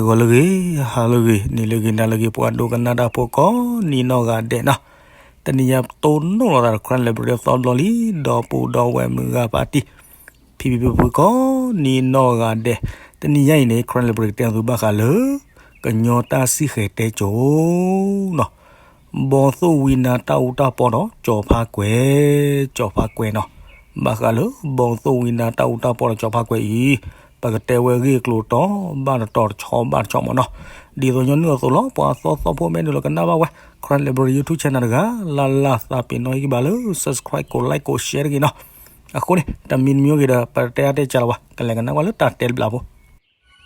ဂီၤလၢအဂ့ၤ, ဟါလၢအဂ့ၤ, နံၤလၢအဂ့ၤ, နၤလၢအဂ့ၤ, ပှၤဒိကနၣ်တၢ်ဖိကိးနံၤနီၢ်ဂၤဒဲးနီၤ, တနံၤညါပတိၢ်နီၣ်လီၤသးဒီး Karen Library အသီတဘျီလံ, ဒီပုၢ်ဒီဝဲၢ်မုၢ်ဂၤဖါတံၢ်, ဖံဖံဖုဖုကိးနံၤနီၢ်ဂၤဒဲး, တနံၤညါအံၤန့ၣ် Karen Library ကတဲသုဘၣ်ဃးလၢ ကညီတၢ်စံၣ်ဃဲၤတဲကိၤနီၤ ဘီသိၣ်ဝံနါတၢ်အူတၢ်ပီဒီးကၠီၤဖါကွဲၤ, ကၠီၤဖါကွဲၤနီၤ, ဘၣ်ဃးလၢဘီသိၣ်ဝံနါတၢ်အူတၢ်ပီဒီးကၠီၤဖါကွဲၤအံၤ, ပကတဲဝဲအဂ့ၢ်အကျိၤတီၤဘၣ်တတီၤ တဆီဘၣ်တဆီမ့ၢ်နီၤ, ဒ်သိးညီနုၢ်အသိးလီၤ ပှၤသီသီဖိမ့ၢ်နုာ်လီၤကနၣ်ဘၣ်ဝဲ Karen Library YouTube channel တဂၤ လၢ်လၢ်သးပ့ၤနီၣ်ဟ့ၣ်ဂံၢ်ဘါလၢ subscribe ကိး like ကိး share တဂ့ၤနီၤ, အဃိန့ၣ် တမံၤတမံၤဂ့ၤဒီး ပတဲအါတဲစှၤလီၤဘၣ် ကလဲၤကနၣ်ဝဲလၢတၢ်တဲတဘျီဖိ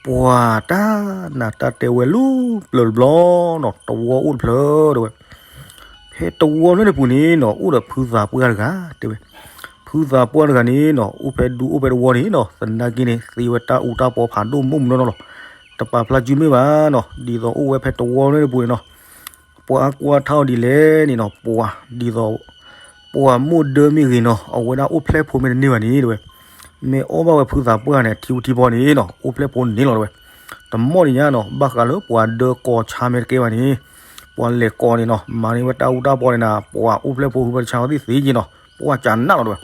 ပှၤတၢ်နးတၢ်တဲဝဲလၢပျၢၤတဘျီနီၤ တဝီအိၣ်တဖျၢၣ်တဲဝဲ, ဖဲတဝီဖျၢၣ်န့ၣ်ပူၤန့ၣ်နီၤ အိၣ်ဒီးဖုသးပှၢ်တဂၤတဲဝဲ, ဖုသးပှၢ်တဂၤန့ၣ်နီၤ အိၣ်ဖဲဒူအိၣ်ဖဲတဝီန့ၣ်နီၤ သနာ်က့န့ၣ် သ့ဝဲတၢ်အူတၢ်ပီဖးဒိၣ်မိၢ်မနီၤနီၤလီၤ, တပာ်ဖျါစုမ့ၢ်ဘၣ်နီၤ ဒ်သိးအိၣ်ဝဲဖဲတဝီဖျၢၣ်န့ၣ်ပူၤန့ၣ်နီၤ, ပှၤအါကွၢ်ထါအီၤဒ်လဲၣ်န့ၣ်နီၤ ပှၤဒ်သိး ပှၤမိၢ်ဒၢမ့ၢ်ဂ့ၤနီၤ အဝဲဒၣ်အိၣ်ဖျဲၣ်ဖိမ့ၢ်တန့ၢ်ဘၣ်န့ၣ်တဲဝဲ, မ့ၢ်အီၣ်ဘၣ်ဝဲဖုသးပှၢ်န့ၣ် ထံဖိထံဖီန့ၣ်နီၤ အိၣ်ဖျဲၣ်ဖိန့ၣ်လီၤတဲဝဲ, တမီၢ်ဒံးညါနီၤ ဘၣ်ဃးလၢပှၤဒၢကိးဆါမ့ၢ်တကဲဘၣ်န့ၣ်, ပှၤလဲၤကိးန့ၣ်နီၤ မၤန့ၢ်ဝဲတၢ်အူတၢ်ပီန့ၣ်နၤ ပှၤအိၣ်ဖျဲၣ်ဖိဟုဘၣ်တဆါဝဲသ့ၣ်သ့ၣ်က့နီၤ ပှၤကနၣ်လီၤတဲဝဲ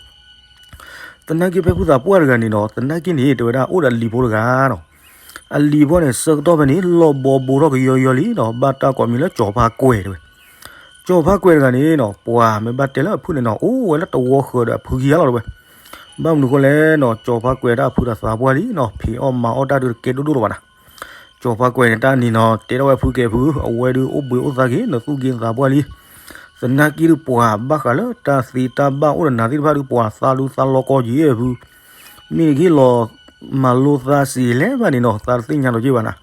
သနာ်က့ဖဲဖုသးပှၢ်တဂၤန့ၣ်နီၤ သနာ်က့န့ၣ် တဲဝဲဒၣ်အိၣ်ဒီးလံၤဖိတဂၤနီၤ, အလံၤဖိန့ၣ် ဆၢကတီၢ်ဖဲန့ၣ် လီၢ်ဘီဘိထီၣ်ကယီယီလံနီၤ ဘၣ်တၢ်ကိးမံၤလၢကၠီၤဖါကွဲၤတဲဝဲ, ကၠီၤဖါကွဲၤတဂၤန့ၣ်နီၤ ပှၤမ့ၢ်ဘၣ်တဲလၢအဖုၣ်န့ၣ်နီၤ အိၣ်ဝဲလၢတဝီဃၢၤဒီးအဖုခံဂၤလီၤတဲဝဲ, ဘၣ်မနုၤဃိလဲၣ်နီၤ ကၠီၤဖါကွဲၤတၢ်အဖုဒီးသးပှၢ်လံနီၤ ဖံးအီၣ်မၤအီၣ်တၢ်ဒုးတကဲဒိၣ်ဒိၣ်လီၤဘၣ်နၤ ကၠီၤဖါကွဲၤန့ၣ် တၢ်နံၤနီၤ တဲထီၣ်ဝဲဖုကဲဖု အဝဲဒုးအိၣ်ဘှံးအိၣ်သါက့ၤ နသူၣ်က့ၤနသးပှၢ်လံ. သနာ်က့ဒုးပှၤဘၣ်ဃးလၢတၢ်သ့တၢ်ဘၣ်အိၣ်ဒီးနၤသ့ၣ်တဖၣ်ဒုး ပှၤသးဒုးသးလီကီက့ၤဖု, မ့ၢ်နကဟ့ၣ်လီၤမၤလိသးစံးလဲၣ်ဘၣ်န့ၣ်နီၤ သးတသ့ၣ်ညါလီၤက့ၤဘၣ်နၤ.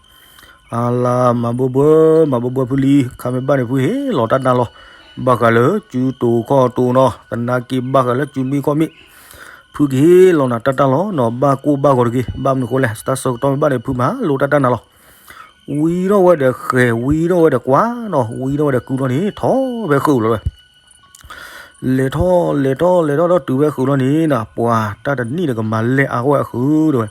အလၤမၤဘၢဘၢ မၤဘၢဘၢဖုလံ ခါမ့ၢ်ဘၣ်န့ၣ် ဖုဟ့ၣ်လီၤတၢ်တၢ်လီၤ. ဘၣ်ဃးလၢစုတိၤခီၣ်တိၤနီၤ သနာ်က့ဘၣ်ဃးလၢစုမ့ၢ်ခီၣ်မ့ၢ် ဖုကဟ့ၣ်လီၤနၤတၢ်တၢ်လီၤနီၤ ဘၣ်ကိၢ်ဘၣ်ဂီၤတဂ့ၤ. ဘၣ်မနုၤဃိလဲၣ် တၢ်ဆၢကတီၢ်မ့ၢ်ဘၣ်န့ၣ် ဖုမၤလိတၢ်တၢ်နၤလီၤ. ဝံထီၣ်ဝဲဒီးဃဲၤ ဝံထီၣ်ဝဲဒီးကွၢ်နီၤ ဝံထီၣ်ဝဲဒီးကုၢ်ထီၣ်န့ၣ် ထီၣ်ဖဲဃုာ်လီၤဝဲ လဲၤထီၣ်လဲၤထီၣ်လဲၤထီၣ်ဒီးတုၤဝဲဃုာ်လီၤန့ၣ်နီၤ ပှၤတၢ်တနံၣ်ဒီးကမၤလဲၢ်အါထီၣ်ဝဲအဃုာ်တဲဝဲ.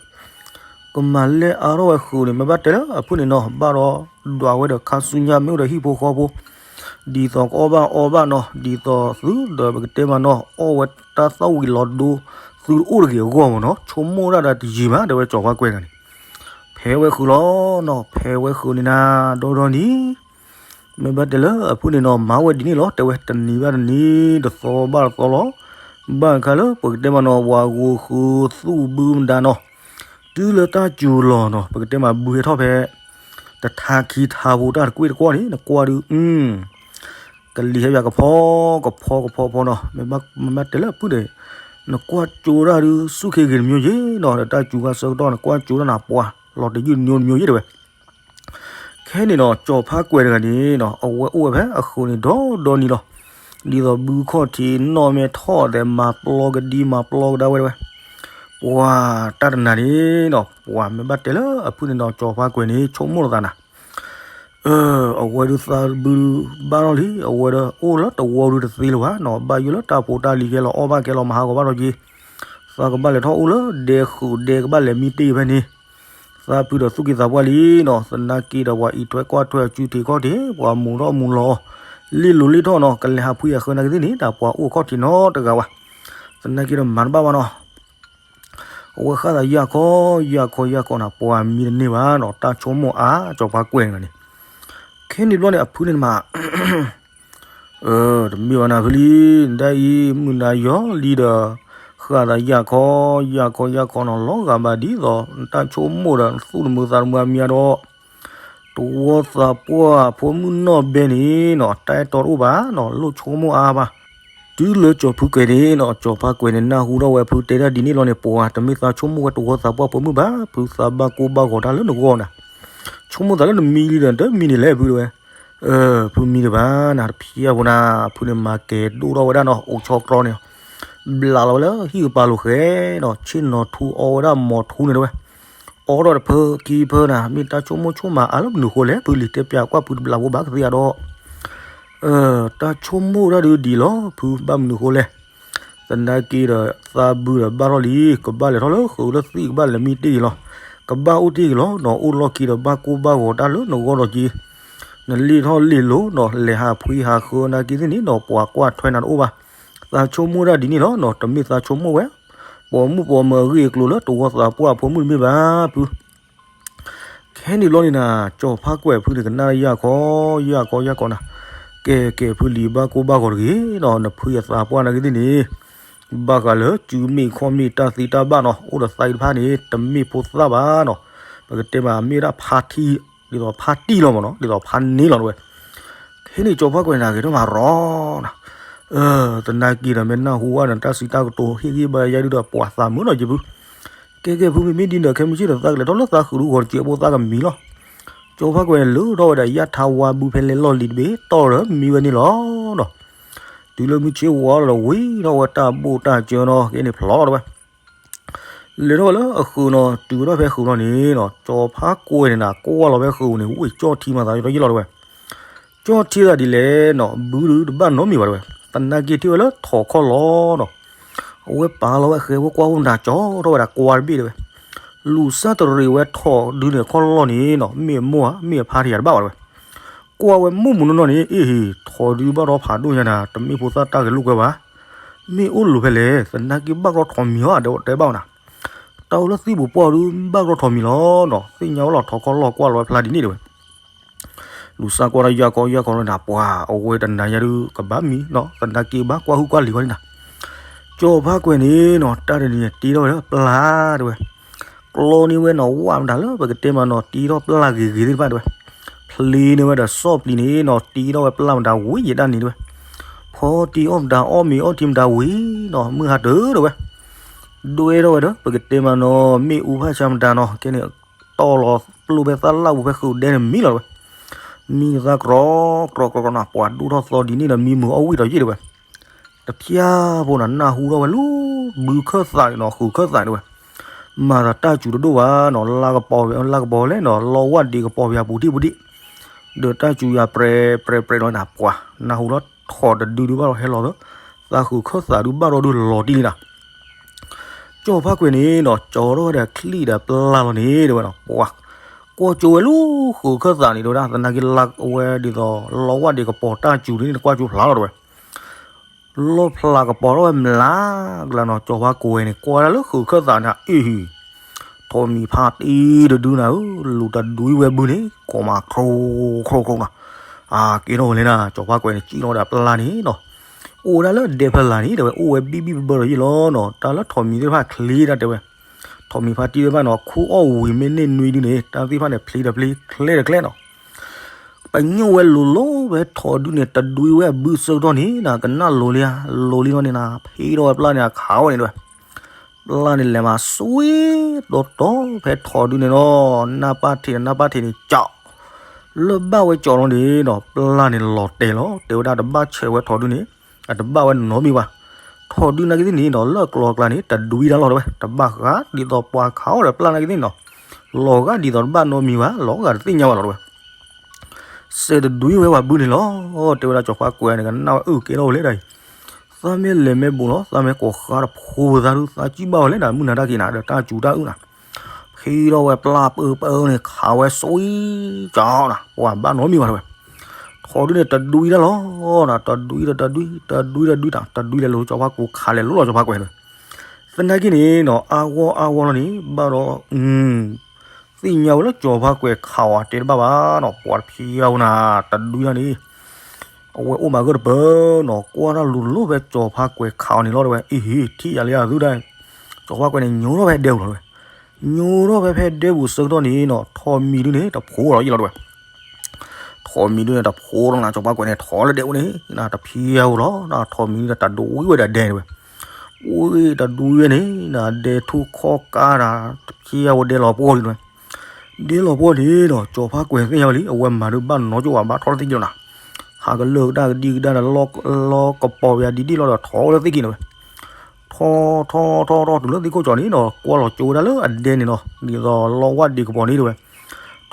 ကမၤလဲၢ်အါထီၣ်ဝဲဃုာ်န့ၣ် မ့ၢ်ဘၣ်တဲလၢအဖုၣ်န့ၣ်နီၤ ဘၣ်ဒီးဒွးဝဲဒီးခါဆူညါမ့ၢ်အိၣ်ဒီးဟံၣ်ဖိဃီဖိ ဒ်သိးကအီၣ်ဘၣ်အီဘၣ်နီၤ ဒ်သိးသုဒီးပကတဲမးနီၤ အီၣ်ဝဲတၢ်သီၣ်ဝံၤလီၤဒိ သုတအိၣ်တဂ့ၤအဂီၢ်မးနီၤ ဆိကမိၣ်ဒၣ်ဒီးတယံာ်မး တဲဝဲကၠီၤဖါကွဲၤတဂၤန့ၣ်. ဖဲဝဲဃုာ်လီၤနီၤ ဖဲဝဲဃုာ်န့ၣ်နၤ ဒီဒီနံၤ မ့ၢ်ဘၣ်တဲလၢအဖုၣ်န့ၣ်နီၤ မၤဝဲဒ်န့ၣ်လီၤ တဲဝဲ တနံၤဘၣ်တနံၤ တသီဘၣ်တသီလီၤ. ဘၣ်အခါလၢပကတဲမးနီၤ ဝၤဂိၤဃုာ်သူၣ်ဘုမတၤနီၤ တုၤလၢတၢ်စူၤလီၤနီၤ ပကတဲမးဘုဟဲထီၣ်ဖဲ တထါခံထါဖိတၢ်တကွ့ၢ်တကွီၢ်န့ၣ် နကွၢ်ဒုး ကလံၤဟဲယၤကဖီ ကဖီကဖီဖီနီၤ မ့ၢ်ဘၣ်တဲလၢအဖုၣ်န့ၣ် နကွၢ်ကၠိဒၣ်ဒုး ဆူၣ်ခ့ဂ့ၤတမံၤယ့ၢ်နီၤ ဒီးတၢ်စူၤခါဆၢကတီၢ် နကွၢ်ကၠိဒၣ်နၤ ပှၤလီၤတယုၢ်တညိတမံၤယ့ၢ်တဲဝဲ. ခဲန့ၣ်နီၤ ကၠီၤဖါကွဲၤတဂၤန့ၣ်နီၤ အဝဲအိၣ်ဝဲဖဲအဃုာ်န့ၣ်ဒီဒီနံၤလီၤ. ဒ်သိးဘုခီၣ်ထံးနီၣ်မ့ၢ်ထီၣ်သဲး မၤပျီကဒံမၤပျီကဒါဝဲတဲဝဲ. ပှၤတၢ်တနၤန့ၣ်နီၤ ပှၤမ့ၢ်ဘၣ်တဲလၢအဖုၣ်န့ၣ်နီၤ ကၠီၤဖါကွဲၤန့ၣ် ဆိကမိၣ်လီၤသးနၤ အဝဲဒုးသးဘုဘၣ်ထီၣ်လံ အဝဲဒီးအိၣ်လၢတဝီဒုးတသ့လၢၤဘၣ်နီၤ ဘၣ်ယိၣ်လၢတၢ်ဖိတၢ်လံၤကဲလီၤ အီၣ်ဘၣ်ကဲလီၤ မၤဟးဂီၤဘၣ်ထီၣ်က့ၤ သးကဘၣ်လဲၤထီၣ်အိၣ်လၢဒဲဃုာ်ဒဲကဘၣ်လဲၤမံတ့ၢ်ဖဲန့ၣ် သးဖုဒီးသူၣ်က့သးပှၢ်လံနီၤ သနာ်က့ဒီးပှၤအံးထွဲကွၢ်ထွဲအစုထံးခီၣ်ထံး ပှၤမူၤထီၣ်မူၤလီၤ လ့ၣ်လိၤလ့ၣ်ထီၣ်နီၤ ကလဲၤဟးဖှံအဃၢနၤကသ့ၣ်န့ၣ် တၢ်ပှၤအိၣ်ခီၣ်ထံးနီတဂၤဘၣ် သနာ်က့ဒီးမၤတဘၣ်ဘၣ်နီၤ အဝဲဃၣ်သးယၢ်ခီယၢ်ခီယၢ်ခီနီၤ ပှၤမံတန့ၢ်ဘၣ်နီၤ တၢ်ဆိကမိၣ်အါ ကၠီၤဖါကွဲၤန့ၣ်န့ၣ် ခဲန့ၣ်ဘျီန့ၣ် အဖုန့ၣ်မး တမ့ၢ်ဘၣ်နၤဖုလံ နဒၣ်အံၤ မုၢ်နၤယီၤလံဒီး ဃၣ်သးယၢ်ခီ ယၢ်ခီယၢ်ခီနီၤ လီၤဂာ်ဘၣ်ဒ်သိး နတၢ်ဆိကမိၣ်ဒီး နသူၣ်တမုာ်သးတမုာ်အမံၤဒီး တဝီသးပှၢ်ဖိမုၣ်နီၢ်ဘဲန့ၣ်နီၤ တၢ်အဲၣ်တီတအိၣ်ဘၣ်နီၤ လိၣ်ဆိကမိၣ်အါဘၣ် တုၤလၢကၠီၤဖုကွဲၤန့ၣ်နီၤ ကၠီၤဖါကွဲၤန့ၣ် နၢ်ဟူထီၣ်ဝဲဖုတဲတၢ်ဒ်န့ၣ်လီၤန့ၣ် ပှၤတမ့ၢ်သးဆိကမိၣ်ဝဲတဝီသးပှၢ်ဖိမုၣ်ဘၣ် ဖုသးဘၣ်ကိၢ်ဘၣ်ဂီၤတၢ်လၢနဂီၢ်နၤ ဆိကမိၣ်သးလၢနမံလံဒီး တမံန့ၣ်လဲၣ်ဖုတဲဝဲ ဖုမံတဘၣ်နၤ တဖျၢၣ်ဖိနၤ ဖုန့ၣ်မၤကဲၤဒိၣ်ထီၣ်ဝဲဒၣ်နီၤ အိၣ်ဆီတြီန့ၣ် ဘျးလီၤဝဲလၢဟံၣ်ကပၤလိာ်ဃဲနီၤ ဆ့ၣ်နီၤထူအီဝဲဒၣ်မီၤထူန့ၣ်တဲဝဲ အီထီၣ်တဖၢခံဖၢနၤ မ့ၢ်တၢ်ဆိကမိၣ်ဆိကမးအါလၢမနုၤဃိလဲၣ် ဖုလံၤတဲပၠးကွၢ်ဖုတဘျးဖိဘၣ်ကသ့အါဒီး တၢ်ဆိကမိၣ်တၢ်ဒုးဒ်လီၤ ဖုဘၣ်မနုၤဃိလဲၣ် သနာ်က့ဒီး သးဘုဒီးဘၣ်ထီၣ်လံ ကဘၣ်လဲၤထီၣ်လၢဃုာ်လၢသံၣ် ကဘၣ်လဲၤမံတ့ၢ်လီၤ. ကဘၣ်အိၣ်တ့ၢ်က့ၤလီၤနီၤ, အိၣ်လီၢ်ခံဒီးဘၣ်ကိၢ်ဘၣ်ဂီၤတၢ်လၢနဂီၢ်ဒီးက့ၤ, နလ့ၣ်ထီၣ်လ့ၣ်လီၤနီၤ, လဲၤဟးဖှံဟးဃၢနာ်က့သ့ၣ်န့ၣ်နီၤ, ပှၤကွၢ်ထွဲနၤတအိၣ်ဘၣ်, သးဆိကမိၣ်တၢ်ဒ်န့ၣ်လီၤနီၤ, တမ့ၢ်သးဆိကမိၣ်ဝဲ ပိာ်မုၣ်ပိာ်မၢၤအဂ့ၢ်အကျိၤလၢတဝီသးပှၢ်အဖိမုၣ်တမ့ၢ်ဘၣ်ဖု ခဲန့ၣ်ဘျီန့ၣ်နၤ, ကၠီၤဖါကွဲးဖုန့ၣ်ကနၣ်ယၢ်ခီ, ယၢ်ခီယၢ်ခီနၤ, ကဲကဲဖုလံၤဘၣ်ကိၢ်ဘၣ်ဂီၤတဂ့ၤနီၤ, နဖုယသးပှၢ်နာ်က့သ့ၣ်န့ၣ်, ဘၣ်ဃးလၢစုမ့ၣ်ခီၣ်မ့ၣ်တၢ်သံတၢ်ဘၣ်နီၤ, အိၣ်ဒီးသးအံၤတဖၣ်န့ၣ် တမ့ၢ်ဖိသၣ်ဘၣ်နီၤ, ပကတဲမးမ့ၢ်ဒၣ်ဖါထံ, ဒ်သိးဖါတံၢ်လီၤမးနီၤ, ဒ်သိးဖါန့ၢ်လီၤတဝဲ ခဲန့ၣ်ကၠီၤဖါကွဲးန့ၣ် ဂဲၤထီၣ်မၤရီနၤ, သနာ်က့ဒီးမ့ၢ်နၢ်ဟူဝဲဒီးတၢ်စံးတၢ်ကတိၤဟ့ၣ်ဂံၢ်ဘါယါဒုဒီးပှၤသးမုာ်နီၤက့ဖု, ကဲကဲဖုမ့မ့ၢ်ဒ်န့ၣ်ဒီး ခဲမုၢ်ဆ့ၣ်ဒီးသးကလဲၤထီၣ်လၢသးဃုာ်ဒုဂီၤတစဲးဖိသးကမံၤလီၤ, ကၠီၤဖါကွဲးန့ၣ်လၢထီၣ်ဝဲဒီးယၣ်ထါဝါဘုဖဲလဲၤလီၢ်လံၤတဘ့ၣ်တီၢ်ဒီးမံဝဲန့ၣ်လီၤနီၤ, တုၤလၢမုၢ်ဆ့ၣ်ဝါလီၤဒီးဝံၤထီၣ်ဝဲတၢ်ဘိၣ်တၢ်စၢနီၤ, ကဲန့ၣ်ဖျီလီၤတဝဲ လဲၤထီၣ်ဝဲလၢအဃုာ်နီၤ, တုၤဝဲထီၣ်ဖဲဃုာ်နီၤန့ၣ်နီၤ, ကၠီၤဖါကွဲးန့ၣ်နၤ ကွၢ်လီၤဖဲဃုာ်န့ၣ် ဝံၤကၠီၣ်ထံမၤသးယံာ်ထီၣ်ယံာ်လီၤတဝဲ, ကၠီၣ်ထံသးဒ်လဲၣ်နီၤ, ဘုဒုတဘၣ်နီတမံၤဘၣ်တဝဲ, သနာ်က့ထံၣ်ဝဲလၢထိးခီၣ်လီၤနီၤ, အဝဲပာ်လီၤဝဲဃဲဝဲကွၢ်အိၣ်မတၤကၠီထီၣ်ဝဲဒၣ်ကွၢ်တဘ့ၣ်တဝဲ, လူၤစၢ်တရံးဝဲထိးဒုန့ၣ်ခီၣ်လီၢ်န့ၣ်နီၤ, မ့ၢ်အမိၢ်ဧါ မ့ၢ်အဖါတယၤတဘၣ်ဘၣ်တဝဲ ကွၢ်ဝဲမုၢ်မုၢ်နီၢ်နီၢ်န့ၣ် အ့ၣ်ဟ့ၣ် ထိးဒုဘၣ်ထီၣ်ဖးဒိၣ်ညါနၤ တမ့ၢ်ဖိသၣ်တၢ်ဂဲၤလိာ်ကွဲဘၣ်, မ့ၢ်အိၣ်လိၤဖဲလဲၣ် သနာ်က့ဘၣ်ကရီထိးမံၤဟီၣ် အဒဲတဲဘၣ်ဝဲနၤ, တၢ်အိၣ်လၢသံၣ်ပူၤပှၢ်ဒုဘၣ်ကရီထိးမံၤလီၤနီၤ သ့ၣ်ညါဝဲလီၤထိးခီၣ်လီၢ်ကွၢ်လီၤဝဲဖျါဒ်န့ၣ်တဝဲ လူၤစၢ်ကွၢ်ဒီးယၢ်ကီယၢ်ကီလီၤနၤ ပှၤအဝဲတနၤညါဒုကဘၣ်မံနီၤ သနာ်က့ဘၣ်ကွၢ်ဟုၣ်ကွၢ်လံၤဝဲန့ၣ်နၤ ကၠီၤဖါကွဲးန့ၣ်နီၤ တၢ်တနံၤန့ၣ် တ့ထီၣ်ဝဲလၢပျၢ်တဝဲ, ကျီန့ၢ်ဝဲနီၤ ဝၣ်မတၤလၢပကတဲမးနီၤ တ့ထီၣ်ပျၢ်ဂ့ၤဂ့ၤသ့ၣ်တဖၣ်တဝဲ, ဖျ့န့ၢ်ဝဲဒီးဆီၣ်ပျံၤန့ၣ်နီၤ တ့ထီၣ်ဝဲပျၢ်မတၤဝံၤယတၢ်န့ၣ်တဝဲ, ဖီတံၢ်အီၣ်မတၤအီၣ်မ့ၤအီထံမတၤဝံၤနီၤ မုၢ်ဟါတၢၢ်တဝဲ, ဒွဲထီၣ်ဝဲဒီး ပကတဲမးနီၤ မ့ၣ်အူဖးဆါမတၤနီၤ ကဲန့ၣ် တီၢ်လီၤပျိၢ်ဖဲသၣ်လၣ်ပူၤဖဲဃုာ်ဒဲန့ၣ်မံလီၤတဝဲ, မံသးကြီကြီကြီနီၤ ပှၤဒိၣ်ထီၣ်သီဒ်န့ၣ်ဒီးမံမုာ်အီၣ်ဝံၣ်ဒီးယ့ၣ်တဝဲ တဖျါဖိနၤ နၢ်ဟူထီၣ်ဝဲလၢ ဘုခၢၣ်သးန့ၣ်နီၤ ဃုာ်ခၢၣ်သးန့ၣ်ဝဲ, မၤသးတၢ်စူၤတဒိၣ်ဘၣ်နီၤ လါကပီၤဝဲ လါကပီၤလဲၣ်နီၤ လီဝၣ်ဒံးကပီၤပယၤပူၤထံၣ်ပူၤထံၣ်, ဒီးတၢ်စူၤယၤပြဲပြဲပြဲလီၤနၤ ပှၤနၢ်ဟူလီၤထိးတဒုဒုဘၣ်လီၤဟဲလီၤဒီး, သးဃုာ်ခၢၣ်သးဒုဘၣ်ထီၣ်ဒုလီၤတံၢ်လံနၤ ကၠီၤဖါကွဲးန့ၣ်နီၤ ကၠီထီၣ်ဝဲဒီးချံၣ်ဒီးပျၢ်လီၤန့ၣ် တဲဝဲနီၤ ပှၤကွၢ်ကၠိဝဲလၢဃုာ်ခၢၣ်သးန့ၣ် တဲဝဲဒၣ် သနာ်က့လါဝဲဒ်သိး လီဝၣ်ဒံးကပီၤတၢ်စူၤန့ၣ် ကွၢ်ကၠိဖျါလီၤတဲဝဲ, လီၣ်ဖျါကပီၤထီၣ်ဝဲမျးကလါနီၤ ကၠီၤဖါကွဲးန့ၣ် ကွၢ်ဒၣ်လၢဃုာ်ခၢၣ်သးန့ၣ် အ့ၣ်ဟံၣ် ထိးမံၤဖါတံၢ်တဒုနၤဧၢ, လူၤတဒွံဝဲဘုန့ၣ် ကိးမးချိချိချိနီၤ, အကဲထီၣ်ဝဲလဲၣ်နၤ ကၠီၤဖါကွဲးန့ၣ် စံၣ်လီၤဝဲဒၣ်ပျၢ်န့ၣ်နီၤ, အိၣ်ဝဲဒၣ်လၢဒဲဖဲလၢ်န့ၣ် တဲဝဲ အိၣ်ဝဲဘံၣ်ဘံၣ်ဘၢဘၢဒီးယ့ၣ်လီၤနီၤ, တၢ်လၢထိးမံၤသ့ၣ်တဖၣ်ချ့ဒၣ်တဲဝဲ, ထိးမံၤဖါတံၢ်သ့ၣ်တဖၣ်နီၤ ခူၣ်အီၣ်ဝံၤမ့ၢ်န့ၢ်နွံဒုန့ၣ် တၢ်သ့ၣ်တဖၣ်န့ၣ် ဖျ့ဒီးဖျ့ ချ့ဒီးချ့နီၤ ပညိၣ်ဝဲလိၤလိၤဖဲထိးဒုန့ၣ် တဒွံဝဲအဘုဆၢကတီၢ်န့ၣ် နကနၣ်လိၤလံဧါ, လိၤလံလီၤန့ၣ်နၤ ဖံးထီၣ်ဝဲပျၢ်န့ၣ်အခးဝဲန့ၣ်တဲဝဲ, ပျၢ်န့ၣ်လဲၤမၤစွံတီတီဖဲထိးဒုန့ၣ်နီၤ, နၢ်ပၢ်ထံးနၢ်ပၢ်ထံးန့ၣ်ကၠီ, လၢဘၣ်ဝဲကၠီလီၤန့ၣ်ဒီး ပျၢ်န့ၣ်လီၤတဲာ်လီၤ, တဲဝဲဒၣ်တဘၣ်ဆဲးဝဲထိးဒုန့ၣ်, အတဘၣ်ဝဲနီတမံၤဘၣ်, ထိးဒုနာ်က့သ့ၣ်န့ၣ်ဒီး လၢကျီၤကျါန့ၣ် တဒွံတၢ်လီၤတဲဝဲ, တဘၣ်ဃးဒ်သိးပှၤခးအီၤဒီးပျၢ်နာ်က့သ့ၣ်န့ၣ်နီၤ, လီၤဂာ်ဒ်သိးတဘၣ်နီတမံၤဘၣ်, လီၤဂာ်တသ့ၣ်ညါဘၣ်လီၤတဲဝဲ စဲးတဒွံဝဲပှၤဘုန့ၣ်လီၤ, တဲဝဲဒၣ်ကၠီၤဖါကွဲးန့ၣ် ကနၣ်ဝဲအုၣ်ကဲထီၣ်ဝဲလဲၣ်ဒၣ်အံၤ, သးမ့ၢ်လဲၤမ့ၢ်ဘူးလီၤ, သးမ့ၢ်ကိးဃါတဖိသးဒုး သးစံၣ်ဘၣ်ဝဲလဲၣ်ဒၣ် မုၢ်နၤတၢ်က့ၤနၤ ဒီးတၢ်စူၤတၢ်အုၣ်နၤ, ဖံးထီၣ်ဝဲပျၢ်ပၢပၢန့ၣ် ခးဝဲစွံကၠီနၤ, ပှၤဘၣ်နီတမံၤဘၣ်တဲဝဲ, ထိးဒုန့ၣ်တဒွံတၢ်လီၤနၤ, တဒွံတဒွံ တဒွံတဒွံတၢ် တဒွံလဲၤလိၤကၠီၤဖါကွဲး ခးလဲၤလိၤလီၤကၠီၤဖါကွဲးန့ၣ်, သနာ်က့န့ၣ်နီၤ အါဂီၢ်အါဂီၢ်လီၤန့ၣ် ဘၣ်ဒီး သ့ၣ်ညါဝဲလၢကၠီၤဖါကွဲးခးအီၤတဲတဘၣ်ဘၣ်နီၤ, ပှၤတဖံးအီၤနၤ တဒွံတၢ်န့ၣ်, အဝဲအိၣ်မးဂၢၢ်တပၢၢ်နီၤ, ကွၢ်တၢ်လိၤလိၤဖဲကၠီၤဖါကွဲးခးအီၤန့ၣ်လီၤတဲဝဲ, အ့ဟ့ၣ် ထံၣ်ယၤလၢယၤသုတၢ်, ကၠီၤဖါကွဲးန့ၣ် ညိထီၣ်ဖဲဒဲပူၤလီၤတဲဝဲ, ညိထီၣ်ဖဲဖဲဒဲပူၤဆၢကတီၢ်န့ၣ်နီၤ ထိးမံၤဒုန့ၣ် တဖိးလီၤယ့ၣ်လီၤတဲဝဲ ထိးမံၤဒုန့ၣ် တဖိးလီၤနၤ ကၠီၤဖါကွဲးန့ၣ် ထိးလၢဒဲအိၣ်န့ၣ် နၤတဖံးအါဝဲလီၤ, ထိးမံၤဒုန့ၣ် တဒွံဝဲဒၣ်ဒဲန့ၣ်ဝဲ, အိၣ်တဒွံဝဲန့ၣ် နၤဒဲထူၣ်ခီၣ်ကါနၤ တဖံးအါဝဲဒဲလီၤပှီၢ်လံနၤ, ဒဲလီၤပှီၢ်န့ၣ်နီၤ ကၠီၤဖါကွဲးသ့ၣ်ညါဝဲလံ အဝဲမၤဒုးဘၣ်နီကၠိဝဲဘၣ်ထီၣ်လၢသ့ၣ်က့ၤလီၤနၤ, ဟးကလၢာ်ကဒါကဒံကဒါဒီး လီကပီၤပယၤဒ်ဒ်လီၤဒီး ထိးလၢသ့ၣ်က့ၤန့ၣ်ဝဲ ထီထီထီထီတုၤလၢသ့ၣ်ခိၣ်ကၠီၤန့ၣ်နီၤ ကွၢ်လီၤကၠိဝဲဒၣ်လၢအဒဲန့ၣ်နီၤ ဒ်သိးလီဝၣ်ဒံးကပီၤန့ၣ်တဲဝဲ,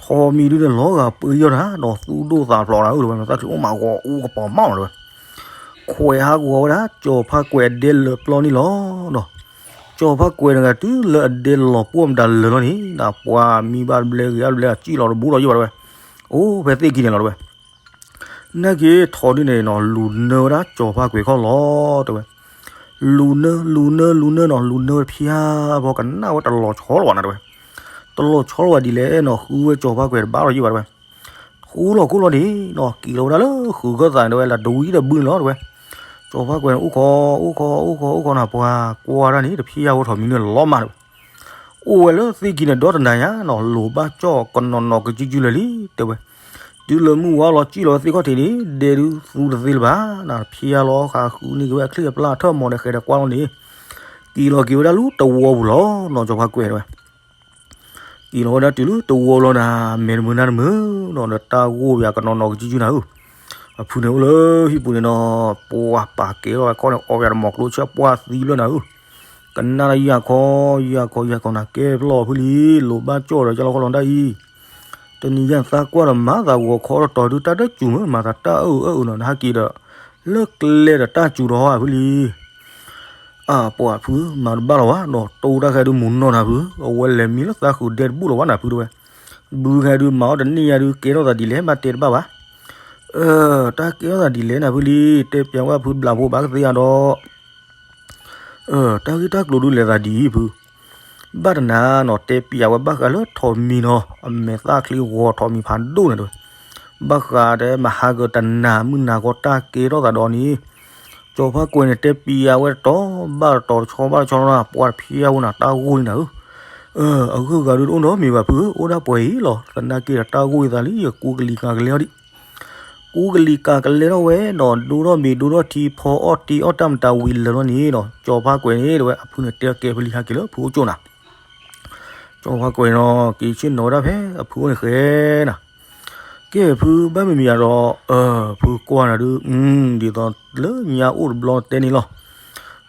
ထိးမံၤဒုန့ၣ်လီၤဂာ်ပၢယီၢ်တၢ်ဒီးသူၣ်ဒိၣ်သးဖျိးတၢ် အၢၣ်တဲဝဲ မ့ၢ်သးချုးအိၣ်မးဂီၤအူကပီၤမးနီၤတဲဝဲ, ခွဲးဟးဂီၤဝဲဒၣ် ကၠီၤဖါကွဲးအဒဲလၢာ်ပျီန့ၣ်လီၤနီၤ, ကၠီၤဖါကွဲးတဂၤတုၤလၢအဒဲလီၤပှီၢ်မတၤလၢာ်လီၤန့ၣ် ပှၤမံဘၣ်တဘျဲဂ့ၤအါတဘျဲ အစံၣ်လီၤတဘူးလီၤယိၣ်ဘၣ်တဲဝဲ, အိၣ်ဖဲသ့ၣ်ခံန့ၣ်လီၤတဲဝဲ. နာ်က့ၤထီၣ်ဒုန့ၣ်နီၤ လူၤနၢဝဲဒၣ်ကၠီၤဖါကွဲးခီၣ်လီၤတဲဝဲ. လူၤနၢ လူၤနၢ လူၤနၢနီၤ လူၤနၢဝဲဖၠါဘီ ကနၣ်ဝဲတလီၤဆီလီၤဘၣ်နၤတဲဝဲ. တလီၤဆီလီၤဘၣ်ဒ်လဲၣ်နီၤ ဃုဝဲကၠီၤဖါကွဲးတဘၣ်လီၤယိၣ်ဘၣ်တဲဝဲ. ဃူလီၤဃူလီၤန့ၣ်နီၤ က့ၤလီၤဝဲဒၣ်လၢဃုာ်ခၢၣ်သးန့ၣ်တဲဝဲ လၢတဝံတဘုန့ၣ်လီၤတဲဝဲ. ကၠီၤဖါကွဲးန့ၣ် အိၣ်ခိး အိၣ်ခိး အိၣ်ခိး အိၣ်ခိးနီၤ ပှၤကွၢ်တၢ်န့ၣ် တဖျါဝဲထီၣ်မံၤန့ၣ်လီၤမးတဲဝဲ. အိၣ်ဝဲလၢသ့ၣ်ခံန့ၣ် ဒီတနၤညါနီၤ လိၣ်ဘၣ်ကၠီၣ်ကနီၤနီၤကစုကစုလၢာ်လံတဲဝဲ. တုၤလၢမုၢ်ဝါလီၤစံၣ်လီၤဝဲသ့ၣ်ခီၣ်ထံးန့ၣ် ဒဲဒုးသူတသ့လၢၤဘၣ်နၤ တဖျါလီၤဃာ်ဃုန့ၢ်က့ၤဝဲအချံအပျၢ်အထၢၣ်မီၤဒီးဃဲၤဒီးကွၢ်လီၤန့ၣ် က့ၤလီၤက့ၤဝဲဒၣ်လၢတဝီပူၤလီၤနီၤ ကၠီၤဖါကွဲးတဲဝဲ. က့ၤလီၤဝဲဒၣ်တုၤလၢတဝီလီၤနၤ မဲာ်တမုာ်နါတမုာ်နီၤ ဒီးတၢ်ဂိၢ်ပယၤကနီၤနီၤကစုကစုနၤဧၢ. အဖုန့ၣ်အိၣ်လၢဟံၣ်ပူၤန့ၣ်နီၤ ပှၤပာ်ကဲထီၣ်ဝဲခီၣ်န့ၣ် အီၣ်ပယၤတမီၤကျိဆၢပှၢ်သံဘျၢနၤဧၢ. ကနၣ်တၢ်ယၢ်ခီ ယၢ်ခီ ယၢ်ခီနၤ ကဲဖျီၣ်ဖုလံ လိၣ်ဘၣ်ကၠီၣ်ဒီးကၢ်လီၤခီလီၤတၢ်အံၤ တနံၤယၢ်သးကွၢ်ဒီးမၤသးဂီၤခီဒီးတီၤဒုတၢ်တစူၤမ့ၢ် မၤသးတၢ်အၢၣ်အၢၣ်အၢၣ်နီၤ နဟဲက့ၤဒီး လၢကျဲဒီးတၢ်စူၤဒီးဟီအဖုလံ. အပှၤဖုမၤတဘၣ်လီၤဘၣ်နီၤ တိၢ်တၢ်ဃဲဒုးမူၤနီၢ်နၤဖု အဝဲလဲၤမံလၢသးဃုာ်ဒဲတဘူၣ်လီၤဘၣ်နၤဖုတဲဝဲ. ဘုဃဲဒုးမၤအီၣ်တန့ၢ်ယၤဒုး ကဲထီၣ်သးဒ်လဲၣ် ဘၣ်တဲတဘၣ်ဘၣ်. တၢ်ကဲထီၣ်သးဒ်လဲၣ်နၤဖုလံ တဲပျးဝဲအဖုဘျးဖိဘၣ်ကသ့ဧါဒီး တၢ်ဂ့ၢ်တၢ်ကျိၤဒုးလဲၤသးဒ်အံၤဖု ဘၣ်တနၤနီၤ တဲပျးဝဲဘၣ်ဃးလၢထီၣ်မံၤနီၤ အမဲာ်သၣ်ချံဂီၤထီၣ်မံၤဖးဒိၣ်န့ၣ်တဲဝဲ. ဘၣ်ဃးဒီးမဟါကတနၤမုၢ်နၤခီတၢ်ကဲထီၣ်သးဒီးန့ၣ် ကၠီၤဖါကွဲးန့ၣ် တဲပျးဝဲတတီၤဘၣ်တတီၤတဆီဘၣ်တဆီနီၤ ပှၤတဖျါဝဲနၤ တၢ်ဂိၢ်လံနၤဧၢ. အဂုၤအဂၤဒုးတအိၣ်နီတမံၤဘၣ်ဖုဧၢ အိၣ်ဒၣ်ပှဲၤအံၤလီၤ သနာ်က့ဒီးတၢ်ဂိၢ်အသးလံ ယကူကလံၤကၤကလဲထီၣ်ဒံး ကူကလံၤကၤကလဲထီၣ်ဝဲနီၤ ဒိၣ်ထီၣ်မ့ၤဒိၣ်ထီၣ်ထံ ဖီအီၣ်တ့အီၣ်တၢ်မတၤဝံၤလၢာ်လီၤန့ၣ်နီၤ ကၠီၤဖါကွဲးန့ၣ် တဲဝဲ အဖုန့ၣ်တဲကဲဖုလံ ဟဲက့ၤလၢဖုအိၣ်ကၠိၣ်နၤ. ကၠီၤဖါကွဲးနီၤ က့ၤဆ့ၣ်နီၤဝဲဒၣ်ဖဲအဖုအိၣ်န့ၣ်ဃဲနၤ. ကဲဖုဘၣ်မ့မ့ၢ်ယၤဒီး ဖုကွၢ်နၤဒုး ဒ်သိးလၢညါအိၣ်တဘျီတဲန့ၣ်လီၤ.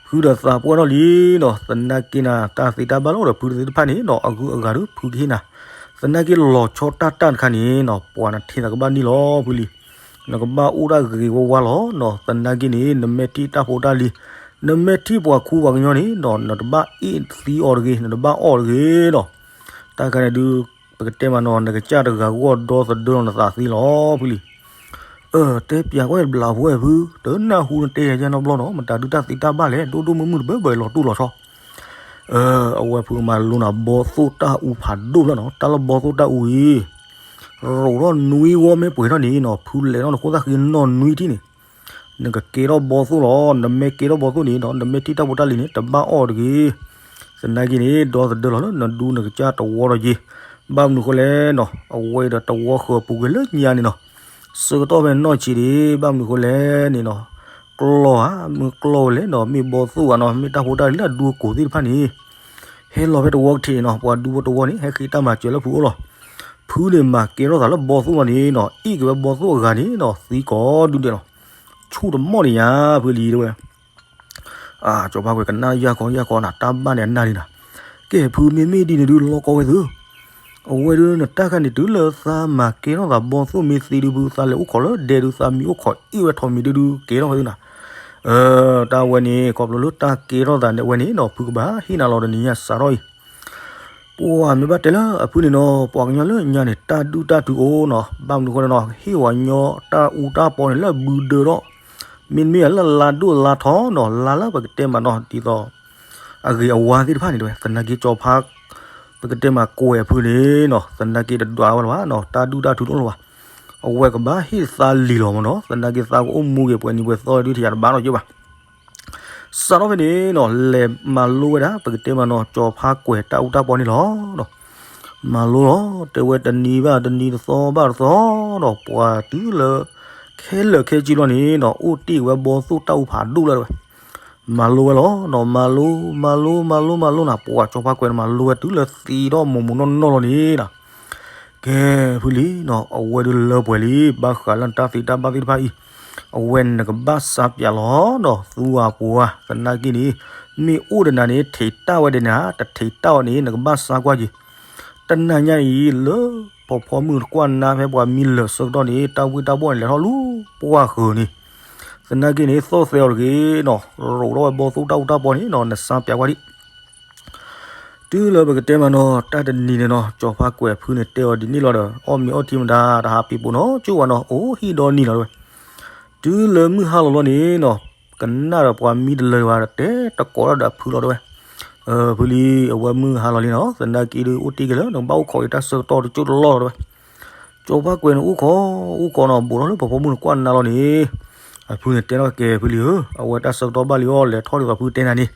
ဖုဒီးသးပှၢ်ထီၣ်လံနီၤ သနာ်က့နၤ တၢ်သ့တၢ်ဘၣ်လီၤဒီးဖုသ့ၣ်တဖၣ်န့ၣ်နီၤ အဂုၤအဂၤဒုးဖုကဟ့ၣ်နၤ သနာ်က့လီၤဆီတၢ်တၢ်တခါန့ၣ်နီၤ ပှၤနထံၣ်သးကဘၣ်န့ၢ်လီၤဖုလံ. နကဘၣ်အိၣ်ဒၣ်ဂ့ၤဝါဝါလီၤနီၤ သနာ်က့န့ၣ် နမ့ၢ်ထံၣ်တၢ်ဖိတၢ်လံၤ နမ့ၢ်ထံၣ်ပှၤခူပှၤကညီန့ၣ်နီၤ နတဘၣ်အ့ၣ်သံအီၤတဂ့ၤ နတဘၣ်အီၣ်တဂ့ၤနီၤ. တၢ်ခါန့ၣ်ဒုး ပကတဲမးနီၤ နကစၢ်တဂၤဂီၢ်ဒီသဒၢလီၤနသးသ့လီၤဖုလံ. တဲပျးကွၢ်ဘျးဖိဝဲဖု တနၢ်ဟူနတဲယၤယဲနီတဘျီနီၤ မတၤဒုးတၢ်သ့တၢ်ဘၣ်လဲၣ် ဒိၣ်ဒိၣ်မုၢ်မုၢ်တဘၢဘၢလီၤတူၢ်လီၤဆီ အဝဲဖုမၤလိနၤ ဘီသိၣ်တၢ်အူဖးဒိၣ်ဖျၢၣ်နီၤ တၢ်လၢဘီသိၣ်တၢ်အူအံၤ ရိးထီၣ်နွံဂီၢ်မ့ၢ်ပှဲၤထီၣ်န့ၣ်နီၤ ဖုလဲၤထီၣ်နခိၣ်သၣ်ဃံနီၢ်နွံထံၣ်န့ၣ် နကကဲထီၣ်ဘီသိၣ်လီၤ နမ့ၢ်ကဲထီၣ်ဘီသိၣ်န့ၣ်နီၤ နမ့ၢ်ထံၣ်တၢ်ဖိတၢ်လံၤန့ၣ် တဘၣ်အီၣ်တဂ့ၤ သနာ်က့န့ၣ် ဒီသဒၢလီၤလၢနဒူနကစၢ်တဝီဒီးယ့ၤ ဘၣ်မနုၤဃိလဲၣ်နီၤ အဝဲဒီးတဝီဃၢၤပူၤကွံာ်လၢညါန့ၣ်နီၤ ဆၢကတီၢ်ဖဲနီၢ်ဆံးဒံး ဘၣ်မနုၤဃိလဲၣ်န့ၣ်နီၤ ကျီဧါ မ့ၢ်ကျီဝဲလဲၣ်နီၤ မ့ၢ်ဘီသိၣ်ဧါနီၤ မ့ၢ်တၢ်ဖိတၢ်လံၤလၢအဒူအကိာ်သ့ၣ်တဖၣ်န့ၣ် ဟဲလီၤဖဲတဝီကထံးန့ၣ်နီၤ ပှၤဒူဖိတဝီန့ၣ် ဟဲဃ့တၢ်မၤစၢၤလၢဖုအိၣ်လီၤ ဖုန့ၣ်မၤကဲထီၣ်သးလၢဘီသိၣ်လီၤန့ၣ်နီၤ အ့ၣ်က့ၤဝဲဘီသိၣ်အဂၤန့ၣ်နီၤ သံကိးဒုဒဲးလီၤ ဆူၣ်တမီၣ်န့ၣ်ယါ ဖုလံတဲဝဲ ကၠီၤဖါကွဲးကနၣ်ယၢ်ခီယၢ်ခီနၤ တၢ်ဘၣ်န့ၣ်အနၢ်လံနၤ ကဲဖုမ့မ့ၢ်ဒ်န့ၣ်ဒုးလီၢ်ကီဝဲသု အဝဲဒုးနတၢ်ခါန့ၣ်တုၤလၢသးမၤကဲထီၣ်သးဘီသိၣ်မ့ၢ်သ့ဒုးဖု သးလဲၤအိၣ်ခိးလၢဒဲဒုး သးမံအိၣ်ခိးအ့ၣ်ဝဲထီၣ်မံၤဒုးဒုးကဲထီၣ်ဝဲသုနၤ တၢ်ဝဲန့ၣ် ခီဖျိလၢတၢ်ကဲထီၣ်သးန့ၣ်ဝဲန့ၣ်နီၤ ဖုကဘၣ်ဟ့ၣ်နၤလီၤဒီးနံၤညါစးထီၣ်အံၤ ပှၤမ့ၢ်ဘၣ်တဲလၢအဖုန့ၣ်နီၤ ပှၤကညီလၢညါန့ၣ် တၢ်ဒုၣ်တၢ်ထုးအိၣ်နီၤ ဘၣ်မနုၤဃိလဲၣ်နီၤ ဟ့ၣ်ဝဲညီတၢ်အူတၢ်ပီန့ၣ်လၢဘုဒၢထီၣ် မ့တမ့ၢ်လၢလါဒိၣ်လါထီနီၤ လါလၢပကတဲမးနီၤ ဒ်သိး အဂ့ၤအဝါသ့ၣ်တဖၣ်န့ၣ်တဲဝဲ သနာ်က့ကၠီၤဖါ ပကတဲမးကွဲးအဖုန့ၣ်နီၤ သနာ်က့တဒွးဝဲလၢၤဘၣ်နီၤ တၢ်ဒုၣ်တၢ်ထုးတအိၣ်လၢၤဘၣ် အဝဲကဘၣ်ဟ့ၣ်သးလံၤလီၤမးနီၤ သနာ်က့သးကအိၣ်မူက့ၤပှဲၤနံၤပှဲၤသီဒုးထံၣ်ယၤတဘၣ်နီၤယိၣ်ဘၣ် စးထီၣ်ဖဲန့ၣ်နီၤ လဲၤမၤလိဝဲဒၣ် ပကတဲမးနီၤ ကၠီၤဖါကွဲးတၢ်အူတၢ်ပီန့ၣ်လီၤ. မၤလိလီၤ တဲဝဲတနံၤဘၣ်တနံၤ တသီဘၣ်တသီဒီး ပှၤတုၤလၢ ခဲလၢာ်ခဲဆ့ဘျီန့ၣ်နီၤ အိၣ်တ့ၢ်ဝဲဘီသိၣ်တၢ်အူဖးဒိၣ်လၢတဲဝဲ မၤလိဝဲလီၤနီၤ မၤလိ မၤလိ မၤလိ မၤလိနၤ ပှၤကၠီၤဖါကွဲးန့ၣ် မၤလိဝဲတုၤလၢသံဒီးမိၢ်မိၢ်နီၢ်နီၢ်လီၤန့ၣ်နီၤ ကဲ ဖုလံနီၤ အဝဲဒုးလၢပှဲၤလံ ဘၣ်ဃးလၢနတၢ်သ့တၢ်ဘၣ်သ့ၣ်တဖၣ်အံၤ အဝဲနကဘၣ်စါပၠးလီၤနီၤ သူအပှၤ သနာ်က့န့ၣ် မ့ၢ်အိၣ်ဒီးနၤန့ၣ် ထံးတၢ်ဝဲဒီးနၤ တထံးတၢ်ဝဲန့ၣ် နကဘၣ်စါကွၢ်က့ၤ တနၤညါအံၤ လၢဖီဖီမုၢ်တကွၢ်နါဖဲပှၤမံလၢာ်ဆၢကတီၢ်န့ၣ် တၢ်ဝ့ၢ်တၢ်ဘီၣ်န့ၣ် လဲၤထီၣ်လူၤပှၢ်ဃုာ်န့ၣ် သနာ်က့န့ၣ် သီၣ်သဲအီၤတဂ့ၤနီၤ ရိးထီၣ်ဝဲဘီသိၣ်တၢ်အူတၢ်ပီန့ၣ်နီၤ နစါပၠးကွၢ်ဒံး တုၤလၢပကတဲမးနီၤ တၢ်တနံၤန့ၣ်နီၤ ကၠီၤဖါကွဲၤဖုန့ၣ်တဲအီၤဒ်န့ၣ်လီၤဒီး အီၣ်မ့ၤအီထံမတၤ တဟးပံၤပိာ်နီၤ ကၠိဝဲနီၤ အိၣ်ဟံၣ်ဒီနံၤလီၤတဲဝဲ. တုၤလၢမုၢ်ဟါလီၤလီၤန့ၣ်နီၤ ကနၣ်ဒီးပှၤမံတလၢၤဘၣ် တဲတကိးထီၣ်ဒီးအဖုလီၤတဲဝဲ. ဖုလံ အဝဲမုၢ်ဟါလီၤလံနီၤ သနာ်က့ဒုးအိၣ်တ့ၢ်က့ၤလၢ နကဘၣ်အိၣ်ခိးက့ၤတၢ်ဆၢကတီၢ်တကၠိၢ်တလီၢ်လီၤတဲဝဲ. ကၠီၤဖါကွဲၤန့ၣ် အိၣ်ခိး အိၣ်ခိးနီၤ ဘူးထီၣ်လၢပှၤဖီမုၢ်န့ၣ်ကွၢ်နၤလီၤန့ၣ် အဖုန့ၣ်တဲထီၣ်ကဲ ဖုလံဧၢ, အဝဲတၢ်ဆၢကတီၢ်ဘၣ်လံအီၤ လဲၤထီၣ်ဒ်သိးဖုတဲနၤန့ၣ်,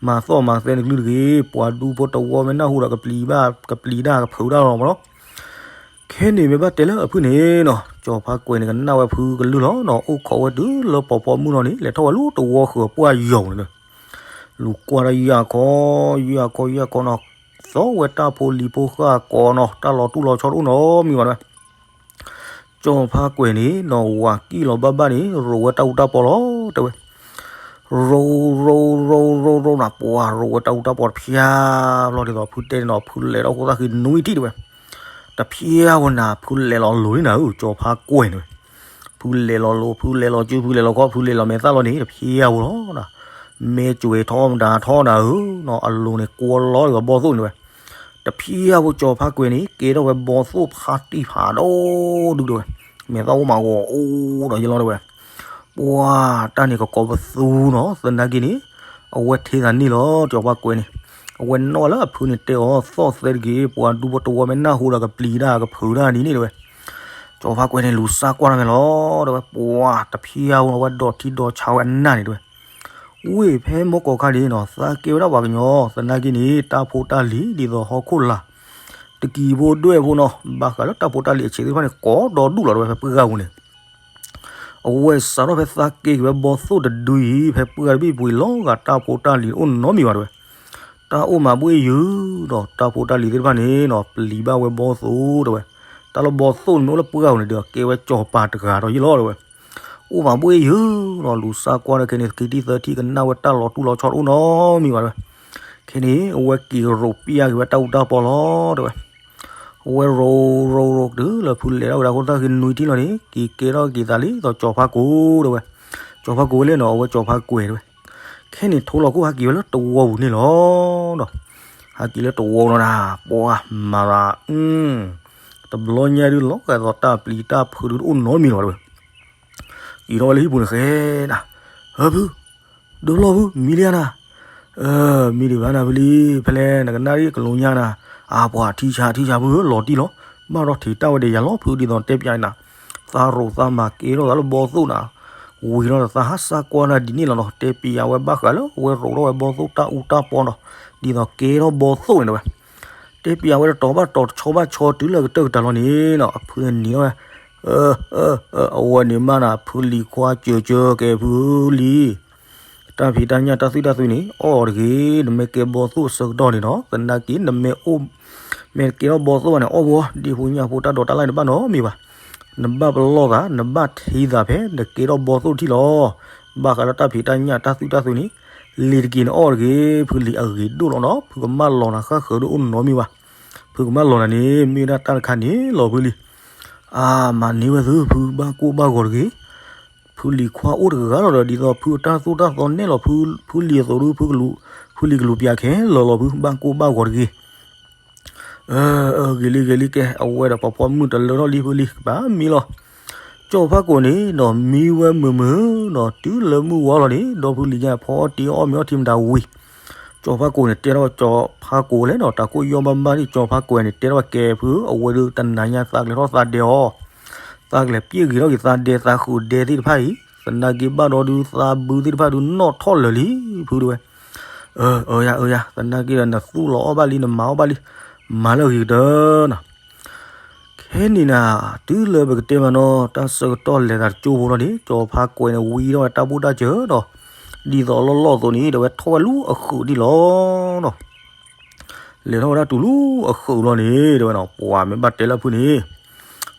မၤသီၣ်မၤသဲနကလုၢ်တဂ့ၤ, ပှၤဒူဖိတဝီမ့ၢ်နၢ်ဟူဒီးကပျံၤဘၣ် ကပျံၤတၢ်ကဖုးတၢ်လီၤမးနီၤ. ခဲန့ၣ်မ့ၢ်ဘၣ်တဲလၢအဖုန့ၣ်နီၤ, ကၠီၤဖါကွဲၤန့ၣ် ကနၣ်ဝဲဖုကလုၢ်လီၤနီၤ, အိၣ်ခိးဝဲတုၤလၢပှၤဖီမုၢ်လီၤန့ၣ် လဲၤထီၣ်ဝဲလၢတဝီဃုာ်ပှၢ်ယီၤန့ၣ် လူၤကွၢ်တၢ်ယၢ်ခီ ယၢ်ခီ ယၢ်ခီနီၤ, သီၣ်ဝဲတၢ်ဖိလံၤဖိဃၢ်ကိးနီၤ, တၢ်လီၤတူၢ်လီၤဆီတအိၣ်နီတမံၤဘၣ်တဲဝဲ. ကၠီၤဖါကွဲၤန့ၣ်နီၤ ဝၤကံၣ်လီၤဘၣ်ဘၣ်န့ၣ် ရိးဝဲတၢ်အူတၢ်ပီလီၤတဲဝဲ. ရိး ရိး ရိး ရိး ရိးနၤ ပှၤရိးဝဲတၢ်အူတၢ်ပီတဖၠါ ဘျီဒ်သိးဖုတဲန့ၣ်နီၤ, ဖုလဲၤထီၣ်ခိၣ်သၣ်ဃံနွံထံၣ်တဲဝဲ. တဖၠါဝဲနၤ ဖုလဲၤလီၤလိၤန့ၣ်နၤဧၢ ကၠီၤဖါကွဲၤန့ၣ်ဝဲ. ဖုလဲၤလီၤလိၤ ဖုလဲၤလီၤစု ဖုလဲၤလီၤခီ ဖုလဲၤလီၤမဲာ်သၣ်လီၤန့ၣ် တဖၠါဝဲလီၤ. မဲာ်ကွဲၤထီၣ်မတၤထီၣ်နၤဧၢနီၤ, အလိၤန့ၣ်ကွီလီၤဒ်သိးဘီၣ်သိၣ်န့ၣ်ဝဲ. တဖၠါဝဲကၠီၤဖါကွဲၤန့ၣ် ကဲထီၣ်ဝဲဘီၣ်သိၣ်ဖးတံၢ်ဖးဒိၣ်ဒုးတဲဝဲ. မဲာ်သၣ်အိၣ်မးဂီၤအိၣ်ဒီးယလီၤတဲဝဲ. ပှၤတၢ်န့ၣ်ကကိးပသူနီၤ, သနာ်က့န့ၣ် အဝဲထံၣ်သးန့ၣ်လီၤ ကၠီၤဖါကွဲၤန့ၣ်. အဝဲနီၣ်လၢအဖုန့ၣ်တဲအီၤ သီၣ်သဲတဂ့ၤ, ပှၤဒူဖိတဝီမ့ၢ်နၢ်ဟူဒီးကပျံၤတၢ်ကဖုးတၢ်ဒ်န့ၣ်တဲဝဲ. ကၠီၤဖါကွဲၤန့ၣ် လူၤစၢ်ကွၢ်တၢ်မဲာ်လီၤတဲဝဲ, ပှၤတဖၠါဝဲ အဝဲဒိးထံဒိးဆါဝဲအနၢ်န့ၣ်တဲဝဲ. ဝ့ၢ်ဖဲမီၢ်ကီၢ်ခါန့ၣ်နီၤ သးကဲဝဲဒၣ်ပှၤကညီ, သနာ်က့န့ၣ် တၢ်ဖိတၢ်လံၤဒ်သိးဟီၣ်ခိၣ်လာ် တကံၤဖိဒွဲၣ်ဖိနီၤ, ဘၣ်ဃးလၢတၢ်ဖိတၢ်လံၤအဆံးသ့ၣ်တဖၣ်န့ၣ် ကိးဒီဒူၣ်လီၤတဲဝဲ ဖဲပှၢ်ဂၤပူၤန့ၣ်. အဝဲစးထီၣ်ဖဲသးကဲက့ၤဝဲဘီၣ်သိၣ်တဒုအံၤ ဖဲပှၢ်ဂၤတဘ့ၣ်ပူၤအံၤ လီၤဂာ်တၢ်ဖိတၢ်လံၤအိၣ်နီတမံၤဘၣ်တဲဝဲ. တၢ်အိၣ်မးဘှ့ၣ်ယုာ်ဒီး တၢ်ဖိတၢ်လံၤသ့ၣ်တဖၣ်န့ၣ်နီၤ ပျံၤဘၣ်ဝဲဘီၣ်သိၣ်တဲဝဲ. တၢ်လၢဘီၣ်သိၣ်န့ၣ်မ့ၢ်အိၣ်လၢပှၢ်ဂၤပူၤန့ၣ်ဒီး ကဲဝဲကၠီၤပၤတဂၤဒီးယလီၤတဲဝဲ. အိၣ်မးဘှ့ၣ်ယုာ်ဒီး လူၤစၢ်ကွၢ်ဒီးခဲန့ၣ် ခံထံၣ်သၢထံၣ် ကနၣ်ဝဲတၢ်လီၤတူၢ်လီၤဆီတအိၣ်နီတမံၤဘၣ်တဲဝဲ. ခဲန့ၣ် အဝဲက့ၤရိးပျၢ်က့ၤဝဲတၢ်အူတၢ်ပီလီၤတဲဝဲ. အဝဲရိးရိးရိး တုၤလၢဖုလဲၤထီၣ်ဝဲဒၣ်ခိၣ်သၣ်ဃံနွံထံၣ်လီၤန့ၣ် က့ၤကဲထီၣ်က့ၤသးလံဒီးကၠီၤဖါကွဲၤတဲဝဲ. ကၠီၤဖါကွဲၤဝဲလဲၣ်နီၤ အဝဲကၠီၤဖါကွဲၤတဲဝဲ. ခဲန့ၣ် ထိလီၤခိၣ်ဟဲက့ၤဝဲလၢတဝီပူၤန့ၣ်လီၤဒီး ဟဲက့ၤလၢတဝီလီၤနၤ ပှၤမၤရၤ တဘျီညါဒုး လီၤဂာ်ဒ်သိးတၢ်ပျံၤတၢ်ဖုးဒုးတအိၣ်နီတမံၤလီၤတဲဝဲ. က့ၤထီၣ်ဝဲလၢဟံၣ်ပူၤန့ၣ်ဃဲနၤ, ဟၢဖု, ဒိလီၤဖု မံလံဧါနၤ, မံဒံးဘၣ်နၤဖုလံ, ဖဲလဲၣ်နကနၣ်ဒ်ကလိညါနၤ, အပှၤထံဆးထံဆးဖုဧၢ လီၤတံၢ်လီၤ, ဘၣ်ဒီးထံးတၢ်ဝဲဒီးယၤလီၤ ဖုဒ်သိးတဲပျးနၤ, သးရိးသးမၤကဲထီၣ်သးလၢဘီၣ်သိၣ်နၤ, ဝံၤဒီးသးဟးစၢ်ကွၢ်နၤဒ်န့ၣ်လီၤနီၤ, တဲပျးဝဲဘၣ်ဃးလၢအဝဲရိးထီၣ်ဝဲဘီၣ်သိၣ်တၢ်အူတၢ်ပီဒီး ဒ်သိးကဲထီၣ်ဘီၣ်သိၣ်န့ၣ်တဲဝဲ. တဲပျးဝဲတတီၤဘၣ်တတီၤ တဆီဘၣ်ဆီ တုၤလၢအကတၢၢ်ကတၢၢ်လီၤန့ၣ်နီၤ အဖုန့ၣ်န့ၣ်ဝဲ, အဝဲန့ၣ်မးနၤ ဖုလံၤခွါစၢၤစၢၤကဲဖုလံၤ, တၢ်ဖံးတၢ်ညၣ်တၢ်သွံၣ်တၢ်သွံန့ၣ် အီၣ်တဂ့ၤ, နမ့ၢ်ကဲဘီၣ်သိၣ်အဆၢကတီၢ်န့ၣ်နီၤ သနာ်က့နမ့ၢ်အိၣ်, မ့ၢ်ကဲထီၣ်ဘီၣ်သိၣ်ဘၣ်န့ၣ် အီၣ်ဝဲ ဒ့ၣ်ဖိညၣ်ဖိတၢ်ဒိးတၢ်လၢ်န့ၣ်ဘၣ်နီတမံၤဘၣ်. နဘၣ်ပလီၢ်သး နဘၣ်ထံသးဖဲ နကဲထီၣ်ဘီၣ်သိၣ်ထံၣ်လီၤ. ဘၣ်ဃးလၢတၢ်ဖံးတၢ်ညၣ်တၢ်သွံၣ်တၢ်သွံန့ၣ် လံၤတက့ၤနအီၣ်တဂ့ၤ, ဖုလံၤအဂ့ၤဒိၣ်လီၤနီၤ ဖုကမၢလီၤနၤဃၣ်ဃၢၤဒိၣ်အိၣ်နီတမံၤဘၣ်. ဖုကမၢလီၤနၤန့ၣ် မ့ၢ်ဝဲဒၣ်တၢ်တခါန့ၣ်လီၤဖုလံၤ. အါ မၤန့ၢ်ဝဲသု ဖုဘၣ်ကိၢ်ဘၣ်ဂီၤတဂ့ၤ. ဖုလံၤခွါအိၣ်တဂၤလီၤဒီး ဒ်သိးဖုအတၢ်သိၣ်တၢ်သီနဲၣ်လီၤ ဖုလံၤအသိးဒု ဖုလံၤကလူးပျးခဲလၢာ်လီၤ ဖုဘၣ်ကိၢ်ဘၣ်ဂီၤတဂ့ၤ. ဂ့ၤလံ ဂ့ၤလံ ကဲ အဝဲဒီးပှၤဖီမုၢ်တလၢထီၣ်လံ ဖုလံၤ ကဘၣ်မံလီၤ. ကၠီၤဖါကိးန့ၣ်ဒီး မံဝဲမုာ်မုာ်ဒီး တုၤလၢမုၢ်ဝါလီၤန့ၣ် ဒီဖုလံၤညါဖီအီၣ်တ့ၢ်အီၣ်မ့ၤအီထံမတၤဝံၤ ကၠီၤဖါကိးန့ၣ် တဲထီၣ်ကၠီၤဖါကိးလဲၣ်နီၤ တၢ်ကိၢ်ယီၢ်ဘၣ်ဘၣ်န့ၣ် ကၠီၤဖါကိးန့ၣ် တဲထီၣ်ကဲဖု အဝဲဒုးတနၤညါသးကလဲၤထီၣ်သးဒဲးအီၤ, သးကလဲၤပျ့ၢ်ဂ့ၤထီၣ်က့ၤသးဒဲး သးဃုာ်ဒဲးသ့ၣ်တဖၣ်အံၤ သနာ်က့ဘၣ်ဒီးဒုး သးဘုသ့ၣ်တဖၣ်ဒုးနီၣ်ထီၣ်လၢာ်လံ ဖုတဲဝဲ. အၢ အၢယၤ အၢယၤ သနာ်က့ဒီး နသူၣ်လီၤအီၣ်ဘၣ်လံ နမၤအီၣ်ဘၣ်လံ မၤလၢအဂ့ၤကတၢၢ်နီၤ. ခဲန့ၣ်နၤ တုၤလၢပကတဲမးနီၤ တၢ်ဆၢကတီၢ်လဲၤသးတကၠိဖိလီၤန့ၣ် ကၠီၤဖါကိးန့ၣ် ဝံထီၣ်ဝဲတၢ်ဘူၣ်တၢ်စၢၤဒီး ဒ်သိးအလီၢ်လီၢ်အသိးန့ၣ် ဒီးဝဲထီၣ်ဝဲလူၤအဃုာ်ဒံးလီၤနီၤ. လဲၤထီၣ်ဝဲဒၣ်တုၤလူၤအဃုာ်လီၤန့ၣ် တဲဝဲနီၤ ပှၤမ့ၢ်ဘၣ်တဲလၢဖုန့ၣ်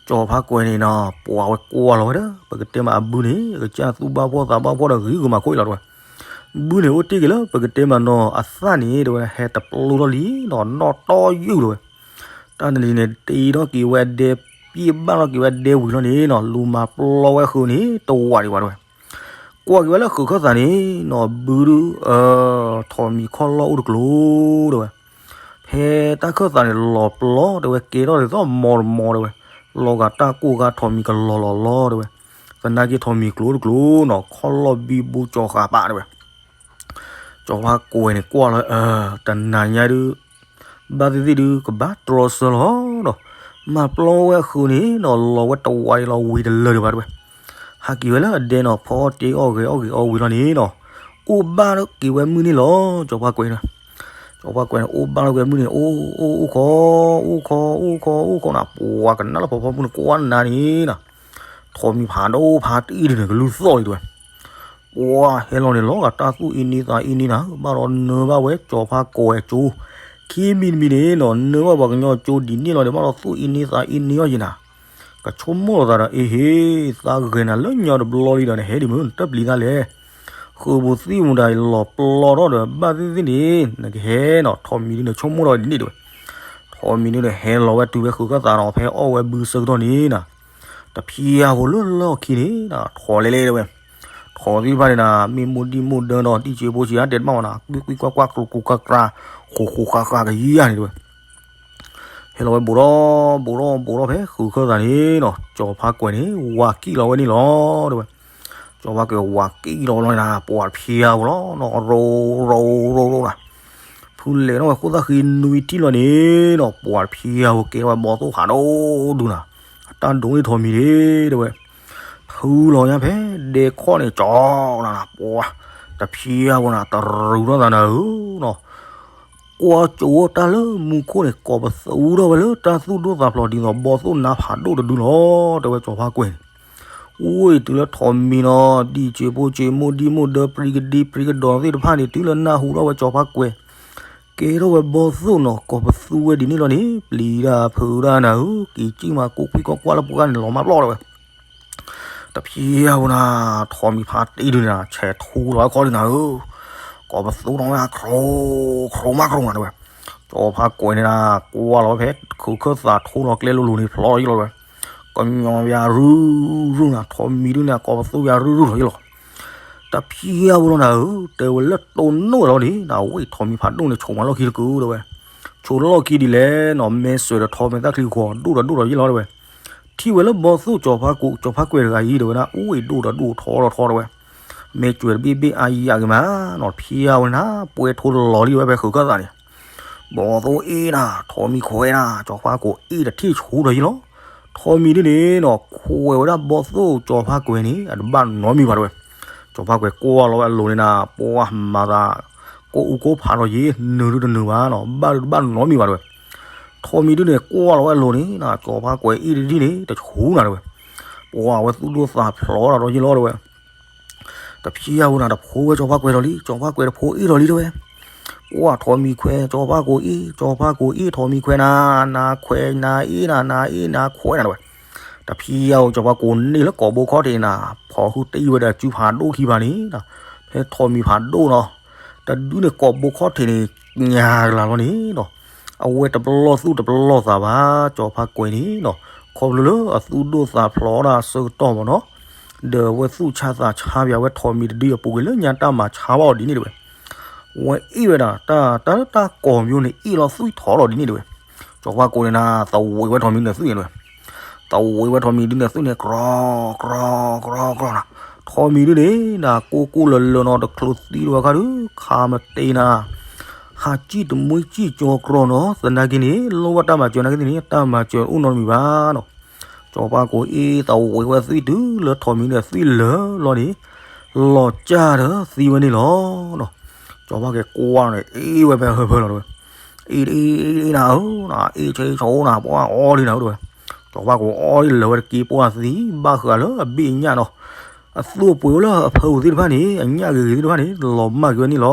ကၠီၤဖါကိးန့ၣ်နီၤ ပှၤဝဲကွၢ်လီၤဝဲဒီး ပကတဲမးအဘုန့ၣ် ကစၢ်သူၣ်ဘၣ်ဖှီၣ်သးဘၣ်ဖှီၣ်ဒီးဂ့ၤဂ့ၤမးခိၣ်လီၤတဲဝဲ. ဘုန့ၣ်အိၣ်တ့ၢ်က့ၤလၢ ပကတဲမးနီၤ အသၣ်န့ၣ် တဲဝဲ ဟဲတပျိထီၣ်လံနီၤ နီၣ်တီယုၢ်လီၤဝဲ. တၢ်တနံၤန့ၣ် တ့ထီၣ်က့ၤဝဲဒဲ ပျ့ၢ်ဘၣ်ထီၣ်က့ၤဝဲဒဲဝံၤလီၤန့ၣ်နီၤ လူၤမၤပျီဝဲဃုာ်န့ၣ် တဝးဒံးဘၣ်တဲဝဲ. ကွၢ်က့ၤဝဲလၢဃုာ်ခၢၣ်သးန့ၣ်နီၤ ဘုဒုး ထိးမံၤခီၣ်လီၢ်အိၣ်တကျိၤတဲဝဲ. ဟဲတၢ်ခၢၣ်သးန့ၣ်လီၤပျီ တဲဝဲ ကဲထီၣ်ဒ်သိးမီတမီ တဲဝဲ, လီၤဂာ်တၢ်ကိၢ်ဂၤ ထိးမံၤကလီၤလီၤလီၤ တဲဝဲ, သနာ်က့ထိးမံၤကျိၤတကျိၤနီၤ ခီၣ်လီၢ်ဘံဘူကၠီၤဃာ်ပာ် တဲဝဲ. ကၠီၤဖါကွဲးန့ၣ်ကွၢ်လီၤ တနၤညါဒုး ဘၣ်သ့ၣ်သ့ၣ်ဒုး ကဘၣ်တြီဆၢလီၤဒီး မၤပျီဝဲဃုာ်န့ၣ်နီၤ လီၤဝဲတဝါအံၤလီၤ ဝံၤတလၢာ်ဒံးဘၣ် တဲဝဲ. ဟးက့ၤဝဲလၢအဒဲနီၤ ဖီအီၣ်တ့အီၣ်ဂဲၤအီၣ်ဂ့ၤအီၣ်ဝံၤလီၤန့ၣ်နီၤ အိၣ်ဘၣ်က့ၤဝဲမုၢ်န့ၣ်လီၤ ကၠီၤဖါကွဲးန့ၣ်. ကၠီၤဖါကွဲးန့ၣ် အိၣ်ဘၣ်လီၤက့ၤမုၢ်န့ၣ် အိၣ်အိၣ်အိၣ်ခီ အိၣ်ခီ အိၣ်ခီ အိၣ်ခီနၤ ပှၤကနၣ်လၢဖီဖီမုၢ်န့ၣ် ကွၢ်နၤန့ၣ်နီၤ ထိးမံၤဖးဒိၣ်ဖးတံၢ်ဒုးန့ၣ် ကလုၢ်သီၣ်လံ တဲဝဲ. ပှၤဟဲလီၤန့ၣ် လီၤဂာ်တၢ်သူၣ်အ့န့သးအ့န့နၤ ဘၣ်ဒီးနၢဘၣ်ဝဲကၠီၤဖါကွဲးအကၠိ ခံမံၤတမံၤန့ၣ်နီၤ နၢဘၣ်ပှၤကညီကၠိဒ်န့ၣ်လီၤန့ၣ် ဘၣ်ဒီးသူၣ်အ့န့သးအ့န့အီၤယံၤနၤ ကဆိကမိၣ်လီၤသးဒီး အ့ဟ့ သးဂဲၤနၤလၢညါတဘျီလံဒီး နဟဲဒံးမ့ၢ် နတပျံၤသးလဲၣ်. ဃုာ်ပူၤသံပူၤဒၣ်အံၤ လီၤပျီထီၣ်ဒီး ဘၣ်သ့ၣ်သ့ၣ်န့ၣ် နကဟဲနီၤ ထိးမံၤဒုးန့ၣ် ဆိကမိၣ်ထီၣ်ဒ်န့ၣ် တဲဝဲ. ထိးမံၤဒုးန့ၣ် ဟဲလီၤဝဲတုၤဖဲဃုာ်ခၢၣ်သးနီၤ ဖဲအီၣ်ဝဲဘုဆၢကတီၢ်န့ၣ်နီၤ တဖျါဖိလၢလီၢ်ခံန့ၣ်နီၤ ထိးလဲၤလဲၤ တဲဝဲ. ထိးသ့ၣ်တဖၣ်န့ၣ်နီၤ မ့ၢ်မိၢ်ဒံၣ်မိၢ်ဒၢဒီး ဒံၣ်စ့ဖိစ့ဧါ တဲတဘၣ်မးနီၤ ကွံကွံကွၢ်ကွၢ် ကျူၤကျူၤကျါကျါ ဃူးဃူးဃးဃးကယၤန့ၣ် တဲဝဲ. ဟဲလီၤဝဲဘူးထီၣ်ဘူးထီၣ်ဘူးထီၣ်ဖဲဃုာ်ခၢၣ်သးန့ၣ်နီၤ ကၠီၤဖါကွဲးန့ၣ် ဝၤကံၣ်လီၤဝဲန့ၣ်လီၤ တဲဝဲ. ကၠီၤဖါကွဲးဝၤကံၣ်လီၤဝဲလီၤန့ၣ်နီၤ ပှၤတဖျါဖိလီၤနီၤ ရိရိရိရိနီၤ ဖုလဲၤထီၣ်ဝဲ ဃိသၣ်ဃံနွံထံၣ်လီၤန့ၣ်နီၤ ပှၤတဖျါဖိကဲထီၣ်ဝဲဘီသိၣ်ဖးဒိၣ်ဒုးနၤ အတၢ်ဒိးန့ၢ်ထိးမံၤန့ၣ် တဲဝဲ. ဖုလီၤညါဖဲဒဲခီၣ်န့ၣ် ကၠီၤနၤ ပှၤတဖျါဖိနၤ တရူးထီၣ်သးနၤဧၢနီၤ ကွၢ်ကၠိတၢ်လၢမူခိၣ်န့ၣ် ကိးပသူထီၣ်ဝဲလၢတၢ်သူၣ်ဒိၣ်သးဖျိးဒ်သိး ဘီသိၣ်နါဖးဒိၣ်တဒုလီၤ တဲဝဲကၠီၤဖါကွဲးန့ၣ်. အိၣ်အံၤတုၤလၢထိးမံၤနီၤ ဒံၣ်စ့ဖိစ့ မိၢ်ဒံၣ်မိၢ်ဒၢ ပြံကဒံပြံကဒီးသ့ၣ်တဖၣ်န့ၣ် တုၤလၢနၢ်ဟူထီၣ်ဝဲကၠီၤဖါကွဲး ကဲထီၣ်ဝဲဘီသိၣ်နီၤ ကိးပသူဝဲဒ်န့ၣ်လီၤန့ၣ် ပျံၤတၢ်ဖုးတၢ်နၤဧၢ က့ၤကံၣ်မး ကိးကွံကိးကွၢ်လၢပှၤဂၤန့ၣ် လီၤမၢ်ပျီၢ် တဲဝဲ. တဖျါဖိနၤ ထိးမံၤဖးတံၢ်ဒုးန့ၣ် ဆဲးထူလီၤခီဒုးနၤဧၢ ကိးပသူထီၣ်ဝဲ ခရိ ခရိမးခရိနၤ တဲဝဲ. ကၠီၤဖါကွဲးန့ၣ်နၤ ကွၢ်လီၤဝဲဖဲ ခုးခၢၣ်သးထူလီၤကျဲလိၤလိၤန့ၣ် ဖျီလီၤယံၤလီၤဝဲ ကညီယၤရုၢ်ရုၢ်နၤ ထိးမံၤဒုးန့ၣ် ကိးပသူယၤရုၢ်ရုၢ်လီၤယံၤလီၤ တဖျါဖိလီၤနၤဧၢ တဲဝဲလၢတိၢ်နီၣ်ဝဲလီၤန့ၣ် အဝဲထိးမံၤဖးဒိၣ်န့ၣ် ဆိးမးလီၢ်ခံတကုာ် တဲဝဲ. ဆိးလီၢ်ခံဒ်လဲၣ်နီၤ မဲာ်စွဲးဒီးထိးမဲာ်သၣ်ချံဂီၤ ဒိၣ်ဒီးဒိၣ်ဒီးယံၤလီၤ တဲဝဲ. ထံၣ်ဝဲလၢဘီသိၣ်ကၠီၤဖါကွဲး ကၠီၤဖါကွဲးတဂၤအံၤ တဲဝဲဒၣ် အိၣ်အံၤဒိၣ်ဒီးဒိၣ်ထီဒီးထီ တဲဝဲ. မဲာ်စွဲးတဘ့ၣ်ဘ့ၣ်အါယံၤက့ၤမးနီၤ တဖျါဖိနၤ ပှဲၤထူလီၤလံဝဲဖဲခုးခၢၣ်သးန့ၣ် ဘီသိၣ်အ့ၣ်နၤ ထိးမံၤခွဲးနၤ ကၠီၤဖါကွဲးအ့ၣ်တထံၣ်ဆူဒီးယံၤလီၤ. ထိးမံၤဒုးန့ၣ်နီၤ ခွဲးဝဲဒၣ်ဘီသိၣ်ကၠီၤဖါကွဲးန့ၣ် အတဘၣ်နီတမံၤဘၣ် တဲဝဲ. ကၠီၤဖါကွဲးကွၢ်လီၤဝဲအလိၤန့ၣ်နၤ ပှၤမၤသး ကိၢ်အူကိၢ်ဖးဒီးယံၤ နုာ်ဒုးတနုာ်ဘၣ်နီၤ ဘၣ်ဒုးတဘၣ်နီတမံၤဘၣ် တဲဝဲ. ထိးမံၤဒုးန့ၣ် ကွၢ်လီၤဝဲအလိၤန့ၣ်နၤ ကၠီၤဖါကွဲးအ့ၣ်တထံၣ်န့ၣ် တဆူနၤ တဲဝဲ. ပှၤဝဲသူၣ်ဒိၣ်သးဖျိးတၢ်ဒီးယံၤလီၤ တဲဝဲ. တဖျါဖိနၤ တဖိဝဲကၠီၤဖါကွဲးဒီးလံ ကၠီၤဖါကွဲးတဖိအ့ၣ်ဒီးလံ တဲဝဲ. ကွၢ်ထိးမံၤခွဲး ကၠီၤဖါကွဲးအ့ၣ် ကၠီၤဖါကွဲးအ့ၣ် ထိးမံၤခွဲးနၤ နၤခွဲး နၤအ့ၣ်နၤ နၤအ့ၣ် နၤခွဲးနၤ တဲဝဲ. တဖျါဖိကၠီၤဖါကွဲးန့ၣ်လၢကိာ်ဘိခီၣ်ထံးနၤ ဖီၣ်ဟုတ့ၢ်ဝဲဒီးစုဖးဒိၣ်ခံဖးန့ၣ် ဖဲထိးမံၤဖးဒိၣ်နီၤ တဒုန့ၣ်ကိာ်ဘိခီၣ်ထံးန့ၣ် ညါကလၤလီၤန့ၣ်နီၤ အဝဲတပလီၢ်သူၣ်တပလီၢ်သးဘၣ် ကၠီၤဖါကွဲးန့ၣ်နီၤ ခီဖျိလၢအသူၣ်ဒိၣ်သးဖျိးဒၣ်ဆၢကတီၢ်မးနီၤ ဒီးအဝဲသူၣ်ဆါသးဆါပၠးဝဲထိးမံၤတဒုအပူၤကွံာ်လၢညါတၢ်မၤဆါဘၣ်အီၤဒ်န့ၣ် တဲဝဲ. ဝဲအ့ၣ်ဝဲဒၣ် တၢ်တၢ်လၢတၢ်ကိးမံၤန့ၣ် အ့ၣ်လီၤသွံၣ်ထီၣ်လီၤဒ်န့ၣ် တဲဝဲ. ကၠီၤဖါကွဲးန့ၣ်နၤ သဝံးဝဲထိးမံၤဒုန့ၣ်သွံၣ်န့ၣ် တဲဝဲ. သဝံးဝဲထိးမံၤဒုန့ၣ်သွံၣ်န့ၣ် ကြီ ကြီ ကြီ ကြီနၤ ထိးမံၤဒုန့ၣ်နၤ ကိၢ်ကိၢ်လၢၤလၢၤနီၤ တချုးသံတဝဲခါဒုး ခးမတ့နၤ ဟးစံၣ်တမှံစံၣ်ကၠီကြီနီၤ သနာ်က့န့ၣ် လိၣ်ဘၣ်တၢ်မၤစၢၤနာ်က့န့ၣ် တၢ်မၤစၢၤအိၣ်နီတမံၤဘၣ်နီၤ ကၠီၤဖါကွဲးအ့ၣ်သဝံးဝဲသွံၣ်တုၤလၢထိးမံၤဒုန့ၣ်သွံၣ်လၢာ်လီၤန့ၣ် လီၤစၢ်ဒီးသံဝဲန့ၣ်လီၤနီၤ ကၠီၤဖါကွဲးကွၢ်န့ၣ် အ့ၣ်ဝဲဖဲဟၢဖၢလီၤတဲဝဲ. အ့ၣ်အ့ၣ်အ့ၣ်နၤဧၢ အ့ၣ်ဆ့ဆိနၤ ပှၤအီဒံနၤဧၢတဲဝဲ. ကၠီၤဖါကွဲးအီဒံလၢာ်ဝဲတက့ၢ်ပှၤသံ ဘၣ်ဃးလၢအဘ့ၣ်အညၣ်နီၤ အသူၣ်အပှ့ၤအိၣ်လၢအဖၢပူၤသ့ၣ်တဖၣ်န့ၣ် အညၣ်ဂ့ၤဂ့ၤသ့ၣ်တဖၣ်န့ၣ် လီၤမၢ်က့ၤဝဲန့ၣ်လီၤ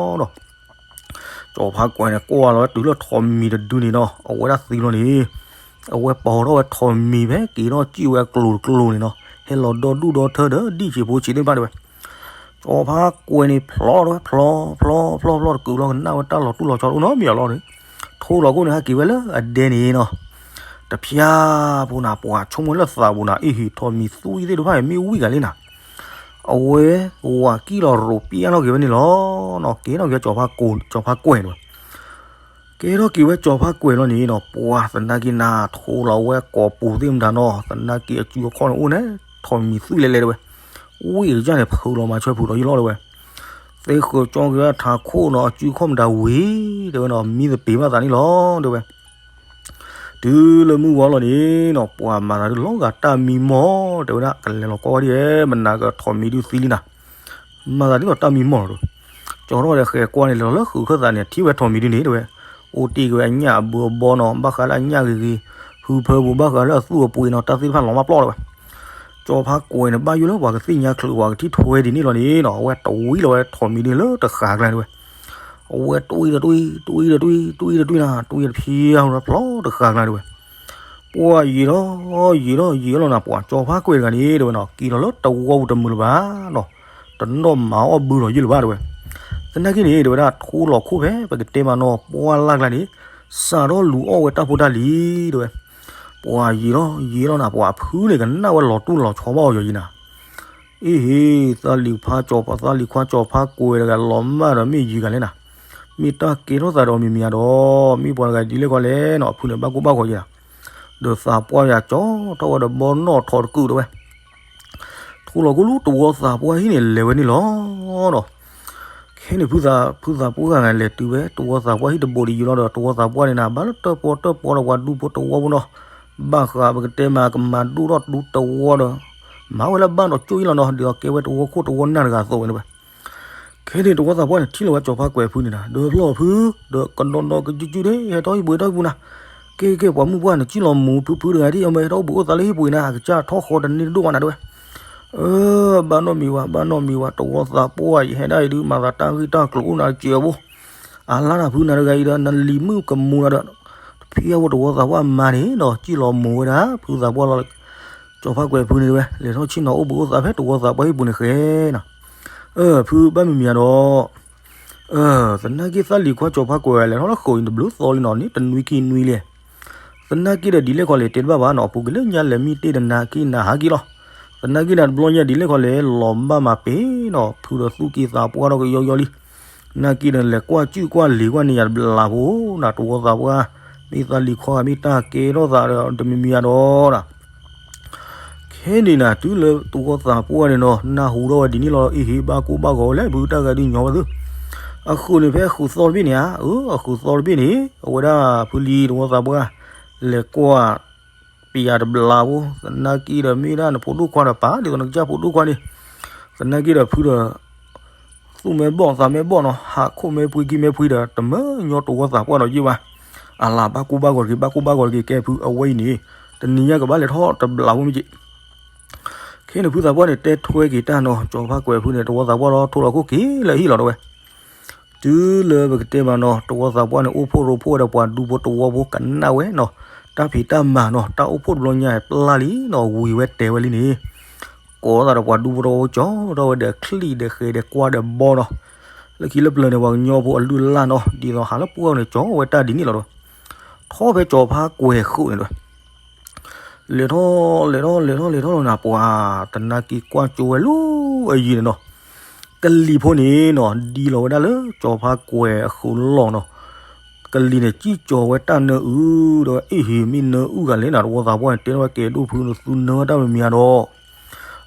နီၤ ကၠီၤဖါကွဲးန့ၣ် ကွၢ်လီၤဝဲတုၤလၢထိးမံၤတဒုန့ၣ်နီၤ အဝဲဒၣ်သံလီၤန့ၣ် အဝဲပိာ်ထီၣ်ဝဲထိးမံၤဖဲက့ၤထီၣ်စံၣ်ဝဲအကျိၤတကျိၤန့ၣ်နီၤ ဟဲလီၤဒီဒူၣ်ဒီထၢဒီးဒံၣ်ဆံးဖိဆံးသ့ၣ်တဖၣ်တဲဝဲ. ကၠီၤဖါကွဲးန့ၣ်ဖျိးဝဲ ဖျိး ဖျိး ဖျိး ဖျိးတကုာ်လီၤ ကနၣ်ဝဲတၢ်လီၤတူၢ်လီၤဆီတအိၣ်နီတမံၤအလီၢ်န့ၣ် ထိလီၤကိၣ်န့ၣ် ဟဲက့ၤဝဲလၢအဒဲန့ၣ်နီၤ တဖျါဖိနၤ ပှၤဆိကမိၣ်လၢသးပူၤနၤ အ့ၣ်ဟ့ၣ်ထိးမံၤသူအံၤသ့ၣ်တဖၣ်န့ၣ် မ့ၢ်ဝံၣ်ကၤလံနၤ အဝဲ ဝၤကံၣ်လီၤရိးပျဲၢ်ထီၣ်က့ၤဝဲန့ၣ်လီၤနီၤ ကဲထီၣ်က့ၤကၠီၤဖါကွဲး ကၠီၤဖါကွဲးန့ၣ်ဝဲ ကဲထီၣ်က့ၤဝဲကၠီၤဖးကွဲၤလီၤန့ၣ်နီၤ, ပှၤသနာ်က့နၤ ထိးလီၤဝဲကိာ်ပူၤသ့ၣ်မတၤနီၤ, သနာ်က့အစုအခီၣ်န့ၣ်အိၣ်န့ၣ် ထိးမံၤသွံၣ်လဲၤလဲၤတဲဝဲ, ဝ့ၢ်ကစၢ်န့ၣ် ဖုးလီၤမၤဆွဲဖုးလီၤယံာ်လီၤတဲဝဲ, သ့ဃုာ်ကၠီက့ၤဝဲထးခိၣ်နီၤ အစုအခီၣ်မတၤဝံၤ တဲဝဲနီၤ, မံသပ့ၤဘၣ်သးန့ၣ်လီၤ တဲဝဲ. တုၤလၢမုၢ်ဝါလီၤန့ၣ်နီၤ, ပှၤမၤသးဒုးလီၤဂာ်တၢ်မံမီၢ် တဲဝဲဒၣ်, ကလဲၤလီၤကွၢ်ဝဲဒ် မနၤကထိးမံၤဒုးသံလံနၤ မၤသးဒ်သိးတၢ်မံမီၢ်လီၤဒီး, ကၠီထီၣ်ဒီးဃဲၤကွၢ်န့ၣ် လဲၤလီၤလၢဃုာ်ခၢၣ်သးန့ၣ် ထံၣ်ဝဲထိးမံၤဒုးန့ၣ် တဲဝဲ, အိၣ်တ့ၢ်က့ၤဝဲအညၣ်အဘုအဘီနီၤ, ဘၣ်ဃးလၢအညၣ်ဂ့ၤဂ့ၤ, ဖုဖၢပူၤ ဘၣ်ဃးလၢအသူၣ်အပှ့ၤနီၤ, တၢ်သ့ၣ်တဖၣ်လီၤမၢ်ပျီၢ်လၢၤဝဲ. ကၠီၤဖးကွဲၤန့ၣ် ဘၣ်ယိၣ်လၢပှၤကသ့ၣ်ညါချုး ပှၤကထံၣ်ထွဲဒ်န့ၣ်လီၤန့ၣ်နီၤ, အဝဲတဝံလီၤဝဲထိးမံၤဒုးလၢတဃာ်ကျါတဲဝဲ, အဝဲတဝံတဝံ, တဝံတဝံ, တဝံတတွံနၤ, တဝံတဖျါဟူဖျီတဃာ်ကျါတဲဝဲ ပှၤယံာ်ထီၣ်, ယံာ်ထီၣ်, ယံာ်လီၤနၤ, ပှၤကၠီၤဖးကွဲၤတဂၤန့ၣ် တဲဝဲနီၤ, က့ၤလီၤလၢတဝီပူၤတမုာ်လၢၤဘၣ်နီၤ, တနီၣ်မၤအီၣ်ဘုလီၤယုၢ်လၢၤဘၣ်တဲဝဲ. သနာ်က့န့ၣ် တဲဝဲဒၣ် ထိလီၤခိၣ်ဖဲ ပကတဲမးနီၤ ပှၢ်လၢ်ကျါန့ၣ် စးထီၣ်လူၤအီၣ်ဝဲတၢ်ဖိတၢ်လံၤတဲဝဲ. ပှၤယံာ်ထီၣ်, ယံာ်လီၤနၤ, ပှၤဖုန့ၣ် ကနၣ်ဝဲလီၤတူၢ်လီၤဆီဘၣ်အီၤယီၤယံၤနၤ အ့ဟ့, သးလံၤဖါကၠီၤဖး, သးလံၤခွါကၠီၤဖးကွဲၤတဂၤ လီၤမၢ်ဒီးမ့ၢ်ယံၤဂၤလဲၣ်နၤ, မ့ၢ်တၢ်ကဲထီၣ်သးဒီးမံၤမံၤဧါဒီး, မ့ၢ်ပှၤတဂၤဒ်လဲၣ်ခီလဲၣ်နီၤ, အဖုန့ၣ်ဘၣ်ကိၢ်ဘၣ်ဂီၤယံၤနၤ, ဒီးသးပှၢ်ယၤကၠီထီၣ်ဝဲဒီးဘီနီၣ်ထိးတကုာ်တဲဝဲ ထိလီၤကိၣ်လူတဝီသးပှၢ်ဟံၣ်န့ၣ် လဲၤဝဲန့ၣ်လီၤဒီး, ခဲန့ၣ်ဖုသး, ဖုသးပှၢ်ဂၤလဲၤတုၤဝဲ တဝီသးပှၢ်ဟံၣ်တဘိးဒံးယံၤလီၤဒီး တဝီသးပှၢ်န့ၣ်နၤ ဘၣ်လၢတၢၣ်ပီတၢၣ်ပီဒီးပှၤဒူဖိတဝီဖိနီၤ, ဘၣ်ဃးပကတဲမးကမၤဒိၣ်ထီၣ်ဒူတဝီဒီး, မၤဝဲလၢဘၣ်ဒီးကၠိၣ်အံၤလီၤနီၤ, ဒ်သိးကဲဝဲတဝီခိၣ်တဝီနၢ်တဂၤအသိးဝဲန့ၣ်ဝဲ ခဲန့ၣ်တဝီသးပှၢ်န့ၣ် ထံၣ်လီၤဝဲကၠီၤဖးကွဲၤဖုန့ၣ်နၤ, ဒီးဖျီၣ်ဖု, ဒီးကဒီဒီကစုစုဒၣ် ဟဲထီၣ်ဟံၣ်ပှ့ၤထီၣ်ဟံၣ်ပူၤနၤ, ကဲကဲ ပှၤမုၣ်ပှၢ်န့ၣ် ကံၣ်လီၤမူၤဖုဖုတဂၤဒ်အမ့ၢ် ဟဲထီၣ်အိၣ်ဘှံးအိၣ်သးလၢဟံၣ်ပူၤအံၤနၤ အကစၢ်ထီၣ်ဃီတန့ၢ်တဒိၣ်ဘၣ်နၤတဲဝဲ. အၢ, ဘၣ်နီတမံၤဝဲ, ဘၣ်နီတမံၤဝဲ, တဝီသးပှၢ်အံၤ ဟဲဒၣ်အံၤဒုး မၤသးတၢ်ဂ့ၢ်တၢ်ကျိၤအိၣ်နၤတစဲးဖိ, အလါနၤဖုနၤတဂၤအံၤဒီး နလံၤမုၣ်ကမူၤနၤဒီး, တဖံအဝဲတဝီသးပှၢ်မၤန့ၣ်ဒီး ကံၣ်လီၤမူၤဝဲဒၣ် ဖုသးပှၢ်လီၤ ကၠီၤဖးကွဲၤဖုန့ၣ်တဲဝဲ, လဲၤထီၣ်ဆ့ၣ်နီၤအိၣ်ဘှံးအိၣ်သးဖဲတဝီသးပှၢ်ဟံၣ်ပူၤန့ၣ်ဃဲနၤ. အၢ, ဖုဘၣ်မံၤမံၤဧါဒီး, အၢ, သနာ်က့သးလံၤခွါကၠီၤဖးကွဲၤ လဲၤထီၣ်လၢဃိာ်အံၤတဘျုးသီလံနီၤ, န့ၣ်တနွံခံနွံလဲၣ်. သနာ်က့ဒီးဒ်လဲၣ်ခီလဲၣ် တဲတဘၣ်ဘၣ်နီၤ, အပူၤက့ၤလၢညါလဲၤမံတ့ၢ်ဒီးနၤက့ၤနၤဟးက့ၤလီၤ. သနာ်က့ဒီးတဘျီညါဒ်လဲၣ်ခီလဲၣ် လီၤဘၣ်မၤပ့ၤနီၤ, ဖုဒီးသူၣ်က့သးပှၢ်ထီၣ်ကယီကယီလံ. သနာ်က့ဒီးလဲၤကွၢ်စုၣ်ကွၢ်လံၤကွၢ်န့ၣ်ယၤတဘျးဖိနၤ, တဝီသးပှၢ်, မ့ၢ်သးလံၤခွါ မ့ၢ်တၢ်ကဲထီၣ်သးဒီးတမံၤမံၤဧါဒီးနၤ ခဲန့ၣ်နၤ တုၤလၢတဝီသးပှၢ်န့ၣ်နီၤ နၢ်ဟူထီၣ်ဝဲဒ်န့ၣ်လီၤ, အ့ဟ့ ဘၣ်ကိၢ်ဘၣ်ဂီၤဝဲလဲၣ် ဖုတၢ်ဂၤဒုးညီဝဲသု. အဃုာ်န့ၣ်ဖဲအဃုာ်သီတဘ့ၣ်န့ၣ်ဧါ, အၢ အဃုာ်သီတဘ့ၣ်န့ၣ် အဝဲဒၣ်ဖုလံၤတဝီသးပှၢ် လဲၤကွၢ်ပယၤတဘျးဖိ, သနာ်က့ဒီးမ့ၢ်ဒၣ်နဖိဒိၣ်ခွါဒီးပာ်ဒ်သိးနကစၢ်ဖိဒိၣ်ခွါန့ၣ်, သနာ်က့ဒီးဖုဒီး သူၣ်မဲဘီၣ်သးမဲဘီၣ်နီၤ, ဟးခိၣ်မဲပှ့ၤကံမဲပှ့ၤဒီး တမၢညီတဝီသးပှၢ်နီၤယ့ၢ်ဘၣ်. အလၤဘၣ်ကိၢ်ဘၣ်ဂီၤတက့ၢ်, ဘၣ်ကိၢ်ဘၣ်ဂီၤတက့ၢ်, ကဲဖုအဝဲအံၤန့ၣ် တနံၤညါကဘၣ်လဲၤထီၣ်တဘျးဖိမ့ၢ်က့ၤ. ခဲန့ၣ်ဖုသးပှၢ်န့ၣ် တဲထွဲက့ၤတၢ်နီၤ, ကၠီၤဖးကွဲၤဖုန့ၣ် တဝီသးပှၢ်လီၤထိၣ်လီၤခိၣ်က့ၤလၢဟံၣ်လီၤတဲဝဲ. တုၤလၢပကတဲမးနီၤ, တဝီသးပှၢ်န့ၣ် အိၣ်ဖှိၣ်ရိဖှိၣ်ဝဲဒီးပှၤဒူဖိတဝီဖိကနၣ်ဝဲနီၤ, တၢ်ဖံးတၢ်မၤနီၤ, တၢ်အိၣ်ဖှိၣ်တဘျီညါပျၢ်လံနီၤ, ဝံၤဝဲတဲဝဲလံန့ၣ် ကိးသးဒီးပှၤဒူဖိတဝီဖိ ကၠီထီၣ်ဝဲဒီးချံၣ်ဒီးဃဲၤဒီးကွၢ်ဒီးဘီနီၤ, လၢခံလၢပျၢၤန့ၣ် ပှၤကညီဖိအလုၢ်အလၢ်နီၤ, ဒ်သိးဟးလၢပှၢ်န့ၣ် ကၠီဝဲတၢ်ဒ်န့ၣ်လီၤဒီး, ထီၣ်ဖဲကၠီၤဖးကွဲၤဃုာ်န့ၣ်ဒီး လဲၤထီၣ် လဲၤထီၣ် လဲၤထီၣ် လဲၤထီၣ်လီၤနၤ ပှၤသနာ်က့ကွၢ်ကၠိဝဲလၢအယံၤန့ၣ်နီၤ, ကလံၤဖိန့ၣ်နီၤ ဒ်လီၤဝဲဒၣ်လၢကၠီၤဖးကွဲၤအဃုာ်လီၢ်နီၤ, ကလံၤန့ၣ် စံၣ်ကၠီၤဝဲတၢ်နၢအုၣ်ဒီး အ့ၣ်ဟ့ၣ် မ့ၢ်နၢအုၣ်ဂၤလဲၣ်နၤ တဝီသးပှၢ်န့ၣ် တဲထီၣ်ဝဲကဲဒိၣ်ဖုနသုနၢတၢ်မံၤမံၤဧါဒီး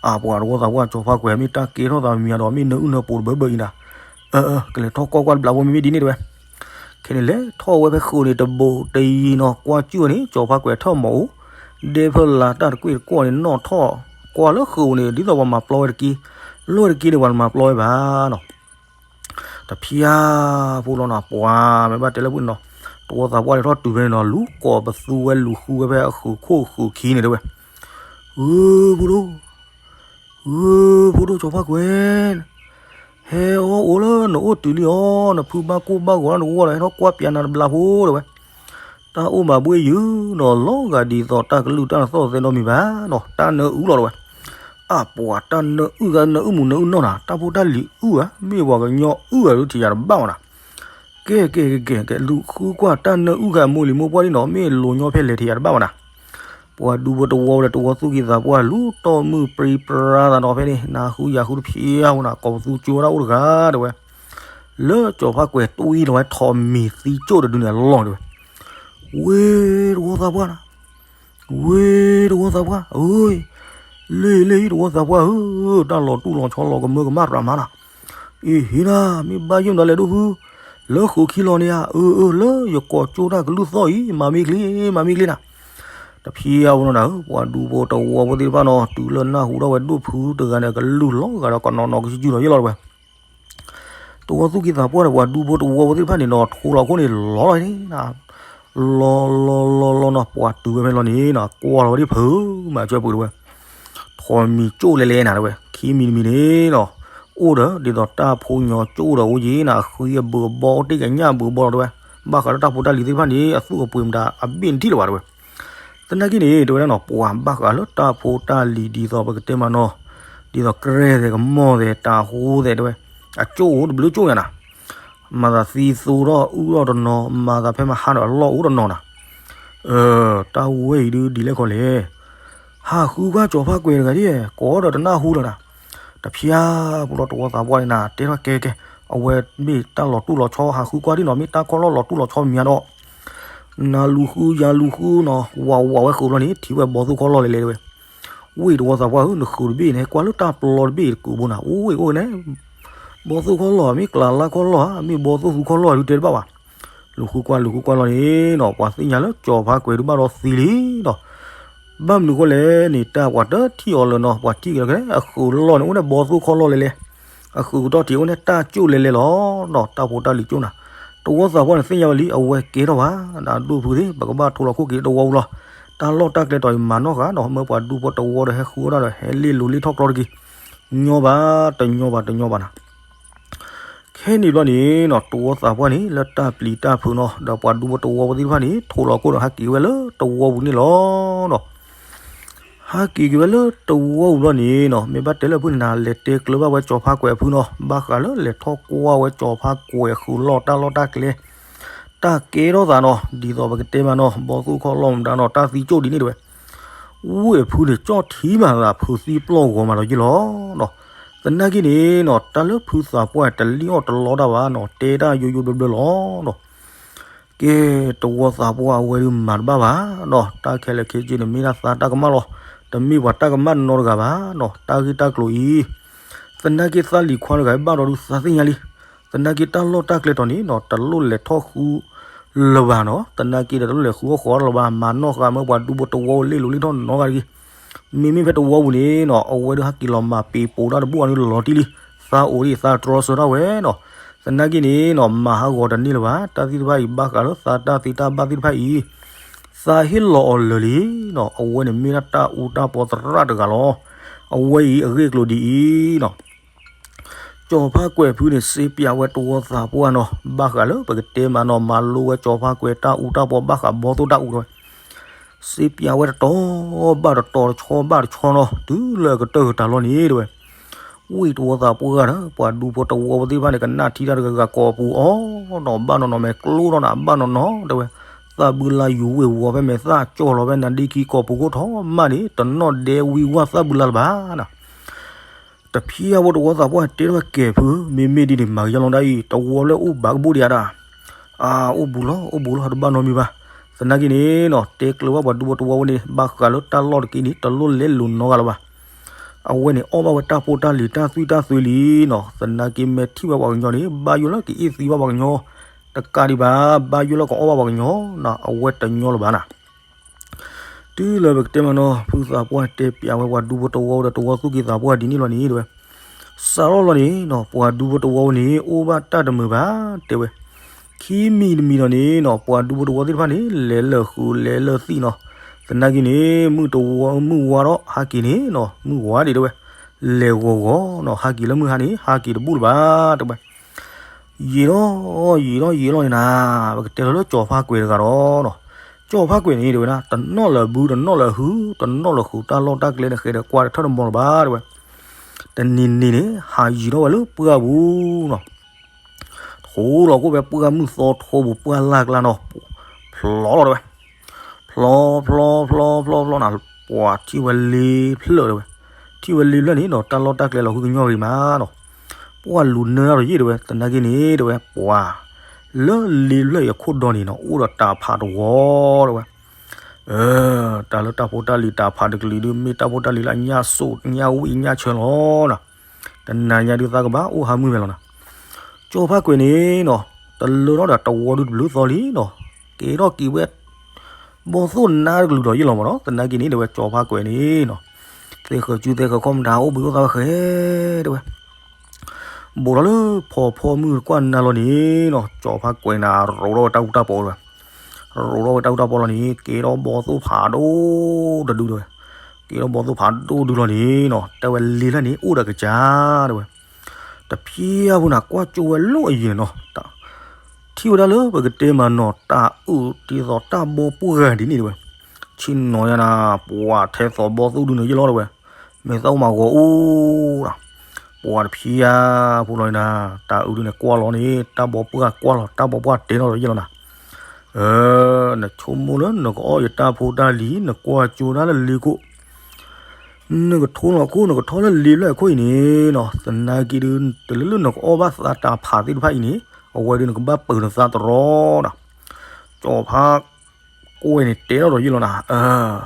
အပှၤတဝီသးပှၢ် ကၠီၤဖးကွဲၤ မ့ၢ်တၢ်ကဲထီၣ်သးမံၤမံၤဧါဒီး မ့ၢ်နၢအုၣ်နၢပူၤတဘၢဘၢအံၤနၤ, အၢ ကလဲၤထီၣ်ကွၢ်ကွၢ်တဘျးဖိမ့မ့ၢ်ဒ်န့ၣ်တဲဝဲ. ခဲန့ၣ်လဲၤထီၣ်ဝဲဖဲဃုာ်န့ၣ် တဘိးတယံၤနီၤ ကွၢ်စူၣ်န့ၣ် ကၠီၤဖးကွဲၤထီၣ်မၤအိၣ် ဒဲဖၢလၢတၢ်တကွ့ၢ်တကွီၢ်န့ၣ် နီၣ်ထီၣ်ကွၢ်လၢဃုာ်န့ၣ် ဒ်သိးပှၤမၤပျီဝဲတက့ၢ်, လၢတက့ၢ်န့ၣ် ပှၤမၤပျီဝဲဘၣ်နီၤ. တဖျါဖိလီၤနီၤ ပှၤမ့ၢ်ဘၣ်တဲလၢပှၤနီၤ, တဝီသးပှၢ်လဲၤထီၣ်တုၤဖဲန့ၣ်နီၤ လူၤကိးပသူဝဲလူၤဃုဝဲဖဲအဃုာ်ခိၣ်ဃုာ်ခံန့ၣ်တဲဝဲ, ဂုၢ်ဖိဒိၣ် ဂုၢ်ဖိဒိၣ်ကၠီၤဖးကွဲၤ, ဟဲအီၣ်အိၣ်လၢနအိၣ်တုၤလံအီၤ နဖုဘၣ်ကိၢ်ဘၣ်ဂီၤလၢနဂီၢ်ဒီး ဟဲထီၣ်ကွၢ်ပျးနၤတဘျးဖိတဲဝဲ. တၢ်အိၣ်မးဘှ့ၣ်ယုာ်နီၤ လီၤဂာ်ဒ်သိးတၢ်ကလုၢ်တၢ်နသီၣ်သဲနီတမံၤဘၣ်နီၤ တၢ်နၢအုၣ်လီၤတဲဝဲ. အပှၤတၢ်နၢအုၣ်ဂၤနၢအုၣ်မူၤနၢအုၣ်နီၢ်နၤ တၢ်ဖိတၢ်လံၤအုၣ်ဧါ မ့ၢ်ပှၤကညီအုၣ်ဧါ ဒုးထံၣ်ယၤတဘၣ်မးနၤ. ကဲကဲကဲကဲ လူၤဃုကွၢ်တၢ်နၢအုၣ်ဂၤမိၢ်လံၤမိၢ်ပှၢ်ဒ်နီၤ မ့ၢ်လိၤညီဖဲလဲၣ်ထံၣ်ယၤတဘၣ်မးနၤ. ပှၤဒူဖိတဝီဒီးတဝီသူၣ်က့သးပှၢ် လူၤတီၢ်မုၢ်ပြံပြါသးနီၤဖဲန့ၣ် နၤဃုယၤဃုတဖျါဝဲနၤ ကိးပသူကၠိဝဲဒၣ်အိၣ်တဂၤတဲဝဲ. လၢစီၤဖါကွဲၤတွံၢ်လီၤဝဲထိးမံၤသံကၠိၣ်တဒုန့ၣ်အလီၢ်တဲဝဲ, ဝ့ၢ်တဝီသးပှၢ်နၤ, ဝ့ၢ်တဝီသးပှၢ်ဧၢ, လ့ၣ်လ့ၣ်တဝီသးပှၢ်ဧၢ, တၢ်လီၤတူၢ်လီၤဆီလီၤကမၢကမၣ်ရၤမါနၤ, အ့ဟ့နၤ မ့ၢ်ဘၣ်ယိၣ်မတၤလဲၣ်ဒိၣ်ဖု, လၢဃုခံလီၤန့ၣ်ဧါ, အၢအၢ လၢယကိးကၠိတၢ်ကလုၢ်သီၣ်အံၤ မၤမ့ၢ်ချ့ မၤမ့ၢ်ချ့နၤ, တဖျၢၣ်ဝဲနီၤနၤဧၢ, ပှၤဒူဖိတဝီဖိသ့ၣ်တဖၣ်နီၤ တုၤလၢနၢ်ဟူထီၣ်ဝဲဒိၣ်ဖုတဂၤန့ၣ် ကလုၢ်လီၤဂာ်ဒီးကနီၤနီၤကစံၣ်ကၠူၣ်လီၤယ့ၢ်လီၤတဲဝဲ တဝီသူၣ်ကံၢ်သးပှၢ်ဒီး ပှၤဒူဖိတဝီဖိသ့ၣ်တဖၣ်န့ၣ်နီၤ ထိလီၤခိၣ်န့ၣ်လီၤလီၤန့ၣ်, လီၤလီၤလီၤလီၤနီၤ ပှၤတုၤဝဲဖဲလီၤန့ၣ်နီၤ ကွၢ်လီၤဝဲဒၣ်ဖုးမးကၠၢပူၤတဲဝဲ, ထိးမံၤကၠိၣ်လဲၤလဲၤနၤတဲဝဲ ခံမံၤတမံၤန့ၣ်နီၤ, အိၣ်ဒီးဒ်သိးတၢ်ဖိညီကၠိၣ်ဒီးအိၣ်ယံၤနၤ အဃံအဘုးအဘီ အိၣ်တ့ၢ်ကညၣ်ဘုးဘီလီၤတဲဝဲ, ဘၣ်ဃးလၢတၢ်ဖိတၢ်လံၤသ့ၣ်တဖၣ်န့ၣ် အသူၣ်အပှ့ၤမတၤအဘ့ၣ်နထံၣ်လၢၤဘၣ်တဲဝဲ သနာ်က့န့ၣ် တဲဝဲဒၣ်နီၤ ပှၤဘၣ်ဃးလၢတၢ်ဖိတၢ်လံၤဒ်သိးပကတဲမးနီၤ, ဒ်သိးကြဲၢ်သဲးကမီၢ်သဲးတၤဟူသဲးတဲဝဲ, အကၠိၣ်အိၣ်တဘျုးကၠိၣ်ညါနၤ, မၤသးသံသိဒီးအုၣ်ထီၣ်တနီၤ မၤသးဖဲမဟါဒီးအလီၢ်အိၣ်တနီၤနၤ, တၢ်ဝဲအံၤဒုးဒ်လဲၣ်ခီလဲၣ်, ဟးဃုကွၢ်စီၤဖါကွဲၤတဂၤဒ် ကိးဒီးတနၢ်ဟူလၢၤနၤ, တဖျၢၣ်ပူၤလီၤတဝီသးပှၢ်န့ၣ်နၤ တဲထီၣ်ကဲကဲ, အဝဲမ့ၢ်တၢ်လီၤတူၢ်လီၤဆီဟးဃုကွၢ်ဒ်နီၤ မ့ၢ်တၢ်ခီၣ်လီၢ်လီၤတူၢ်လီၤဆီမံၤညါဒီး နလူၤဃုယလူၤဃုနီၤ ဝးဝးဝဲဃုာ်ဘျီန့ၣ် ထံၣ်ဝဲဘီသိၣ်ခီၣ်လီၢ်လဲၤလဲၤတဲဝဲ, ဝ့ၢ်တဝီသးပှၢ်ဧၢ နဃုာ်တဘ့ၣ်န့ၣ် ကွၢ်လၢတၢ်ပျီတဘ့ၣ်တကုာ်ဘိနၤ အိၣ်ဝဲအိၣ်ဝဲန့ၣ်, ဘီသိၣ်ခီၣ်လီၢ်ဧါ မ့ၢ်ကျးလါခီၣ်လီၢ်ဧါ မ့ၢ်ဘီသိၣ်ဃုခီၣ်လီၢ်ဧါ ဒုးတဲတဘၣ်ဘၣ်, လူၤဃုကွၢ်လူၤဃုကွၢ်လီၤန့ၣ်နီၤ ပှၤသ့ၣ်ညါလၢစီၤဖါကွဲၤဒုးဘၣ်ဒီးသံလံနီၤ, ဘၣ်မနုၤဃိလဲၣ်န့ၣ် တၢ်ပှၤတထံၣ်အီၤလၢၤနီၤ ပှၤထံၣ်က့ၤလီၤကလဲၣ် အဃုာ်လီၢ်န့ၣ် အိၣ်န့ၣ်ဘီသိၣ်ခီၣ်လီၢ်လဲၤလဲၤ, အဃုာ်ကတီၢ်ထံးအိၣ်န့ၣ်တၢ်ကၠိၣ်လဲၤလဲၤလီၤနီၤ တၢ်ဖိတၢ်လံၤကၠိၣ်နၤ, တဝီသးပှၢ်န့ၣ်သ့ၣ်ညါဝဲလံ အဝဲကဲထီၣ်ဘၣ်, ဒ်ဒိၣ်ဖုသ့ၣ် ပကဘၣ်ထိလီၤခိၣ်က့ၤတဝီပူၤလီၤ, တၢ်လီၢ်တၢ်ကျဲတီၤအံၤမၤနီၣ်ဃာ်နီၤ မၢပှၤဒူဖိတဝီဒီးဟဲဃုအီၣ်ဒၣ်ဒီး ဟဲလ့ၣ်လိၤလ့ၣ်ထီၣ်ကျီတက့ၢ်, ညီဘၣ်တညီဘၣ်တညီဘၣ်နၤ ခဲန့ၣ်ဘျီန့ၣ်နီၤ တဝီသးပှၢ်န့ၣ် လၢတၢ်ပျံၤတၢ်ဖုးနီၤ ဒီးပှၤဒူဖိတဝီဖိသ့ၣ်တဖၣ်န့ၣ် ထိလီၤခိၣ်ဒီးဟးက့ၤဝဲလၢတဝီပူၤန့ၣ်လီၤနီၤ, ဟးက့ၤက့ၤဝဲလၢတဝီပူၤဘျီန့ၣ်နီၤ မ့ၢ်ဘၣ်တဲလၢဖုန့ၣ်နၤ လဲၤတဲကျၢၤဘၣ်ဝဲစီၤဖါကွဲၤအဖုနီၤ ဘၣ်ဃးလၢလဲၤထီၣ်ကွၢ်ဝဲစီၤဖါကွဲၤဃုာ်လီၢ်တၢ်လီၢ်တၢ်ကျဲ တၢ်ကဲထီၣ်သးနီၤ ဒ်သိးပကတဲမးနီၤ ဘီသိၣ်ခီၣ်လီၢ်မတၤနီၤ တၢ်သံကၠိၣ်ဒ်န့ၣ်တဲဝဲ ဝ့ၢ်အဖုန့ၣ် ကၠီၣ်ထံမၤသးဖုးသံပျီၢ်ဂီၤမးဒီးယ့ၢ်လီၤနီၤ, သနာ်က့န့ၣ်နီၤ တၢ်လၢဖုသးပှၢ်တလံၣ်အီၣ်တလီတၢ်ဘၣ်နီၤ တဲတၢ်ယိယိဘျၢဘျၢလီၤနီၤ ကဲ တဝီသးပှၢ်အဝဲဒုးမၤတဘၣ်ဘၣ်နီၤ တၢ်ခဲလၢာ်ခဲဆ့န့ၣ် မ့ၢ်ဒၣ်သးတၢ်ကမၣ်လီၤ, တမ့ၢ်ပှၤတၢ်ကမၣ်နီတဂၤဘၣ်နီၤ တၢ်ဂ့ၢ်တၢ်ကျိၤအံၤ, သနာ်က့သးလံၤခွါတဂၤဘၣ်ဒီးဒုးသးသ့ၣ်ညါလံ, သနာ်က့တၢ်လီၢ်တၢ်ကျဲတီၤန့ၣ်နီၤ တလိၣ်လဲၤထီၣ်ဃုလၢၤဘၣ်နီၤ သနာ်က့ဒီးတလိၣ်လဲၤဃုအီၣ်ဃီအီၣ်လၢၤဘၣ် မၤနီၣ်ဃာ်မၢပှၤဒူဖိတဝီလ့ၣ်လိၤလ့ၣ်ထီၣ်နီတဂၤတဂ့ၤ မ့မ့ၢ်ဖဲတဝီပူၤန့ၣ်နီၤ အဝဲဒုးဟဲက့ၤလီၤမၤပ့ၤပိာ်တၢ်တဘူၣ်အီၤန့ၣ်လီၤတံၢ်လံ, သးအိၣ်ဒံးသးတြီဆၢထီၣ်ဝဲနီၤ, သနာ်က့န့ၣ်နီၤ မၤဟးဂီၤတန့ၢ်လၢၤဘၣ်, တၢ်သ့ၣ်တဖၣ်အံၤ ဘၣ်ဃးလၢသးတၢ်သ့တၢ်ဘၣ်သ့ၣ်တဖၣ်အံၤ, သးဟ့ၣ်လီၤအီၤလၢာ်လံနီၤ, အဝဲန့ၣ်မ့ၢ်ဒၣ်တၢ်အူတၢ်ပီသရၣ်တဂၤလီၤ, အဝဲအံၤအဂ့ၢ်အကျိၤဒ်အံၤနီၤ စီၤဖါကွဲၤဖုန့ၣ် စ့ပၠးဝဲတဝီသးပှၢ်နီၤ, ဘၣ်ဃးလၢပကတဲမးနီၤ မၤလိဝဲစီၤဖါကွဲၤတၢ်အူတၢ်ပီဘၣ်ဃးဘီသိၣ်တၢ်အူတဲဝဲ, စ့ပၠးဝဲတတီၤဘၣ်တတီၤ တဆီဘၣ်တဆီနီၤ တုၤလၢကတၢၢ်ကတၢၢ်လီၤန့ၣ်တဲဝဲ, ဝ့ၢ်တဝီသးပှၢ်ဒီး ပှၤဒူဖိတဝီဖိသ့ၣ်တဖၣ်န့ၣ် ကနၣ်ထံတၢ်တဂၤဂၤကိးပူၤအီၤနီၤ, ဘၣ်နီၢ်နီၢ်မဲာ်ကျိထီၣ်နၤ ဘၣ်နီၢ်နီၢ်တဲဝဲ, သၣ်ဘုလါယူၤဝ့ၢ်ဝီၤဖဲမဲာ်သၣ်ကၠီၣ်လီၤဖဲနၤဒ့ခံကိးပူၤခိၣ်ထီၣ်မးန့ၣ် တနီၣ်ဒဲဝံၤဝၢ်သၣ်ဘုလါလၢၤဘၣ်နၤ တဖျၢၣ်ဖိတဝီသးပှၢ်တဲထီၣ်ကဲၤဖု မ့မ့ၢ်ဒ်န့ၣ် မၤကယီလီၤဒၣ်အံၤ တဝီလၢအိၣ်ဘၣ်ကဘူၣ်ဒံးဧါဒၣ်, အါ အိၣ်ဘူးလီၤ အိၣ်ဘူးလီၤ တဘၣ်နီတမံၤဘၣ်, သနာ်က့န့ၣ်နီၤ တဲကျၢၤဘၣ်ပှၤဒူဖိတဝီဖိန့ၣ် ဘၣ်ဃးလၢတၢ်လီၢ်တက့ၢ်န့ၣ် တလိၣ်လဲလိာ်နီတဂၤလၢၤဘၣ်, အဝဲန့ၣ် အီၣ်ဘၣ်ဝဲတၢ်ဖိတၢ်လံၤတၢ်သွံၣ်တၢ်သွဲလံနီၤ, သနာ်က့မ့ၢ်ထံၣ်ဘၣ်ပှၤကညီန့ၣ် ဘၣ်ယိၣ်လၢကအ့ၣ်သံဘၣ်ပှၤကညီ, တကးဒံးဘၣ် ဘၣ်ယိၣ်လၢကအီၣ်ဘၣ်ပှၤကညီနီၤ အဝဲတညီလၢၤဘၣ်နၤ တုၤလၢပကတဲမးနီၤ ဖုသးပှၢ်တဲပၠးဝဲပှၤဒူဖိတဝီဒီးတဝီသူၣ်က့သးပှၢ်ဒ်န့ၣ်လီၤန့ၣ်တဲဝဲ, စးထီၣ်လီၤန့ၣ်နီၤ ပှၤဒူဖိတဝီန့ၣ် အိၣ်ဘၣ်တၢ်တမုာ်ဘၣ်တဲဝဲ, ခံမံၤတမံၤလီၤန့ၣ်နီၤ ပှၤဒူဖိတဝီသ့ၣ်တဖၣ်န့ၣ် လဲၤလၢာ်ဃုာ်လဲၤလၢာ်သံၣ်နီၤ, သနာ်က့န့ၣ် မုၢ်တဝီမုၢ်ဝါဒီးဟးက့ၤန့ၣ်နီၤ မုၢ်ဝါဒံးတဲဝဲ, လဲၤဂီၤဂီၤနီၤ ဟးက့ၤလၢမုၢ်ဟါန့ၣ် ဟးက့ၤတဘူၣ်လၢၤဘၣ်တဲဝဲ ယံာ်လီၤ ယံာ်လီၤ ယံာ်လီၤန့ၣ်နၤ, ပကတဲလီၤလၢစီၤဖါကွဲၤတဂၤဒီးနီၤ, စီၤဖါကွဲၤန့ၣ်တဲဝဲဒၣ် တနီၣ်လၢၤဘု တနီၣ်လၢၤဟု တနီၣ်လၢၤဃုာ်တၢ်လီၢ်တၢ်ကျဲန့ၣ် ဃဲဒီးကွၢ်တထၢၣ်တမီၤလၢၤဘၣ်တဲဝဲ, တနံၤနံၤန့ၣ် ဟးယံာ်ထီၣ်ဝဲလၢပှၢ်ပူၤနီၤ, ထိလီၤခိၣ်ဖဲပှၢ်မုၢ်သီထိပူၤ ပှၢ်လၢ်ကျါနီၤ, ဖျီလီၤတဲဝဲ, ဖျီ ဖျီ ဖျီ ဖျီ ဖျီနၤ, ပှၤထံၣ်ဝဲလ့ဖျၢၣ်တဲဝဲ, ထံၣ်ဝဲလ့ဖျၢၣ်န့ၣ်နီၤ တၢ်လီၢ်တၢ်ကျဲလီၤဃုကညီဂ့ၤမးနီၤ, ပှၢ်လူၤနၢတၢ်ဒီးယဲၢ်တဲဝဲ, သနာ်က့န့ၣ်တဲဝဲ ပှၤ လၢလ့လွဲၢ်အံၤအခိၣ်ဒီန့ၣ်နီၤ အိၣ်ဒီးတၢ်ဖးတဝီတဲဝဲ. အၢ တၢ်လၢတၢ်ဖိတၢ်လံၤတၢ်ဖးတကလုာ်ဒုး မ့ၢ်တၢ်ဖိတၢ်လံၤလၢအညၣ်စိၣ်ညၣ်ဝံၣ်ညၣ်ဆၢလီၤနီၤ. တနၤညါဒုးသးကဘၣ်အိၣ်ဟးမုၢ်ဝဲလီၤနီၤ. ကၠီၤဖါကွဲးန့ၣ်နီၤ တလၢထီၣ်ဒီးတဝီဒုးတဘျုးသီလံနီၤ, ကဲထီၣ်က့ၤဝဲ ဘီသိၣ်နါတကလုာ်ဒီးယဲၢ်လီၤမးနီၤ. သနာ်က့န့ၣ်တဲဝဲ ကၠီၤဖါကွဲးန့ၣ်နီၤ သဲဃၢၤစုသဲဃၢၤခီၣ်မတၤအိၣ်ဘှံးအိၣ်သါဝဲဃဲတဲဝဲ. ဘူးထီၣ်လၢဖီဖီမုၢ်ကွၢ်နၤလီၤန့ၣ်နီၤ ကၠီၤဖါကွဲးန့ၣ် ရိးထီၣ်ဝဲတၢ်အူတၢ်ပီလီၤ. ရိးထီၣ်ဝဲတၢ်အူတၢ်ပီလီၤန့ၣ် ကဲထီၣ်ဘီသိၣ်ဖးဒိၣ်တဒုတဲဝဲ. ကဲထီၣ်ဘီသိၣ်ဖးဒိၣ်ဒုလီၤန့ၣ်နီၤ တဲဝဲလ့ဖျၢၣ်န့ၣ် အိၣ်ဒီးကစၢ်တဲဝဲ. တဖျါဖိန့ၣ် ကွၢ်ကၠိဝဲလိၣ်အယံၤန့ၣ်နီၤ ထံၣ်ဝဲဒၣ်လၢပကတဲမးနီၤ တၢ်အုၣ်ဒ်သိးတၢ်ဘီပှၢ်ဒ်န့ၣ်တဲဝဲ. ဆ့ၣ်နီၤယါနၤ ပှၤထဲသိးဘီသိၣ်ဒုန့ၣ်ယဲၢ်လီၤတဲဝဲ. မ့ၢ်သးအိၣ်မးဂီၤအူနီၤ ပှၤတဖျါဖိလီၤနၤ တၢ်အုၣ်ဒုန့ၣ်ကွၢ်လီၤန့ၣ် တၢ်ဘီပှၢ်ကွၢ်လီၤ တၢ်ဘီပှၢ်တဲထီၣ်ဒီးယဲၢ်လီၤနၤ. အၢ နဆိကမိၣ်လၢနကအီၣ်ယတၢ်ဖိတၢ်လံၤ နကွၢ်ကၠိဒၣ်လၢလ့ခိၣ် နကထိလီၤခိၣ် နကထီၣ်လၢလ့လွဲၢ်အခိၣ်အံၤန့ၣ်နီၤ သနာ်က့ဒုး တလၢလၢနကအီၣ်ဘၣ်သးတၢ်ဖးသ့ၣ်တဖၣ်အံၤန့ၣ် အဝဲဒုးနကဘၣ်ပၢၤနသးတရီနီၤ. ကၠီၤဖါကွဲးန့ၣ်တဲထီၣ်ဒီးယဲၢ်လီၤနၤ အၢ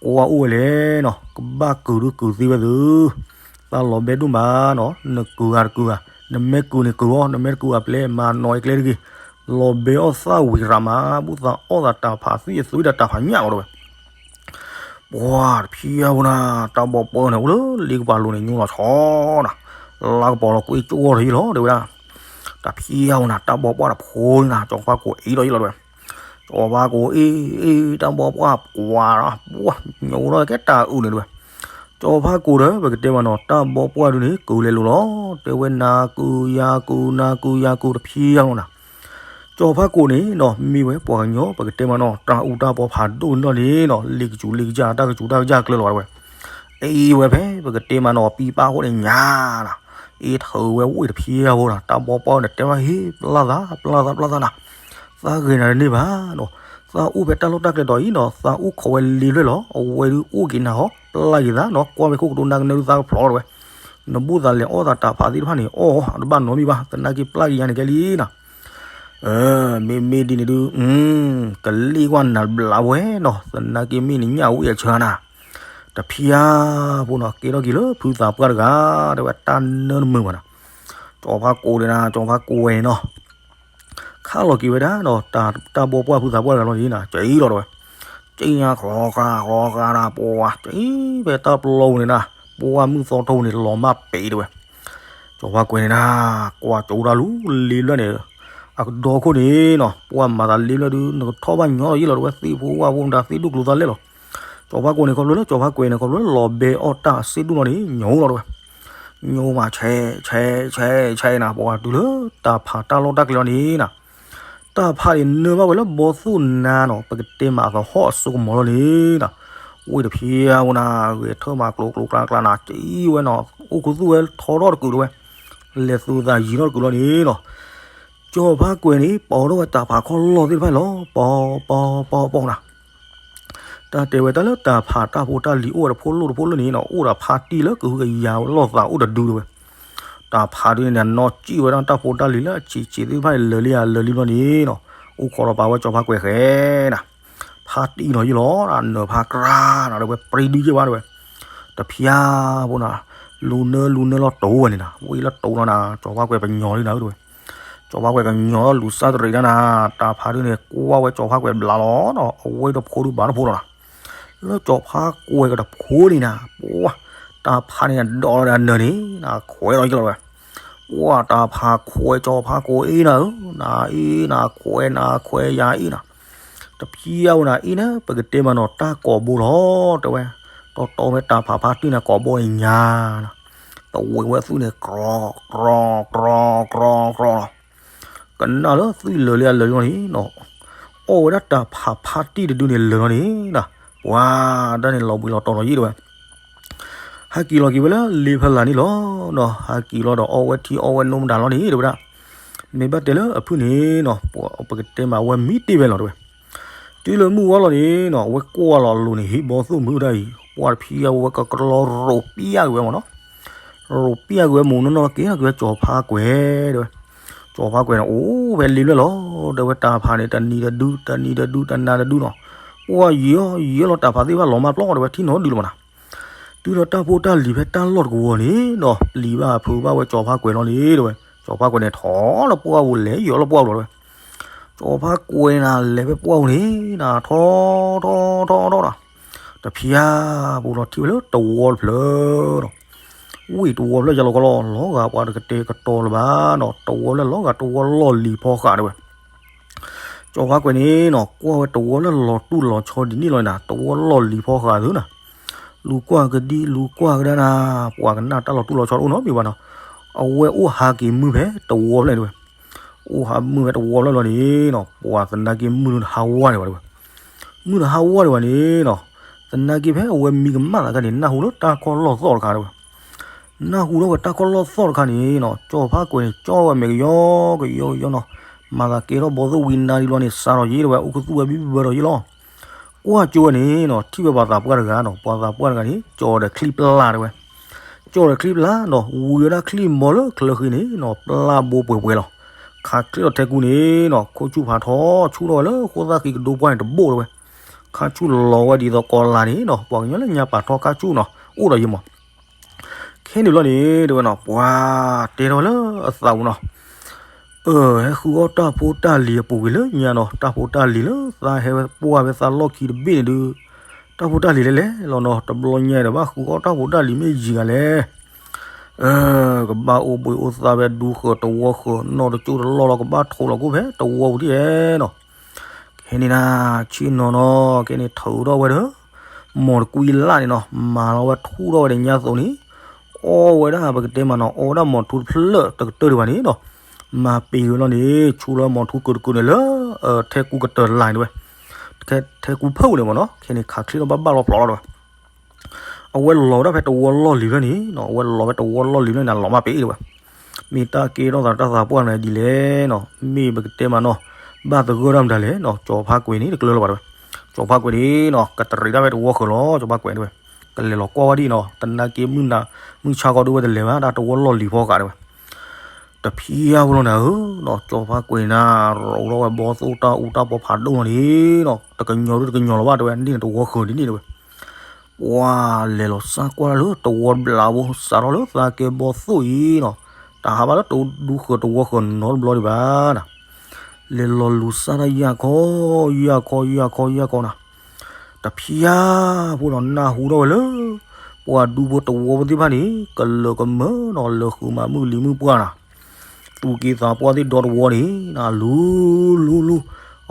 ကွၢ်အိၣ်ဝဲလဲၣ်နီၤ ကဘၣ်ကုာ်ဒုးကုာ်သ့ဝဲသု သးလီၤဘဲဒိၣ်မးနီၤ နကုာ်ဂၤတကုာ်ဂၤ နမ့ၢ်ကုာ်န့ၣ်ကုာ်အီၤ နမ့ၢ်တကုာ်ဂၤပျဲမၤနီၤအကျဲတဂ့ၤ လီၤဘဲအီၣ်သၣ်ဝံၤရးမး ဘူၣ်သးအီၣ်သးတၢ်ဖးသံအသွံဒီးတၢ်ဖးညၣ်လီၤတဲဝဲ. ပှၤတဖျါဖိနၤ တၢ်ဘီပှၢ်န့ၣ် အိၣ်လၢလ့ကပၤလိၤန့ၣ် ညိလီၤဆီနၤ လါကပီၤလီၤကွံာ်ကၠိဂီၢ်ဒီးယဲၢ်လီၤတဲဝဲဒၣ်. တဖျါဖိနၤ တၢ်ဘီပှၢ်တဖိန့ၣ်နၤ ကၠီၤဖါကိးအံၤဒီးယဲၢ်လီၤတဲဝဲ. ကၠီၤဖါကိးအံၤ တၢ်ဘီပှၢ်ကွၢ်ဒီး ပှၤညိလီၤကဲတၢ်အုၣ်န့ၣ်တဲဝဲ. ကၠီၤဖါကိးဒီး ပကတဲမးနီၤ တၢ်ဘီပှၢ်ဒုန့ၣ် ကုာ်လဲၤလိၤလီၤ တဲဝဲနၤကုာ်ယၤကုာ် နၤကုာ်ယၤကုာ် တဖျါဖိနၤ ကၠီၤဖါကိးန့ၣ်နီၤ မ့ၢ်ဝဲပှၤကညီ ပကတဲမးနီၤ တၢ်အူတၢ်ပီဖးဒိၣ်န့ၣ်လီၤန့ၣ်နီၤ လ့ကစူၤလ့ကစၢ် တၢ်ကစူၤတၢ်ကစၢ်ကျၢၤလီၤတဲဝဲ. အံၤဝဲဖဲ ပကတဲမးနီၤ ပံပၢ်အဃိန့ၣ်ညါနၤ အ့ ထုးဝဲဝံၣ်တဖျါဖိနၤ တၢ်ဘီပှၢ်န့ၣ် တဲဝဲဟ့ၣ်ပျၢ်သး ပျၢ်သး ပျၢ်သးနၤ သးဂ့ၤနၤတန့ၢ်ဘၣ်နီၤ သးအိၣ်ဖဲတၢ်လီၢ်တၢ်ကျဲဒီးအံၤနီၤ သးအိၣ်ခိးဝဲလ့လွဲၢ်လီၤ အဝဲဒုးအိၣ်က့ၤနၤဟီ ပျၢ်က့ၤသးနီၤ ကွၢ်ဝဲခိၣ်ကဒိနါကနၢဒုးသးကဖျိးတဲဝဲ. နဘူၣ်သးလဲၤအီၣ်သးတၢ်ဖးသ့ၣ်တဖၣ်န့ၣ် အီၣ်အီၤ တဘၣ်နီတမံၤဘၣ် သနာ်က့ပျၢ်က့ၤယၤန့ၣ်ကဲလံနၤ မ့မ့ၢ်ဒ်န့ၣ်ဒုး ကလံၣ်ကွၢ်နၤဘျးဝဲနီၤ သနာ်က့မ့ၢ်နညၣ်ဝံၣ်အဆၢနၤ တဖျါဖိနီၤ ကဲထီၣ်က့ၤလၢဖုသးပှၢ်တဂၤ တဲဝဲတၢ်နၢတမုာ်ဘၣ်နၤ ကၠီၤဖါကိးန့ၣ်နၤ ကၠီၤဖါကိးဝဲန့ၣ်နီၤ ခးလီၤက့ၤဝဲဒၣ်နီၤ တၢ်ဘီပှၢ်ဖုသးပှၢ်တဂၤလီၤန့ၣ်နၤ ကၠံလီၤတဲဝဲ ကၠံညါ ကျီၤကျါ ကျီၤကျါနၤ ပှၤ ကၠံဖဲတၢ်ပျီပူၤန့ၣ်နၤ ပှၢ်မုၢ်သီထိန့ၣ် လီၤမၢ်ပ့ၤတဲဝဲ ကၠီၤဖါကွဲးန့ၣ်နၤ ကွၢ်ကၠိတၢ်လူၤလ့လွဲၢ်န့ၣ် အကဒီခိၣ်န့ၣ်နီၤ ပှၢ်မၤသးလ့လွဲၢ်ဒုး နကထီၣ်ဘၣ်ညီဒီးယဲၢ်လီၤတဲဝဲ သ့ၣ်ဖိဝၣ်ဖိမတၤသ့ၣ်ဒိၣ်ကျိၤသးလဲလီၤ ကၠီၤဖါကိးန့ၣ် ခီဖျိလၢ ကၠီၤဖါကွဲးန့ၣ် ခီဖျိလၢလီၤဘဲအီၣ်တၢ်အစ့ၣ်ဒူၣ်လီၤန့ၣ် ညိလီၤတဲဝဲ ညိမးဆဲး ဆဲး ဆဲး ဆဲးနၤ ပှၤတုၤလၢတၢ်ဖးတၢ်လီၢ်တၢ်ကျဲလီၤန့ၣ်နၤ တၢ်ဖးန့ၣ်နၢဘၣ်ဝဲလၢဘီသိၣ်နါနီၤ ပကတဲမးအသဟီၣ်အစိကမီၤလီၤန့ၣ်နၤ ဝ့ၢ်တဖျါဖိနၤ ဂဲၤထၢၣ်မးကျိၤကျိၤကျါကျါနၤ ကၠံဝဲနီၤ အိၣ်ခူသူၣ်ဝဲထီထီၣ်တကုာ်တဲဝဲ လဲၤသူၣ်သးယံၤထီၣ်တကုာ်လီၤန့ၣ်နီၤ ကၠီၤဖါကွဲးန့ၣ် ပိာ်ထီၣ်ဝဲတၢ်ဖးခီၣ်လီၢ်သ့ၣ်တဖၣ်လီၤ ပိာ် ပိာ် ပိာ် ပိာ်နၤ တၢ်တဲဝဲတၢ်လၢတၢ်ဖးတၢ်ဖိတၢ်လံၤအိၣ်ဝဲတဖိလိၣ်တဖိလိၣ်န့ၣ်နီၤ အိၣ်ဒီးဖါတံၢ်လၢကဟုကယာ်ဝဲလီၤသးအိၣ်တဒုတဲဝဲ တၢ်ဖးဒုန့ၣ် နီၢ်ကံၣ်ဝဲဒၣ်တၢ်ဖိတၢ်လံၤလၢအဆံးဆံးသ့ၣ်တဖၣ်န့ၣ် လၢာ်လံဧါလၢာ်လံဘျီန့ၣ်နီၤ အိၣ်ခိးလီၤပာ်ဝဲကၠီၤဖါကွဲးဃဲနၤ ဖါတံၢ်နီၤယုၢ်လီၤ နၢၤဖါကြၢးနၤတဲဝဲ ပြံဒုယဲၢ်ဝဲတဲဝဲ တဖျါဖိနၤ လူၤနၢလူၤနၢလီၤတိၤဝဲန့ၣ်နၤ ဝံၤလၢတိၤလီၤနၤ ကၠီၤဖါကွဲးပညီလံနၤတဲဝဲ ကၠီၤဖါကွဲးကညီလူၤစၢ်တရံးတၢ်နၤ တၢ်ဖးဒုန့ၣ် ကွၢ်ဝဲကၠီၤဖါကွဲးဘျးလီၤနီၤ အဝဲတဖိဒုဘၣ်တဖိလီၤနၤ လၢကၠီၤဖါကွဲးကတဖိန့ၣ်နၤ ပှၢ် တၢ်ဖးန့ၣ်ဒီးလီၤဒီးနၢၤန့ၣ် နခွဲးလီၤယုၢ်လီၤတဲဝဲ ပှၢ်တၢ်ဖးခွဲးကၠီၤဖါကိးအံၤနၤဧၢ နၤအံၤ နခွဲးနၤခွဲးယၤအံၤနၤ တဖျါဖိနၤအံၤန့ၣ် ပကတဲမးနီၤ တၢ်ကိးဘိလီၤ တဲဝဲ တီတီဝဲတၢ်ဖးဖါတံၢ်န့ၣ်ကိးဘိန့ၣ်ညါနၤ တဝဲဝဲသူၣ်န့ၣ် ကြီ ကြီ ကြီ ကြီ ကြီလီၤ ကနၣ်လၢသွံၣ်လၢာ်လံအလၢာ်လံလီၤန့ၣ်နီၤ အီၣ်ဝဲဒၣ်တၢ်ဖးဖါတံၢ်တဒုန့ၣ်လၢာ်လီၤန့ၣ်နၤ ပှၤတၢ်န့ၣ်လီၤဘှံးလီၤတီၤလီၤယံၤတဲဝဲ ဟးက့ၤလီၤက့ၤဝဲလၢလ့ဖဲလးန့ၣ်လီၤနီၤ ဟးက့ၤလီၤဒီးအီၣ်ဝဲထံအီၣ်ဝဲနိမတၤလီၤန့ၣ်တဲဝဲဒၣ် မ့ၢ်ဘၣ်တဲလၢအဖုၣ်န့ၣ်နီၤ ပကတဲမးဝဲမံတ့ၢ်ဝဲလီၤတဲဝဲ တုၤလၢမုၢ်ဝါလီၤန့ၣ်နီၤ အဝဲကွၢ်လီၤအလိၤန့ၣ် ဟံၣ်ဘီသိၣ်မုၢ်တၢ်အံၤ ပှၢ်တဖျါဝဲကကလီရိးပျၢ်က့ၤဝဲမးနီၤ ရိးပျၢ်ကွံာ်ဝဲမူးနီၢ်နီၢ်က့ၤထီၣ်က့ၤဝဲကၠီၤဖါကွဲၤတဲဝဲ, ကၠီၤဖါကွဲၤန့ၣ် အိၣ်ဖဲလ့လွဲၢ်လီၤ တဲဝဲတၢ်ဖးန့ၣ် တနံၤတဒု တနံၤတဒု တနၤတဒုနီၤ, ပှၢ်ယံာ်အီၤယံာ်လီၤ တၢ်ဖးသ့ၣ်တဖၣ်လီၤမၢ်ပျီတဲဝဲ ထံၣ်နီတဒုလီၤမးနီၤ, တုၤဒီးတၢ်ဖိတၢ်လံၤဖဲတၢ်လီၢ်တကဝီၤန့ၣ်နီၤ ပျံၤဘၣ်ဖုးဘၣ်ဝဲကၠီၤဖါကွဲၤလီၤန့ၣ်တဲဝဲ, ကၠီၤဖါကွဲၤန့ၣ်ထီၣ်လၢပှၢ်ပူၤလဲၤယီၤလၢပှၢ်ပူၤလီၤတဲဝဲ ကၠီၤဖါကွဲၤန့ၣ် လဲၤဖဲပှၢ်ပူၤန့ၣ်နီၤ ထီထီထီထီထီနီၤ, တဖျါပူၤလီၤထံၣ်ဝဲလၢတဝီတဖျၢၣ်နီၤ, ဝံၢ်တဝီဖျၢၣ်ယါလီၤကီလီၤ လီၤဂာ်ပှၤတကတဲာ်ကတီၤလၢၤဘၣ်နီၤ တဝီဖျၢၣ်လီၤဂာ်တဝီလီၢ်လံၤဖီဃာ်တဲဝဲ ကၠီၤဖါကွဲၤန့ၣ်နီၤ ကွၢ်ဝဲတဝီလၢလီၤတူၢ်လီၤဆီဒ်န့ၣ်လီၤနၤ တဝီလီၢ်လံၤဖီဃာ်သုနီၤ, လူၤကွၢ်ကဒံ လူၤကွၢ်ကဒါနၤ, ပှၤကနၣ်တၢ်လီၤတူၢ်လီၤဆီတအိၣ်နီတမံၤဘၣ်နီၤ, အဝဲအိၣ်ဟးက့ၤမုၢ်ဖဲတဝီဖျၢၣ်န့ၣ်တဲဝဲ, အိၣ်ဟးမုၢ်ဖဲတဝီဖျၢၣ်လီၤန့ၣ်နီၤ ပှၤသနာ်က့မုၢ်တဟးဝါဒံးဘၣ်တဲဝဲ, မုၢ်တဟးဝါဒံးဘၣ်န့ၣ်နီၤ, သနာ်က့ဖဲအဝဲမံကမၣ်သးခါန့ၣ် နၢ်ဟူလၢတၢ်ကီၢ်လီၢ်သီၣ်တခါတဲဝဲ နၢ်ဟူထီၣ်ဝဲတၢ်ကီၢ်လီၢ်သီၣ်တခါန့ၣ်နီၤ ကၠီၤဖါကွဲၤန့ၣ် ကၠီဝဲမဲာ်ကယီကယီကယီနီၤ, မၤသးကဲထီၣ်ဘီသိၣ်ဝံၤနၤဒံးလီၤန့ၣ် စးထီၣ်ယ့ၢ်တဲဝဲ အိၣ်ခူသူၣ်ဝဲဘံၣ်ဘၢထီၣ်ယ့ၢ်လီၤ, ကွၢ်ကၠိဝဲန့ၣ်နီၤ ထံၣ်ဝဲပှၤသးပှၢ်တဂၤနီၤ ပှၤသးပှၢ်တဂၤန့ၣ် ကၠီဒီးချံပျၢ်တဲဝဲ, ကၠီဒီးချံပျၢ်နီၤ ဝံၤဝဲဒၣ်ချံမီၤလၢချၢဃံန့ၣ်နီၤ ပျၢ်ဘိပှဲၤပှဲၤလီၤ, ခးချ့ထီၣ်ထဲကူန့ၣ်နီၤ ခိၣ်ဆူၣ်ဖးထီ ဆူၣ်ထီၣ်ဝဲလၢဃိသၣ်ဃံကဒိပှၢ်န့ၣ်တဘိၣ်တဲဝဲ, ခါဆူၣ်လီၤဝဲဒ်သိးကီၤလၤန့ၣ်နီၤ ပှၤကညီလၢညါပာ်ထီခါဆူၣ်နီၤ အိၣ်ဒီးယံၤမး ခဲန့ၣ်ဘျီန့ၣ် တဲဝဲနီၤ ပှၤတဲထီၣ်ဝဲလၢအသးပူၤနီၤ, အၢ ဟဲဃုအီၣ်တၢ်ဖိတၢ်လံၤအပူၤကွံာ်လၢညါနီၤ တၢ်ဖိတၢ်လံၤလၢသးဟဲဝဲပှၢ်ဖဲသးလီၢ်ခံတဘ့ၣ်န့ၣ်ဒုး, တၢ်ဖိတၢ်လံၤလဲၣ်လဲၣ်လီၤနီၤ တဘျီညါဒီးဘၣ်ဃုအီၣ်တၢ်ဖိတၢ်လံၤမ့ၢ်ယံၤဂၤလဲၣ်, အၢ ကဘၣ်အိၣ်ဘှံးအိၣ်သါဖဲဒူဃၢၤတဝီဃၢၤ နီၢ်တကၠိၢ်တလီၢ်လီၤ ကဘၣ်ထိးလီၤကိၣ်ဖဲတဝီပူၤဒ်လဲၣ်နီၤ ခဲန့ၣ်နၤ ဆ့ၣ်နီၤနီၤ ခဲန့ၣ်ထုးထီၣ်ဝဲဒီး မီၢ်တကွံလၢ်န့ၣ်နီၤ မၤလီၤဝဲထူၣ်ထီၣ်ဝဲဒီးညါသိးန့ၣ်, အီၣ်ဝဲဒၣ်ပကတဲမးနီၤ အီၣ်ဝဲဒၣ်မီၢ်ထူတဖျၢၣ်တကတၢၢ်ဒံးဘၣ်န့ၣ်နီၤ, မၤပ့ၤဝဲလီၤန့ၣ် ဆူလီၤမီၢ်ထူကၢးတကၢးန့ၣ်လၢ ထဲကူကတၢၢ်လၢ်န့ၣ်ဝဲ, ထဲကူဖၢၣ်ပူၤန့ၣ်မးနီၤ ခဲန့ၣ်ခးချ့ထီၣ်ဘၣ်ဘၣ်လီၤဖျိးလီၤတဲဝဲ အဝဲလီၤဝဲဒၣ်ဖဲတဝီလီၢ်လံၤဖျၢၣ်န့ၣ်နီၤ အဝဲလီၤဖဲတဝီလီၢ်လံၤဖျၢၣ်န့ၣ် လီၤမၢ်ပ့ၤတဲဝဲ, မ့ၢ်တၢ်ကဲထီၣ်သးတၢ်သးပှၢ်န့ၣ်ဒ်လဲၣ်နီၤ မ့ၢ်ပကတဲမးနီၤ ဘၣ်သဂၢၢ်တၢ်မတၤလဲၣ်နီၤ ကၠီၤဖါကွဲၤန့ၣ်တကျၢၤလၢၤဘၣ်တဲဝဲ, ကၠီၤဖါကွဲၤန့ၣ်နီၤ ကတရံးတၢ်ဖဲတဝီဃၢၤလီၤ ကၠီၤဖါကွဲၤတဲဝဲ, ကလဲၤလီၤကွၢ်ဝဲဒ်နီၤ သနာ်က့မုၢ်နၤ မုၢ်ဆါခီဒုးဝဲတလဲၤဘၣ် တၢ်တဝီလီၢ်လံၤဖီဃာ်တဲဝဲ တဖျါဖိလီၤနၤဧၢနီၤ ကၠီၤဖါကွဲၤနၤ ရိးထီၣ်ဝဲဘီသိၣ်တၢ်အူတၢ်ပီဖးဒိၣ်လီၤန့ၣ်နီၤ တကညီၤဒုတကညီၤလီၤဘၣ်တဲဝဲ န့ၣ်တဝီဃၢၤဒ်န့ၣ်တဲဝဲ, ပှၤလဲၤလီၤစၢ်ကွၢ်လၢတဝီတဘျီဖိ စးထီၣ်လၢသးကဲဘီသိၣ်အံၤနီၤ, တဟးဘၣ်လၢတဒူဃၢၤတဝီဃၢၤနီတဘျီဒံးဘၣ်နၤ, လဲၤလီၤလူၤစၢ်တၢ်ယၢ်ခီ ယၢ်ခီ ယၢ်ခီ ယၢ်ခီနၤ, တဖျါဖိဒီးနၢ်ဟူထီၣ်ဝဲလၢ ပှၤဒူဖိတဝီဖိသ့ၣ်တဖၣ်န့ၣ် ကလၢၤကမၢနီၤ လၢၤဃုာ်မၤမုၢ်လံၤမုၢ်ပှၢ်နၤ သူၣ်က့သးပှၢ်သ့ၣ်ဒီတဝီန့ၣ် လူၤလူၤလူၤ,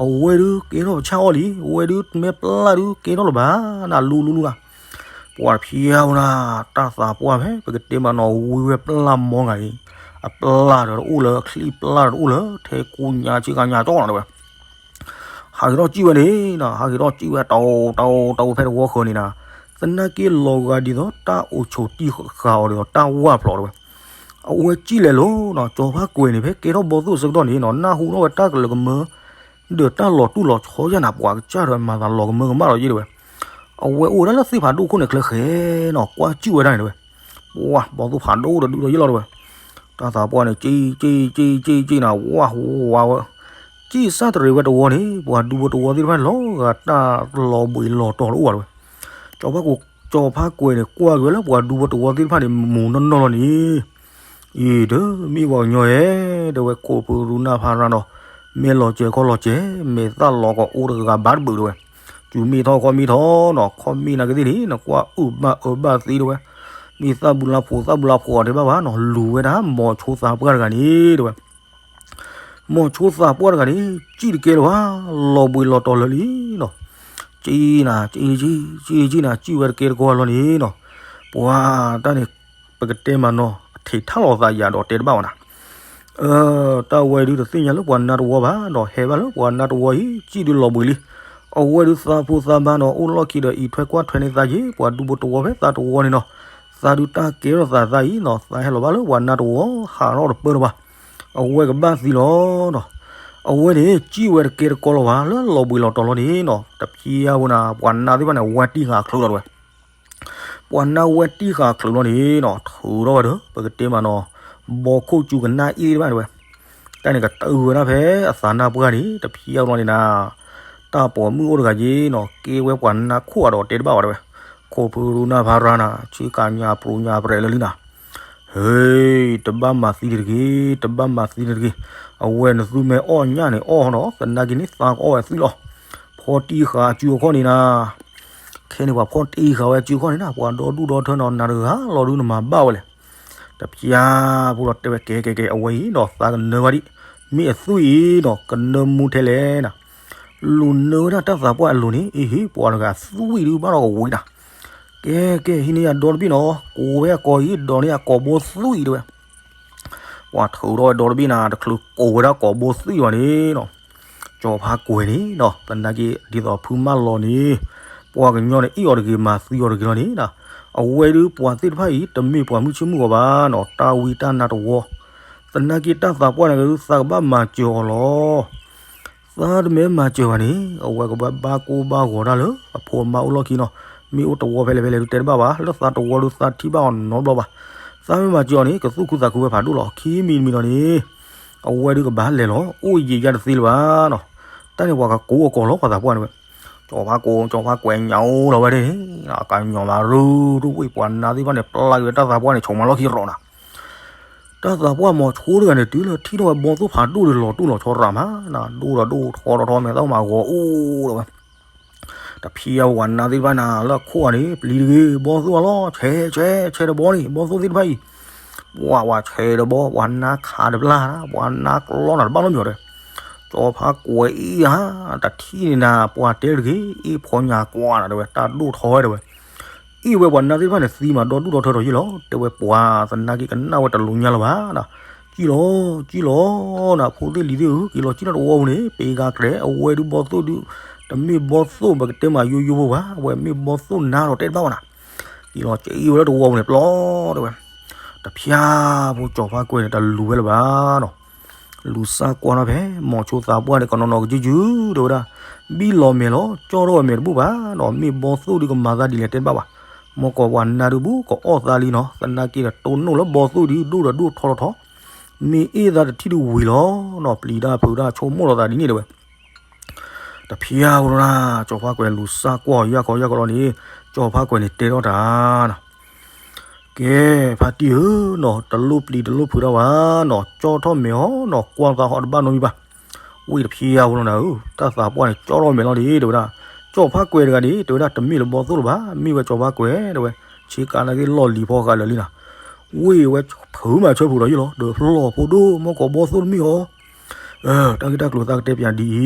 အဝဲဒုးကဲထီၣ်ပဆၣ်အီၣ်လံ, အဝဲဒုးမ့ၢ်ပျၢ်ဒုးကဲထီၣ်လၢၤဘၣ်နၤ လူၤလူၤလူၤနၤ, ပှၤတဖျါဝဲနၤ တၢ်သးပှၢ်ဖဲ ပကတဲမးနီၤ ဝံၤဝဲပျၢ်မီဂၤအံၤ, အပျၢ်ဒီးတအိၣ်လၢ အချံပျၢ်ဒီးတအိၣ်လၢ ထဲကူညါဆ့ကၤညါကၠီနီၤတဲဝဲ ဟးက့ၤထီၣ်စံၣ်ဝဲန့ၣ်နီၤ ဟးက့ၤထီၣ်စံၣ်ဝဲ တအိၣ်တအိၣ်တအိၣ်ဖဲတဝီဃၢၤန့ၣ်နၤ, သနာ်က့လီၤဂာ်ဒ်သိး တၢ်အိၣ်ဆိးတံၢ်ဃာ်အီၤဒ်သိးတၢ်ဝၢ်ဖျိးတဲဝဲ, အဝဲစံၣ်လဲၤလီၤနီၤ ကၠီၤဖါကွဲၤန့ၣ် ဖဲကဲထီၣ်ဘီသိၣ်ဆၢကတီၢ်န့ၣ်နီၤ နၢ်ဟူထီၣ်ဝဲတၢ်ကလၢၤကမၢ ဒီးတၢ်လီၤတူၢ်လီၤဆီယါနၤ ပှၤကစၢ်ဒီးမၤသးလီၤကမၢကမၣ်လီၤယ့ၢ်တဲဝဲ, အဝဲအိၣ်ဝဲဒၣ်လၢသ့ၣ်ဖးဒိၣ်ခိၣ်န့ၣ်ချၢဃဲနီၤ ကွၢ်စံၣ်ဝဲဒၣ်န့ၣ်တဲဝဲ, ပှၤဘီသိၣ်ဖးဒိၣ်ဒီးဒုးဒီးယ့ၢ်လီၤတဲဝဲ, တၢ်သးပှၢ်န့ၣ် စံၣ်စံၣ်စံၣ်စံၣ်နၤ ဝါဝါဝဲ စံၣ်စၢ်တရံးဝဲတဝီန့ၣ် ပှၤဒူဖိတဝီသ့ၣ်တဖၣ်န့ၣ် လီၤဂာ်တၢ်လီၤဘှံးလီၤတီၤတအိၣ်ဘၣ်တဲဝဲ, ကၠီၤဖါကွဲၤန့ၣ် ကွၢ်က့ၤဝဲလၢပှၤဒူဖိတဝီသ့ၣ်တဖၣ်န့ၣ် မူၤနီၢ်နီၢ်လီၤန့ၣ် အံၤ တမ့ၢ်ပှၤကညီဧဲ တဲဝဲ ခိၣ်ဖုရူနၢ်ဖးရၢ်ဒီး မ့ၢ်လီၤစဲၤခီလီၤစဲၤ မဲာ်သၣ်လီၤကီးအိၣ်တဂၤဘၣ်တဘုးတဲဝဲ, စုမ့ၢ်ထီၣ်ခီမ့ၢ်ထီၣ်နီၤ ခီမ့ၢ်နၤကသ့ၣ်န့ၣ် နကွၢ်အုၣ်ဘၣ်အၢဘၣ်သ့တဲဝဲ, မ့ၢ်သၣ်ဘုလါဖိသၣ်ဘုလါဖိအီၤတဲဘၣ်ဘၣ်နီၤ လူၤဝဲဒၣ်မီၤဆိသးပှၢ်တဂၤန့ၣ်တဲဝဲ မီၤဆိသးပှၢ်တဂၤန့ၣ် စံၣ်တကဲလၢၤဘၣ် လီၤဘှံးလီၤတီၤလၢာ်လံနီၤ, စံၣ်နၤ စံၣ် စံၣ် စံၣ် စံၣ်နၤ စံၣ်ဝဲတကဲတကီလီၤန့ၣ်နီၤ, ပှၤတၢ်န့ၣ် ပကတဲမးနီၤ အထံးထါလီၤသးယၤဒီးတဲတဘၣ်ဘၣ်နၤ, တၢ်ဝဲဒုးတသ့ၣ်ညါလၢပှၤနါတဝီဘၣ်ဒီး ဟဲဘၣ်လၢပှၤနါတဝီအံၤ စံၣ်ဒုးလီၤဘှံးလံ, အဝဲဒုးသးဖိသးဘါနီၤ အိၣ်လီၢ်ခံဒီးအံးထွဲကွၢ်ထွဲန့ၢ်သးက့ၤ ပှၤဒူဖိတဝီဖဲသးတဝီန့ၣ်နီၤ, သးဒုးတၢ်ကဲထီၣ်သးသးအံၤနီၤ သးဟဲလီၤဘၣ်လၢပှၤနါတဝီ ဟးထီၣ်တပၢၢ်လၢၤဘၣ်, အဝဲကဘၣ်သံလီၤနီၤ, အဝဲန့ၣ် စံၣ်ဝဲတကဲတကီလီၤဘၣ် လၢလီၤဘှံးလီၤတီၤလီၤန့ၣ်နီၤ တဖျါဝဲနၤ ပှၤနါသ့ၣ်တဖၣ်န့ၣ် ဝါတံၢ်ဃာ်အချၢလီၤတဲဝဲ, ပှၤနၢ်ဝဲတံၢ်ဃာ်ချုးလီၤန့ၣ်နီၤ ထုးထီၣ်ဝဲဒီး ပကတဲမးနီၤ ဘီခိၣ်ကၠူကနၣ်အ့ၣ်တဘၣ်ဝဲ, တၢ်န့ၣ်ကတၢၢ်ဝဲဒၣ်ဖဲအသးနၢ်ပှၢ်န့ၣ် တဖျၢၣ်လီၤန့ၣ်နၤ, တၢ်ပိာ်မုၣ်အိၣ်တဂၤယ့နီၤ ကဲဝဲပှၤနၢ်ခိၣ်အဒီးတဲတဘၣ်ဘၣ်တဲဝဲ, ခိၣ်ဖုရူနၢ်ဖးရၤနၤ ဆ့ကၤညါပြူညါပြဲးလၢလံနၤ, ဟ့, တဘၣ်မၤသံတဂ့ၤ, တဘၣ်မၤသံတဂ့ၤ, အဝဲနသုမ့ၢ်အီၣ်ညၣ်န့ၣ်အီၣ်နီၤ သနာ်က့န့ၣ်သးကအီၣ်ဝဲသွံၣ်လီၤ, ဖီတံၢ်ဃာ်အစုအခီၣ်န့ၣ်နၤ ခဲန့ၣ်ပှၤဖီတံၢ်ဃာ်ဝဲစုအခီၣ်န့ၣ်နၤ ပှၤဒီဒူၣ်ဒီထၢနီၤ နၤတဂၤလီၤဒုနမၤဘၣ်ဝဲလဲၣ်, တဖျၢၣ်ဖိလီၤတဲဝဲကဲကဲကဲ အဝဲအံၤနီၤ သးကနၢဘၣ်ဒံး, မ့ၢ်အသွံၣ်အံၤနီၤ ကနၢမူထဲလဲၣ်နၤ, လူၤနၢဝဲဒၣ်တၢ်သးပှၢ်အလိၤန့ၣ် အ့ဟ့ ပှၤတဂၤသွံၣ်ဒုဘၣ်ဒီးကဝံၤနၤ, ကဲကဲ ဟံးန့ၢ်ယၤဒီတဘ့ၣ်နီၤ ကိးဝဲအကိာ်အံၤ ဒိးန့ၢ်အကိာ်ဘိသွံၣ်တဲဝဲ ပှၤထုးထီၣ်ဝဲဒီတဘ့ၣ်နၤ တချုးကိးဝဲဒၣ်ကိာ်ဘိသွံၣ်ဘၣ်န့ၣ်နီၤ, ကၠီၤဖးကွဲၤန့ၣ်နီၤ သနာ်က့ဒ်သိးဖုမၢလီၤန့ၣ် ပှၤကညီန့ၣ် အ့ၣ်အီၤတဂ့ၤမၤသံအီၤတဂ့ၤလီၤန့ၣ်နီၤ, အဝဲဒုပှၤသ့ၣ်တဖၣ်အံၤ တမ့ၢ်ပှၤမုၢ်ဆ့ၣ်မုၢ်ဂီၤဘၣ်နီၤ တၢ်ဝံတၢ်နါတဝီ, သနာ်က့တၢ်သးပှၢ်န့ၣ်ကဒု သးကဘၣ်မၤစၢၤအီၤလီၤ သးတမ့ၢ်မၤစၢၤဘၣ်န့ၣ် အဝဲကဘၣ်ဘၣ်ကိၢ်ဘၣ်ဂီၤတၢ်လၢအဖိအမါအိၣ်လီၢ်ခံနီၤ, မ့ၢ်အိၣ်တဝီဖဲလဲၣ်ဖဲလဲၣ်ဒုတဲတဘၣ်ဘၣ် လၢသးတဝီဒုသးထံၣ်ဘၣ်အီၤနီတဘျီဘၣ်, သးမ့ၢ်မၤစၢၤအီၤန့ၣ် ကသူၣ်ခုသးခုဝဲဖးဒိၣ်လီၤ ခံမံၤတမံၤဒီးန့ၣ် အဝဲဒုကဘၣ်လဲၤလီၤ အိၣ်ယံာ်ယါတသ့လၢၤဘၣ်နီၤ, တၢ်န့ၣ်ပှၤကကိးအကိာ်လီၤပှၤသးပှၢ်န့ၣ်ဝဲ, ကၠီၤဖးကွဲၤ ကၠီၤဖးကွဲၤညါအိၣ်လီၤဝဲဒၣ်န့ၣ် ကညီၤမၤရူၢ်တဝ့ၢ်ပှၤနါသ့ၣ်တဖၣ်န့ၣ် ပျၢ်က့ၤဝဲတၢ်သးပှၢ်န့ၣ် ဆိးမၤလီၢ်ခံရီၤနၤ တၢ်သးပှၢ်မီၤဆိတဂၤန့ၣ် တုၤလၢထံၣ်ထီၣ်ဝဲဘီသိၣ်ဖးဒိၣ်ဒီးလီၤတိၢ်လီၤဆီရၤမးနၤ ဒိၣ်ဒီးဒိၣ်ထီထီထီ မဲာ်သၣ်မၤဂီၤအိၣ်ဒီးဝဲ, တဖံးအဝဲပှၤနါသ့ၣ်တဖၣ်နၤ လၢအခိၣ်အီၤန့ၣ် ပျံၤတဂ့ၤ ဘီသိၣ်အလီၢ် ဆဲးဆဲးဆဲးတဘီန့ၣ် ဘီသိၣ်သ့ၣ်တဖၣ်အံၤ, ပှၤဝဲဆဲးတဘီ ပှၤနါခးတဘျါ ပှၤနါကျီနၤတဘၣ်နီတမံၤဒီး, ကၠီၤဖးကွဲၤအ့ၣ်ဧါ, တထံၣ်န့ၣ်နၤ ပှၤတဲတဂ့ၤ အ့ၣ်ဖီညါကွၢ်နၤတဲဝဲ တၢ်ဒိၣ်ထီဝဲတဲဝဲ အ့ၣ်ဝဲပှၤနါသ့ၣ်တဖၣ်န့ၣ် သံမးဒီဒူၣ်ဒီထၢထီယ့ၣ်လီၤ တဲဝဲပှၤသနာ်က့ကနၣ်ဝဲတလူညါလၢၤဘၣ်, ကံၣ်လီၤ ကံၣ်လီၤ နဖိသ့ၣ်လံၤသ့ၣ်ဧၢ က့ၤလီၤကံၣ်လီၤတဝီပူၤန့ၣ် ပ့ၤဂၤကြဲး အဝဲဒုဘီသိၣ်ဒု တမ့ၢ်ဘီသိၣ်ပကတဲမးယိယိဖိဘၣ် အဝဲမ့ၢ်ဘီသိၣ်နါဒီးတဲတဘၣ်ဝဲနၤ, က့ၤလီၤကံၣ်ဝဲလၢတဝီပူၤန့ၣ်ပျီတဲဝဲ, တဖျၢၣ်ဖိကၠီၤဖးကွဲၤန့ၣ် တလူၤဝဲလၢၤဘၣ်နီၤ လူၤစၢ်ကွၢ်နီၤဖဲ မီၤဆိသးပှၢ်န့ၣ် ကနီၤနီၤကစုကစု တဲဝဲဒၣ်, ဘံၣ်လီၤမဲာ်လီၤ ကၠီၣ်ထီၣ်ဝဲမဲာ်တဘူၣ်ဘၣ်နီၤ မ့ၢ်ဘီသိၣ်ဒုကမၤသးဒ်လဲၣ်တဲတဘၣ်ဘၣ်, မ့ၢ်ကီးပှၤနါဒုဘူး ကအီၣ်သးလံနီၤ သနာ်က့ဒီးတိၢ်နီၣ်လၢဘီသိၣ်ဒု ဒိၣ်ဒီးဒိၣ်ထီထီထီ, မ့ၢ်အ့ၣ်သးတထံၣ်ဒုဝံၤလီၤနီၤ ပျံၤတၢ်ဖုးတၢ်ဆိကမိၣ်လီၤသးဒ်န့ၣ်တဲဝဲ တဖျၢၣ်ဝဲဒၣ် ကၠီၤဖးကွဲၤလူၤစၢ်ကွၢ်ယၢ်ခီယၢ်ခီလီၤန့ၣ်, ကၠီၤဖးကွဲၤန့ၣ်တဲထီၣ်တၢ်နီၤ, ကဲ, ဖါတံၢ်ဧၢနီၤ, တလိၣ်ပျံၤတလိၣ်ဖုးတၢ်ဘၣ်နီၤ, ကၠီထီၣ်မဲာ်ဟီနီၤ, ကွၢ်သးဟီတဘၣ်နီတမံၤဘၣ်. ဝံၤတဖျၢၣ်ဝဲလီၤနၤဧၢ, တၢ်သးပှၢ်န့ၣ် ကၠီထီၣ်မဲာ်လီၤဒံး တဲဝဲဒၣ်, ကၠီၤဖးကွဲၤတဂၤဒံး တဲဝဲဒၣ် တမ့ၢ်လၢဘီသိၣ်လၢၤဘၣ်, မ့ၢ်ဝဲကၠီၤဖးကွဲၤ တဲဝဲ, ဆ့ကၤနာ်က့လီၢ်လံၤဖီဃာ်လၢာ်လံနီၤ, ဝံၤဝဲဖုးမၤဆၢဖုးဒီးယုၢ်လီၤ, ဒီးဖျီၣ်ဖိဒိၣ် မ့ၢ်ကီးဘီသိၣ်တမ့ၢ်အီၤ တၢ်ဂ့ၢ်တၢ်ကျိၤသးကတဲပၠးဒ်အံၤန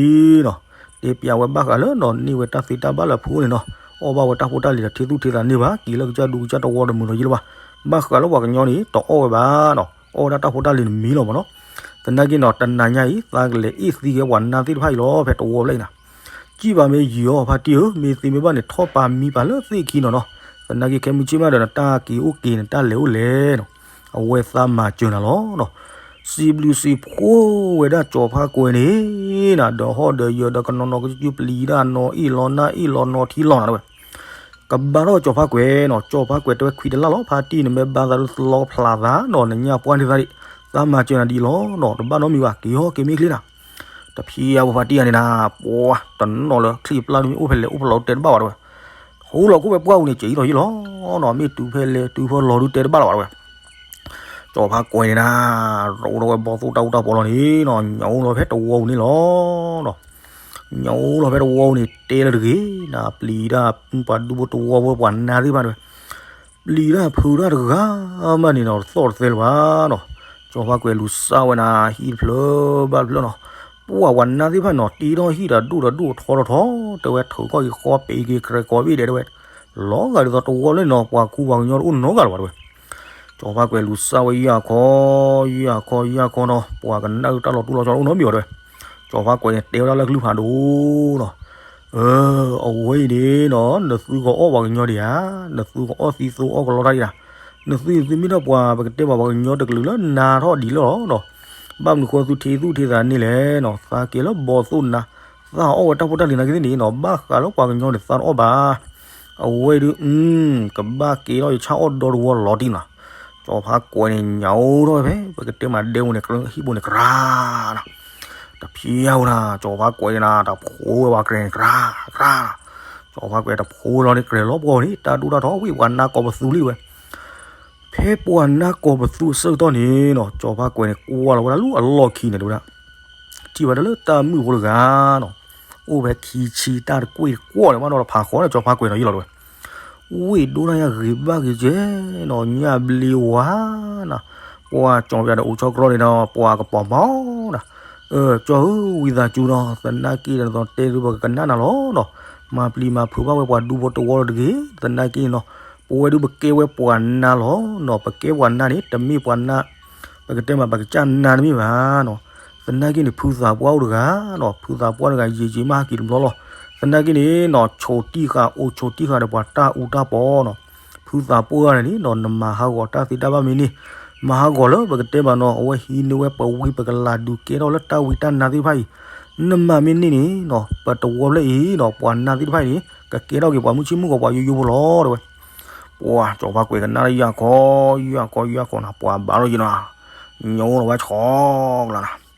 ီၤ, တဲပၠးဝဲဘၣ်ဃးလၢနီၤ န့ၢ်ဝဲတၢ်သ့တၢ်ဘၣ်လၢအဖုအိၣ်န့ၣ်နီၤ, အီၣ်ဘၣ်ဝဲတၢ်ဖိတၢ်လံၤဒီး ထံသူၣ်ထံသးန့ၢ်ဘၣ်, က့ၤလၢကစၢ်ဒူကစၢ်တဝီတမုာ်ဒီးယုၢ်လၢၤဘၣ်. ဘၣ်ဃးလၢပှၤကညီန့ၣ် တအီၣ်ဝဲဘၣ်နီၤ, အီၣ်ဝဲဒၣ်တၢ်ဖိတၢ်လံၤန့ၣ်မံလီၤမးနီၤ. သနာ်က့နီၤ တနၤညါအံၤ သးကလဲၤအ့ၣ်သံက့ၤပှၤနါသ့ၣ်တဖၣ်အံၤလီၤ ဖဲတဝီဖျၢၣ်အံၤနီၤ. စံၣ်ဘၣ်မ့ၢ်ယံာ်အီၤ ဖါတံၢ်ဧၢ, မ့ၢ်သ့မ့ၢ်ဘၣ်န့ၣ် ထီၣ်ပာ်မံပာ်လၢသ့ၣ်ခံနီၤနီၤ. သနာ်က့ခဲမုၢ်ဆ့ၣ်မးဒီး နတၢ်က့ၤအိၣ်က့ၤ နတၢ်လဲၤအိၣ်လဲၤနီၤ, အဝဲသးမၤစၢၤနၤလီၤနီၤ. စံးဘျုးစံးဖှိၣ်ဝဲဒၣ်ကၠီၤဖးကွဲၤန့ၣ်နီၤ, ဒီးဟီၣ်ဒီးယၢၤဒီးကနီၤနီၤကစုပျံၤဒၣ်နီၤအ့ၣ်လီၤနါအ့ၣ်လီၤနီၤထံလီၤနၤတဲဝဲ ကဘၣ်ထီၣ်ကၠီၤဖးကွဲၤနီၤ, ကၠီၤဖးကွဲၤတဲဝဲခွံတလၢ်လီၤ, ဖါတံၢ်န့ၣ်မ့ၢ်ဘါသးဒုးသလီဖျးသးနီၤ, နညၣ်ပှၢ်န့ၢ်သးဒံး, သးမၤစၢၤနၤဒ်အံၤလီၤနီၤ, တဘၣ်နီတမံၤဘၣ်, က့ၤဟီၣ်က့ၤမ့ၢ်ချ့နၤ. တဖျၢၣ်ဖိဖါတံၢ်ဂၤန့ၣ်နၤ, ပှၤတနီၤလၢချံပျၢ်ဒုးမ့ၢ်အိၣ်ဖဲလဲၣ်အိၣ်ဖဲလဲၣ်တဲတဘၣ်ဘၣ်တဲဝဲ, ဟူလီၤခိၣ်ဖဲပှၢ်ပူၤန့ၣ် က့ၤအံၤလီၤယုၢ်လီၤနီၤ, မ့ၢ်တုၤဖဲလဲၣ်တုၤဖဲလဲၣ်ဒုးတဲတဘၣ်လီၤဘၣ်တဲဝဲ ကၠီၤဖးကွဲၤန့ၣ်နၤ, ရိးထီၣ်ဝဲဘီသိၣ်တၢ်အူတၢ်ပီလီၤန့ၣ်နီၤ, ညိးလီၤဖဲတဝီပူၤန့ၣ်လီၤ. ညိးလီၤဖဲတဝီပူၤန့ၣ် တဲလၢတဂ့ၤနၤ, ပျံၤတၢ်ပှၤဒူဖိတဝီဖိပှၤနါသ့ၣ်တဖၣ်တဲဝဲ, ပျံၤတၢ်ဖုးတၢ်တဂၤမးန့ၣ်နီၤ, တသီၣ်တသဲလၢၤဘၣ်နီၤ. ကၠီၤဖးကွဲၤလူၤစၢ်ဝဲနၤ, ဟံၣ်တဖျၢၣ်ဘၣ်တဖျၢၣ်နီၤ, ပှၤပှၤနါသ့ၣ်တဖၣ်နီၤ, တ့ထီၣ်ဟံၣ်ဒီးဒိၣ်ဒီးဒိၣ်ထီထီထီ, တဲဝဲထုးခီၣ်က့ၤဃီပ့ၤက့ၤကြဲးကီးဘ့ၣ်ဒဲးတဲဝဲ, လီၤဂာ်ဒ်သိးတဝီဖျၢၣ်န့ၣ်နီၤ, ပှၤကူပှၤကညီတအိၣ်နီတဂၤလၢၤဘၣ်တဲဝဲ ကၠီၤဖးကွဲၤလူၤစၢ်ဝဲယၢ်ခီ, ယၢ်ခီ ယၢ်ခီနီၤ, ပှၤကနၣ်အုးတၢ်လီၤတူၢ်လီၤဆီတအိၣ်နီတမံၤဘၣ်တဲဝဲ. ကၠီၤဖးကွဲၤန့ၣ်တဲဝဲဒၣ်လၢကလုၢ်ဖးဒိၣ်နီၤ, အဝဲအံၤန့ၣ်နီၤ, နသုကအီၣ်ပှၤကညီဒံးဧါ, နသုကအီၣ်သံသိအီၣ်ကလီတၢ်ဒံးဧါ, နသုသုမ့ၢ်ထီၣ်ပှၤပကတဲပှၤပှၤကညီတကလုာ်လၢနါထီၣ်ဒံးလီၤနီၤ, ဘၣ်မနုၤဃိသုထံသူၣ်ထံသးန့ၢ်လဲၣ်နီၤ, သးက့ၤလၢဘီသိၣ်နါ, သးအီၣ်ဝဲတၢ်ဖိတၢ်လံၤနာ်က့သ့ၣ်န့ၣ်နီၤ, ဘၣ်ဃးလၢပှၤကညီန့ၣ်သးတအီၣ်ဘၣ် အဝဲဒုး ကဘၣ်ကဲထီၣ်ယဆၣ်အီၣ်ဒီတဝီလီၤတံၢ်နီၤ. ကၠီၤဖါကွဲးန့ၣ် ညၣ်အိၣ်ထီၣ်ဝဲဖဲ ပကတဲမးဒဲအိၣ်န့ၣ် ဟံၣ်ဘိန့ၣ် ကရၢနီၤ. တဖျါဝဲနီၤ ကၠီၤဖါကွဲးန့ၣ်နီၤ တဖိဝဲပှၤကရဲၤန့ၣ် ကရၢ ကရၢနီၤ. ကၠီၤဖါကွဲးတဖိလီၤန့ၣ် ကရဲၤလီၤပှီၢ်န့ၣ် တၢ်ဒိၣ်တၢ်ထီဝံၣ်ပှၤနါကီးပသူလံဝဲ ဖဲပှၤနါကီးပသူအဆၢကတီၢ်န့ၣ်နီၤ ကၠီၤဖါကွဲးန့ၣ် ကွၢ်လီၤဝဲဒၣ်လၢအလီၢ်ခံန့ၣ် တဲဝဲဒၣ် ထံၣ်ဝဲဒၣ်လၢတၢ်မုၣ်ဖိတဂၤနီၤ အိၣ်ဖဲခံဆံတၢ်တကွ့ၢ်တကွီၢ်န့ၣ် ဘၣ်နီၤလီၤဖးဃီန့ၣ် ကၠီၤဖါကွဲးနီၤ ယံလီၤတဲဝဲ ဝ့ၢ်ဒိၣ်တၢ်ယၤဂ့ၤဘၣ်ဂ့ၤကဲနီၤ ညၣ်ဘျ့ဝါနီၤ ပှၤကၠီၤပယၤဒီးအိၣ်ဆီကရီန့ၣ်ဒီး ပှၤကပီၤမီနီၤ ကၠီၤဧၢ ဝံသးစူၤနီၤ သနာ်က့ဒီး တဲဒုးပကကနၣ်နၤလီၤနီၤ မၤပျံၤမၤဖုးဘၣ်ဝဲပှၤဒူဖိတဝီလီၤတဂ့ၤ သနာ်က့န့ၣ်နီၤ ပဝဲဒုးပကဲဝဲပှၤနါလီၤနီၤ ပကဲပှၤနါန့ၣ် တမ့ၢ်ပှၤနါ ပကတဲမး ပကစၢ်နါတမ့ၢ်ဘၣ်နီၤ သနာ်က့န့ၣ် ဖုသးပှၢ်အိၣ်တဂၤနီၤ ဖုသးပှၢ်တဂၤ ယံာ်ယံာ်မးဟဲက့ၤတဘျီလီၤ သနာ်က့န့ၣ်နီၤ ဆိးတံၢ်ဃာ်အိၣ်ဆိးတံၢ်ဃာ်ဒီးပှၤတၢ်အူတၢ်ပီနီၤ ဖုသးပှၢ်န့ၣ်နီၤ နမၤဟးဂီၤတၢ်သ့တၢ်ဘၣ်မ့ၢ်န့ၣ် မၤဟးဂီၤလၢပကတဲမးနီၤ အဝဲဟံးန့ၢ်ဝဲပဝံပကလၤဒုးကဲထီၣ်လၢတၢ်ဝံတၢ်နါသ့ၣ်တဖၣ်အံၤ နမၤမ့ၢ်န့ၢ်န့ၣ်နီၤ ပတဝီဖျၢၣ်အံၤနီၤ ပှၤနါသ့ၣ်တဖၣ်အံၤန့ၣ် ကကဲထီၣ်က့ၤပှၤမုၢ်ဆ့ၣ်မုၢ်ဂီၤပှၤယိယိဖိလီၤ တဲဝဲ ပှၤကၠီၤဖါကွဲးကနၣ်လၢယၢ်ခီ ယၢ်ခီ ယၢ်ခီနီၤ ပှၤဘၣ်ထီၣ်ယံနီၤ ညိလီၤဝဲဆီကျါနီၤ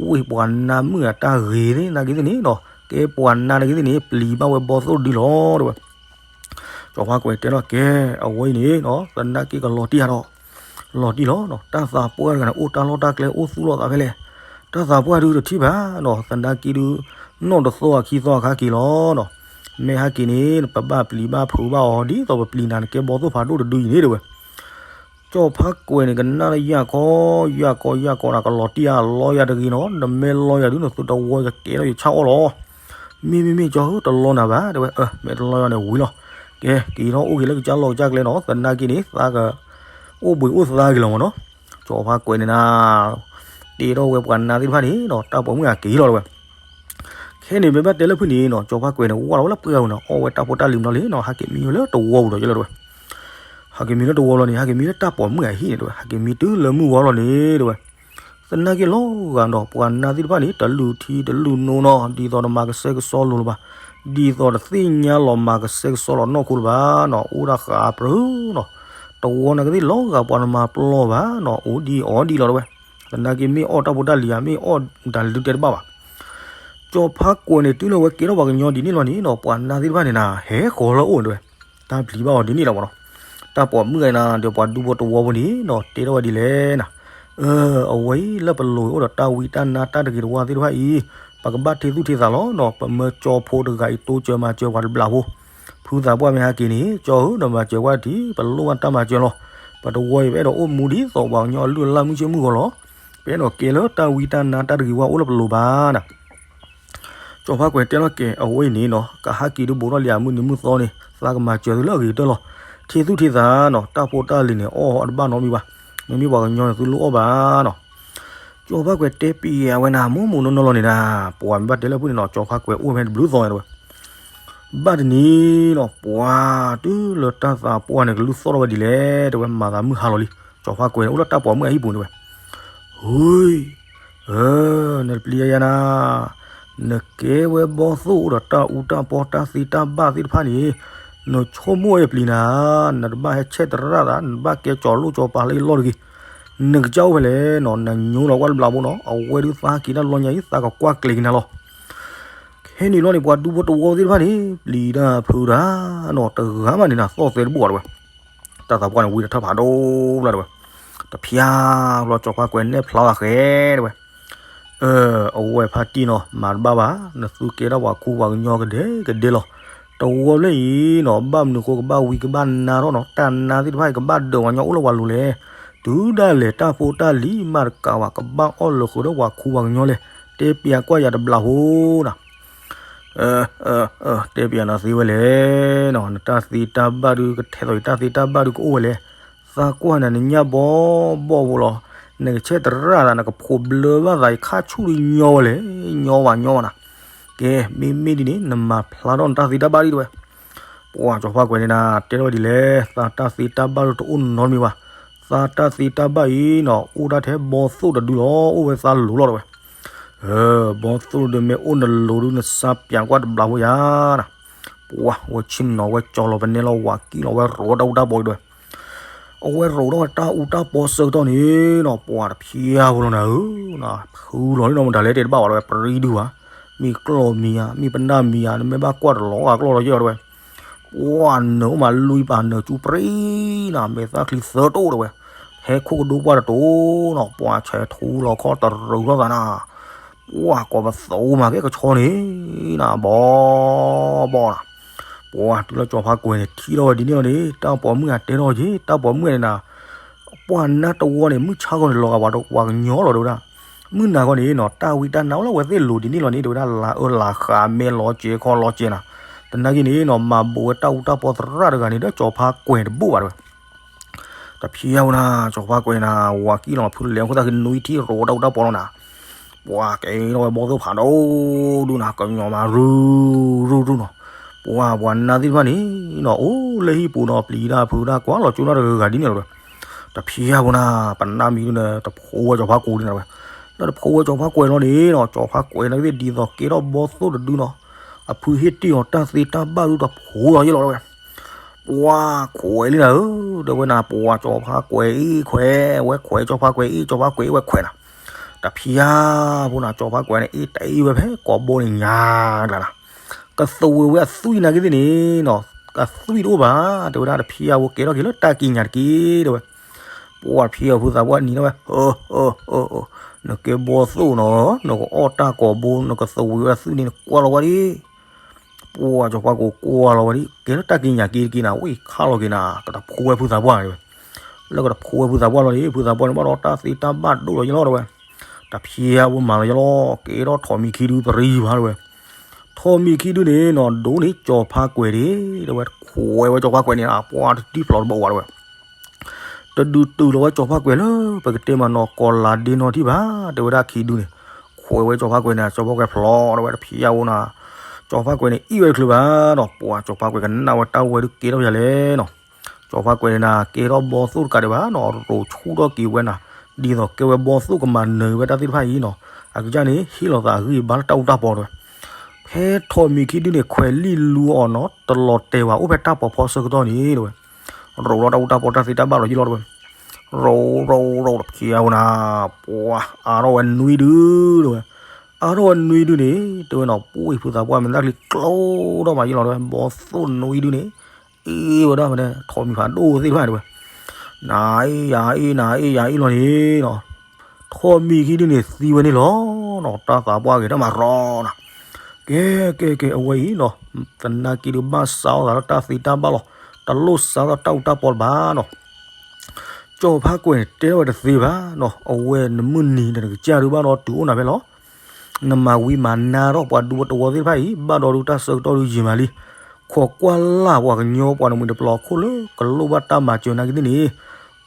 ဝ့ၢ်ပှၤနါမုၣ်အတၢ်ဂ့ၤသ့ၣ် သနာ်က့သ့ၣ်န့ၣ်နီၤ ကဲပှၤနါတဂ့ၤသ့ၣ်န့ၣ် ပျံၤဘၣ်ဝဲဘီသိၣ်တဒုလီၤ တဲဝဲ ကၠီၤဖါကွဲးတဲလီၤကဲ အဝဲအံၤန့ၣ်နီၤ သနာ်က့ကလီၤတံၢ်ဧါဒီး လီၤတံၢ်လီၤနီၤ တၢ်သးပှၢ်တဂၤန့ၣ် အိၣ်တၢ်လီၢ်တၢ်ကျဲအိၣ်သူၣ်လီၤသးဖဲလဲၣ် တၢ်သးပှၢ်ဒုးတထံၣ်ဘၣ်နီၤ သနာ်က့ဒုး နီၢ်တသီအခံသီအခါက့ၤလီၤနီၤ မ့ၢ်ဟဲက့ၤန့ၣ် ပဘၣ်ပျံၤဘၣ်ဖုးဘၣ်အီၤ ဒ်သိးပပျံၤနၤနကဲဘီသိၣ်ဖးဒိၣ်တဒုအံၤန့ၣ် တဲဝဲ ကၠီၤဖါကွဲးန့ၣ် ကနၣ်လၢယၢ်ခီ ယၢ်ခီ ယၢ်ခီနီၤ ကလီၤတံၢ်ဧါ လီယၤတဂ့ၤနီၤ နမ့ၢ်လီယၤဒုး နသုတဝီကကဲထီၣ်ယဆၣ်အီၣ်လီၤ မ့မ့မ့ၢ်ကၠီၤဧၢ တလီနၤဘၣ် တဲဝဲ မ့ၢ်တလီယၤန့ၣ် ဝံၤလီၤ ကဲ က့ၤထီၣ်အိၣ်က့ၤလၢကစၢ်လီၢ်ကစၢ်ကျဲနီၤ သနာ်က့န့ၣ် သးက အိၣ်ဘှံးအိၣ်သါက့ၤလီၤမးနီၤ ကၠီၤဖါကွဲးန့ၣ်နၤ တဲထီၣ်ဝဲပှၤနါသ့ၣ်တဖၣ်န့ၣ်နီၤ တၢ်ပိာ်မုၣ်အက့ၤလီၤတဲဝဲ ခဲန့ၣ် မ့ၢ်ဘၣ်တဲလၢဖုၣ်န့ၣ်နီၤ ကၠီၤဖါကွဲးန့ၣ် ဝၢ်လီၤဝဲလၢပှၢ်ပူၤနီၤ အီၣ်ဝဲတၢ်ဖိတၢ်လံၤမနီၤလံနီၤ ဟဲက့ၤမံဝဲလၢတဝီပူၤဒီးယလီၤတဲဝဲ ဟဲက့ၤမံလၢတဝီလီၤန့ၣ် ဟဲက့ၤမံလၢတၢ်ပိာ်မုၣ်အဟံၣ်န့ၣ်တဲဝဲ ဟဲက့ၤမံတုၤလၢမုၢ်ဝါလီၤန့ၣ်တဲဝဲ သနာ်က့လီၤဂာ်ဒီး ပှၤနါသ့ၣ်တဖၣ်န့ၣ် တလုၢ်ထံတလုၢ်နိနီၤ ဒ်သိးနမၤကဆှဲကဆှီလိၤလၢၤဘၣ် ဒ်သိးတသ့ၣ်ညါလီၤမၤကဆှဲကဆှီလီၤနီၢ်ခိလၢၤဘၣ်နီၤ အိၣ်ဒၣ်ဃးပြၢနီၤ တဝီနာ်က့သ့ၣ်လီၤဂာ်ပှၤနမၤပျီဘၣ်နီၤ အိၣ်ဒံးအီၣ်ဒံးလီၤတဲဝဲ သနာ်က့မ့ၢ်အီၣ်တၢ်ဖိတၢ်လံၤဧါ မ့ၢ်အီၣ်တၢ်လံၤဒုးတဲတဘၣ်ဘၣ် ကၠီၤဖါကွဲးန့ၣ် တုၤလၢဝဲကဲထီၣ်ပှၤကညီဒ်န့ၣ်လီၤန့ၣ်နီၤ ပှၤနါသ့ၣ်တဖၣ်န့ၣ်နၤ ဟဲဃီၤလၢအအိၣ်တဲဝဲ တၢ်ပျံၤဘၣ်အီၤဒ်န့ၣ်လီၤမးနီၤ တၢ်ပိာ်မုၣ်ဂၤနၤ ဒီးပှၤဒူဖိတဝီဖိန့ၣ်နီၤ တဲထီၣ်ဝဲဒ်လဲၣ်နၤ အဝဲအံၤလၢပလိၤအိၣ်ဒီးတၢ်ဝံတၢ်နါတၢ်တဂ့ၤတဝါသ့ၣ်တဖၣ်အံၤ ပကဘၣ်ထံသူၣ်ထံသးလီၤနီၤ ပမၢကၠီဖိတဂၤအံၤ တိစၢၤမၤစၢၤပှၤတဘျးဖိ ဖုသးပှၢ်မ့ၢ်ဟဲက့ၤန့ၣ် ကၠီဧၢ နမၤစၢၤဝဲတထံၣ် ပလိၣ်ဘၣ်တၢ်မၤစၢၤလီၤ ပတဝီအံၤပအဲၣ်ဒိးအိၣ်မူဒ်သိးပှၤကညီအလုၢ်အလၢ်မုၢ်ဆ့ၣ်မုၢ်ဂီၤလီၤ ပအဲၣ်ဒိးကဲလၢတၢ်ဝံတၢ်နါတၢ်တဂ့ၤဝါအိၣ်လၢပလိၤဘၣ်နၤ ကၠီၤဖါကွဲးတဲလီၤကဲ အဝဲအံၤန့ၣ်နီၤ ကဟဲက့ၤဒုးဘူးထီၣ်လံအမုၢ်နံၤမုၢ်သီန့ၣ် သးကမၤစၢၤသုလၢအဂ့ၤကတၢၢ်လီၤ ထံသူၣ်ထံသးနီၤ တၢ်ဖိတၢ်လံၤန့ၣ် အီၣ်အီၤတဘၣ်နီတမံၤဘၣ် မ့မ့ၢ်ပှၤကညီန့ၣ် သုလိၣ်အီၣ်ဘၣ်နီၤ ကၠီၤဖါကွဲးတဲပံၤအဝဲနၤ မိၢ်မိၢ်နီၢ်နီၢ်လီၤန့ၣ်နၤ ပှၤမ့ၢ်ဘၣ်တဲလၢဖုၣ်န့ၣ်နီၤ ကၠီၤဖါကွဲးအိၣ်ဖဲတဘျုးသီန့ၣ်တဲဝဲ ဘၣ်တနံၤနီၤ ပှၤတုၤလၢတၢ်သးပှၢ်န့ၣ် ကလုၢ်သီၣ်ထီၣ်ဝဲဒ်လဲၣ် တဲဝဲ မၤသးမုၢ်ဟါလီၤလံ ကၠီၤဖါကွဲးန့ၣ် အိၣ်လၢတၢ်ပိာ်မုၣ်အဟံၣ်ပူၤန့ၣ်ဝဲ ဟူ နတပျံၤယၤယၤနၤ နကဲဝဲဘီသိၣ်အိၣ်ဒီးတၢ်အူတၢ်ပီတၢ်သ့တၢ်ဘၣ်သ့ၣ်တဖၣ်န့ၣ် နဆိကမိၣ်ဝဲပျံၤနၤ နတဘၣ်ဟဲဆဲးတရၣ်သး နတဘၣ်ကဲကၠီၤလိၣ်ကၠီၤပၤလၢယလီၢ်တဂ့ၤ နကစၢ်အိၣ်ဖဲလဲၣ်နီၤ နညိလီၤကွၢ်တဘျးဖိနီၤ အဝဲဒုးသးက့ၤတၢ်လီၤညါအံၤ သးကကွၢ်ကျဲၤက့ၤနၤလီၤ ခဲန့ၣ်လီၤန့ၣ် ပှၤဒူဖိတဝီသ့ၣ်တဖၣ်န့ၣ် ပျံၤတၢ်ဖုးတၢ်နီၤ တဂၤမးန့ၣ်နၤ သီၣ်သဲတဘူၣ်အီၤတဲဝဲ တၢ်သးပှၢ်န့ၣ် ဝံတထၢၣ်ဖးဒိၣ်ဘျီတဲဝဲ တဖျါဘျီ ကၠီၤဖါကွဲးနဲၣ်ဖျါဝဲဃဲတဲဝဲ အဝဲဖါတံၢ်နီၤ မၤတဘၣ်ဘၣ် နသုကဲထီၣ်ပှၤခူပှၤကညီကဒဲကဒဲလီၤ တဝီလၢအံၤနီၤ ဘၣ်မနုၤဃိကဘၣ်ဝံကဘၣ်နါထီၣ်နီၤ တၢ်နါသ့ၣ်တဖၣ်အံၤ ကဘၣ်ဒၢးပှၤကညီအိၣ်လၢပှၤလိၤလဲၣ် တုၤဒၣ်လဲာ်တၢ်ဖိတၢ်လံၤမးတကးဘၣ် ကဘၣ်အီၣ်လၢဃုာ်ဒီးပှၤခူပှၤကညီလဲၣ် တဲပျးကွၢ်ယၤတဘျးဖိနီၤ တဲပျးနၤသ့ဝဲလဲၣ်နီၤ နတၢ်သ့တၢ်ဘၣ်ဒုး ကထဲသိးယတၢ်သ့တၢ်ဘၣ်ဒုးကအိၣ်ဝဲလဲၣ် သးကွၢ်နၤနညၣ်ဘီဘီဖိလီၤ နကဆဲးတရၣ်သး နကဖိးဘျၢဘၣ်သး ယခါဆူၣ်ဒုးညီဝဲလဲၣ် ညီဝဲညီဝဲနၤ ကဲ မ့မ့ၢ်ဒ်န့ၣ် နမၤဖျါထီၣ်နတၢ်သ့တၢ်ဘၣ်ဒုးတဲဝဲ ပှၤကၠီၤဖါကွဲးန့ၣ်နၤ တဲထီၣ်ဝဲဒ်လဲၣ် သးတၢ်သ့တၢ်ဘၣ်ဒုးတအိၣ်နီတမံၤဘၣ် သးတၢ်သ့တၢ်ဘၣ်အံၤနီၤ အိၣ်ဒၣ်ထဲဘီသိၣ်တဒုလီၤ အိၣ်ဝဲသးလိၤလီၤတဲဝဲ ဘီသိၣ်တဒုမ့ၢ်အိၣ်နလိၤဒုး နစးပျးကွၢ်တဘျးဖိယၤနၤ ဝဲဆ့ၣ်နီၤဝဲကၠီလီၤပနဲလီၤ ဝၤကံၣ်လီၤဝဲရိးတၢ်အူတၢ်ပီၤဒဝဲ, အဝဲရိးထီၣ်ဝဲတၢ်အူတၢ်ပီၤဆၢကတီၢ်န့ၣ်နီၤ ပှၤတဖျါဖိလီၤနၤဧၢ, ဖုလီၤန့ၣ်နီၤ မတၤလဲၣ်တဲတဘၣ်ဝဲဒဝဲ ပရံဒုဘၣ်, မ့ၢ်ကျီၢ်မံၤဧါ မ့ၢ်ပနၢ်မံၤဧါ နမ့ၢ်ဘၣ်ကွၢ်တလီၤဂာ်ကျီၢ်လီၤယဲၢ်ဒဝဲ, ပှၤနၢၤအိၣ်မးလွံၢ်ပာ်နၢၤကၠူပြံနၤ မဲာ်သၣ်ချံသၢတိၣ်ဒဝဲ, ဟဲခိၣ်ကဒိပှၢ်တတိၤနီၤ ပှၤဆဲးထူလီၤခီၣ်တရူးထီၣ်သးနၤ ပှၤကိးပသူမၤကဲကဆီန့ၣ်, နၤ ဘီဘီနၤ, ပှၤတုၤလၢကၠီၤဖါကွဲၤန့ၣ် ထံၣ်ထီၣ်ဝဲဒ်န့ၣ်လီၤန့ၣ် တၢ်ပိာ်မုၣ်အတဲထီၣ်က့ၤ တၢ်ပိာ်မုၣ်န့ၣ်နၤ, ပှၤနၢ်တဝီန့ၣ် မုၢ်ဆါဂီၤန့ၣ်လီၤဂာ်ပှၤကညီလီၤတဲဝဲဒၣ်, မုၢ်နၤဂီၤန့ၣ်နီၤ တၢ်ဝံတၢ်နါအိၣ်လၢဝဲသ့ၣ်လိၤဒ်န့ၣ်လီၤန့ၣ် တဲဝဲဒၣ် လၤအၢလၤဃး မဲလီၤစဲၤခီလီၤစဲၤနၤ, သနာ်က့န့ၣ်နီၤ မၤဘူးဝဲတၢ်အူတၢ်ပီသရၣ်တဂၤန့ၣ် ဒီးကၠီၤဖါကွဲၤတဘိၣ်ဘၣ်တဲဝဲ တဖျါဝဲနၤ ကၠီၤဖါကွဲၤနၤ ဝၤကံၣ်လီၤဖုလဲၤအခိၣ်သၣ်ဃံနွံထံၣ်ရိးတၢ်အူတၢ်ပီလီၤနၤ, ပှၤကဲထီၣ်ဝဲဘီသိၣ်ဖးဒိၣ်ဒုနၤ ကညီၤမးရူၢ်ရူၢ်ရူၢ်နီၤ, ပှၤပှၤနၢ်သ့ၣ်တဖၣ်န့ၣ်နီၤ အိၣ်လၢဟံၣ်ပူၤနီၤ ပျံၤတၢ်ဖုးတၢ်ကွၢ်လီၤကၠိတၢ်တဂၤဂၤဒ်န့ၣ်လီၤတဲဝဲ, တဖျါဝဲနၤ ပနၢ်မံၤဒုန့ၣ် တဖိဝဲကၠီၤဖါကွဲၤဒ်န့ၣ်တဲဝဲ, လၢတဖိဝဲကၠီၤဖါကွဲၤလီၤန့ၣ်နီၤ ကၠီၤဖါကွဲၤနၤသ့ၣ်ဒ်သိးကဲထီၣ်ဘီသိၣ်တဒုနီၤ, အဖုဟ့ၣ်တ့ၢ်အီၤတၢ်သ့တၢ်ဘၣ်ဒုတဖိလီၤယဲၢ်လီၤတဲဝဲ ပှၤခွဲးလံနၤဧၢ, တဲဝဲနၤ ပှၤကၠီၤဖါကွဲးအ့ၣ်ခွဲး, ဝဲခွဲးကၠီၤဖါကွဲးအ့ၣ် ကၠီၤဖါကွဲးအ့ၣ်ဝဲခွဲးနၤ, တဖျါဖိနၤ ကၠီၤဖါကွဲးန့ၣ် အ့ၣ်တအ့ၣ်ဝဲဖဲကိးဘိန့ၣ်ညါကျါနၤ, ကသဝ့ၤဝဲအသွံၣ်နာ်က့သ့ၣ်န့ၣ်နီၤ, အသွံၣ်တအိၣ်ဘၣ်, တဲဝဲဒၣ်တဖျါဖိကဲထီၣ်က့ၤလၢတၢ်ကံးညာ်တက့ၢ် တဲဝဲ, ပှၤတဖျါအီၤဖုသးပှၢ်နံၤထီၣ်ဝဲ, နကဲဘီသိၣ်နီၤ, နကအီၣ်တၢ်ကိာ်ဘိ နကသဝ့ၤဝဲအသွံၣ်န့ၣ် နကွၢ်လီၤဝဲဒၣ် ပှၤကၠီၤဖါကွဲးကွၢ်လီၤဝဲဒၣ် ကဲလၢတၢ်ကံးညာ်က့ၤတက့ၢ်နၤ ဝံၣ်ခါလီၤက့ၤနၤ ကတဖိဝဲဖုသးပှၢ်တဲဝဲ, လၢကတဖိဝဲဖုသးပှၢ်လီၤန့ၣ် ဖုသးပှၢ်န့ၣ်ဘၣ်ဒီးတၢ်သ့တၢ်ဘၣ်ဒိၣ်လီၤယဲၢ်လီၤတဲဝဲ, တဖျါဖိမၤလီၤယဲၢ်လီၤ ကဲထီၣ်ထိးမံၤခံဒုပရံဘၣ်တဲဝဲ, ထိးမံၤခံဒုန့ၣ်နီၤ ဒိၣ်န့ၣ်ကၠီၤဖါကွဲးဒၣ် တဲဝဲ ခွဲးဝဲကၠီၤဖါကွဲးန့ၣ် ပှၤတတံၢ်ဖျိးတဘၣ်ဝဲတဲဝဲ တဒုတုၤလီၤဝဲကၠီၤဖါကွဲးလၢ ပကတဲမးနီၤ ကီၤလၤဒ့နီထံၣ်ဘၣ် တဲဝဲဒၣ်ခံဒုန့ၣ်, ခွဲးဝဲကၠီၤဖါကွဲးန့ၣ် ကၠီၤဖါကွဲးဖျိးတဲဝဲတဖျါဖိနၤ, ကၠီၤဖါကွဲးန့ၣ် အ့ၣ်ဝဲတချုးဘၣ်နီၤ ပှၤကၠီၤဖါကွဲးကနၣ်ဝဲတၢ်ဝဲဒုးကဲထီၣ်ယၤလဲၣ်နီၤ, ကၠီၤဖါကွဲးန့ၣ်နၤ ကဲထီၣ်ဘီသိၣ်တကးဒံးဘၣ်နီၤ ရိးဆူၣ်ထီၣ်က့ၤဝဲနၤ, ဒ်သိးကဲဝဲဘီသိၣ်ကမၤနၢၤဝဲတၢ်သ့ၣ်တဖၣ်အံၤနီၤ, အကစၢ်န့ၣ် ဟ့ၣ်လီၤသးအဂံၢ်အဘါလၢတၢ်အူတၢ်ပီတဲဝဲ, ဖဲထိးမံၤခံဒုန့ၣ် ခွဲးလံၣ်လူအီၤနီၤ တလီၤတဲာ်ဘၣ် အိၣ်ဖဲတၢ်ပိာ်ဖီဆၢကတီၢ်န့ၣ်တဲဝဲ, ရိးလီၤတၢ်အူတၢ်ပီတၢ်သ့တၢ်ဘၣ်လီၤယဲၢ်လီၤတဲဝဲ, ရိးရိးရိးတဖျါဖိနၤ, ပှၤအါထီၣ်ဝဲနွံဒုတဲဝဲ, အါထီၣ်ဝဲနွံဒုန့ၣ် တဲဝဲနီၤ ပှၤဖုသးပှၢ်မဲာ်သၣ်ချံကျိထီၣ်မးယဲၢ်လီၤတဲဝဲ ဘီသိၣ်နွံဒုန့ၣ် အ့ၣ်ဝဲဒၣ်ဖဲန့ၣ် ထိးမံၤဖးဒိၣ်သ့ၣ်တဖၣ်တဲဝဲ, နၤအ့ၣ်ယၤအ့ၣ် နၤအ့ၣ်ယၤအ့ၣ်လီၤန့ၣ်နီၤ, ထိးမံၤခံဒုန့ၣ်သံဝဲန့ၣ်လီၤနီၤ တၢ်သးပှၢ်ဂ့ၤတၢ်မၤရီနၤ, ကဲကဲကဲ အဝဲအံၤနီၤ သနာ်က့ဒုးဘၣ်စးထီၣ်သးလၢတၢ်သ့တၢ်ဘၣ်လီၤ, တလိၣ်စးထီၣ်တၢ်အူတၢ်ပီလၢၤဘၣ်နီၤ ကၠီၤဖါကွဲးန့ၣ် တဲထီၣ်ဝဲတသ့ဘၣ်နီၤ, အဝဲနမုၢ်နံၤဒီးနကစၢ်ဒုးဘၣ်ဒီးတုၤအိၣ်နၤဖဲလီၤ, နမၤဝံၤမၤနါထီၣ်ပှၤဒူဖိတဝီသ့ၣ်တဖၣ်အံၤ ဘၣ်ဒီးဒုးတၢ်ဆၢကတီၢ်ဒုးယံာ်မးလံ, ခိးကွၢ်လၢ်ပှၤကညီပှၤနမှံၤတပျီၤခိၣ်လၢကလိၣ်ဘၣ်တၢ်မၤစၢၤနာ်က့သ့ၣ်န့ၣ်,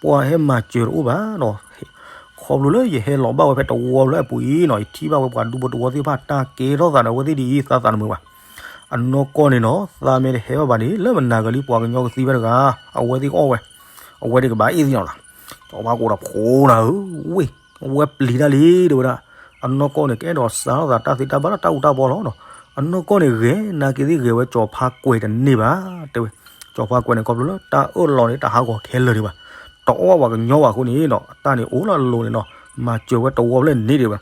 ပှၤဟဲမၤစၢၤတအိၣ်ဘၣ်နီၤ, ခီဖျိလၢယဟဲလီၤဘၣ်ဝဲဖဲတဝီလၢအပူၤအံၤနီၤ ယထံၣ်ဘၣ်ဝဲပှၤဒူဖိတဝီသ့ၣ်တဖၣ်တၢ်ကဲထီၣ်သးဒီးအဝဲသ့ၣ်ဒ်အံၤ သးသးတမုာ်ဘၣ်, အနီၢ်ကီၢ်န့ၣ်နီၤ သးမ့ၢ်တဟဲဘၣ်ဘၣ်န့ၣ် လၢမနၤဂၤလံပှၤကညီကသံဝဲတဂၤ, အဝဲသ့ၣ်ကအီၣ်ဝဲ, အဝဲသ့ၣ်ကဘၣ်အ့ၣ်သ့ၣ်နီၤလီၤ, ကၠီၤဖါကွဲးဒီးဖိနၤဧၢ, ဝ့ၢ်, အဝဲပျံၤတၢ်လံတဲဝဲဒၣ်, အနီၢ်ကီၢ်န့ၣ် ကအဲၣ်ဒိးစးထီၣ်သးတၢ်သ့တၢ်ဘၣ်လၢတၢ်အူတၢ်ပီလီၤနီၤ, အနီၢ်ကီၢ်န့ၣ်ဂဲၤနာ်က့သ့ၣ်ဂဲၤဝဲကၠီၤဖါကွဲးတန့ၢ်ဘၣ်, တဲဝဲ, ကၠီၤဖါကွဲးန့ၣ် ခီဖျိလၢတၢ်အၢၣ်လီၤန့ၣ် တဟးဂီၤခဲလၢာ်ဒံးဘၣ်, တအီၣ်ဘၣ်ပှၤကညီဘၣ်အဃိန့ၣ်နီၤ အတၢ်န့ၣ်အိၣ်လၢအလိၤန့ၣ်နီၤ မၤစၢၤဝဲတဝီဖျၢၣ်န့ၢ်ဒံးဘၣ်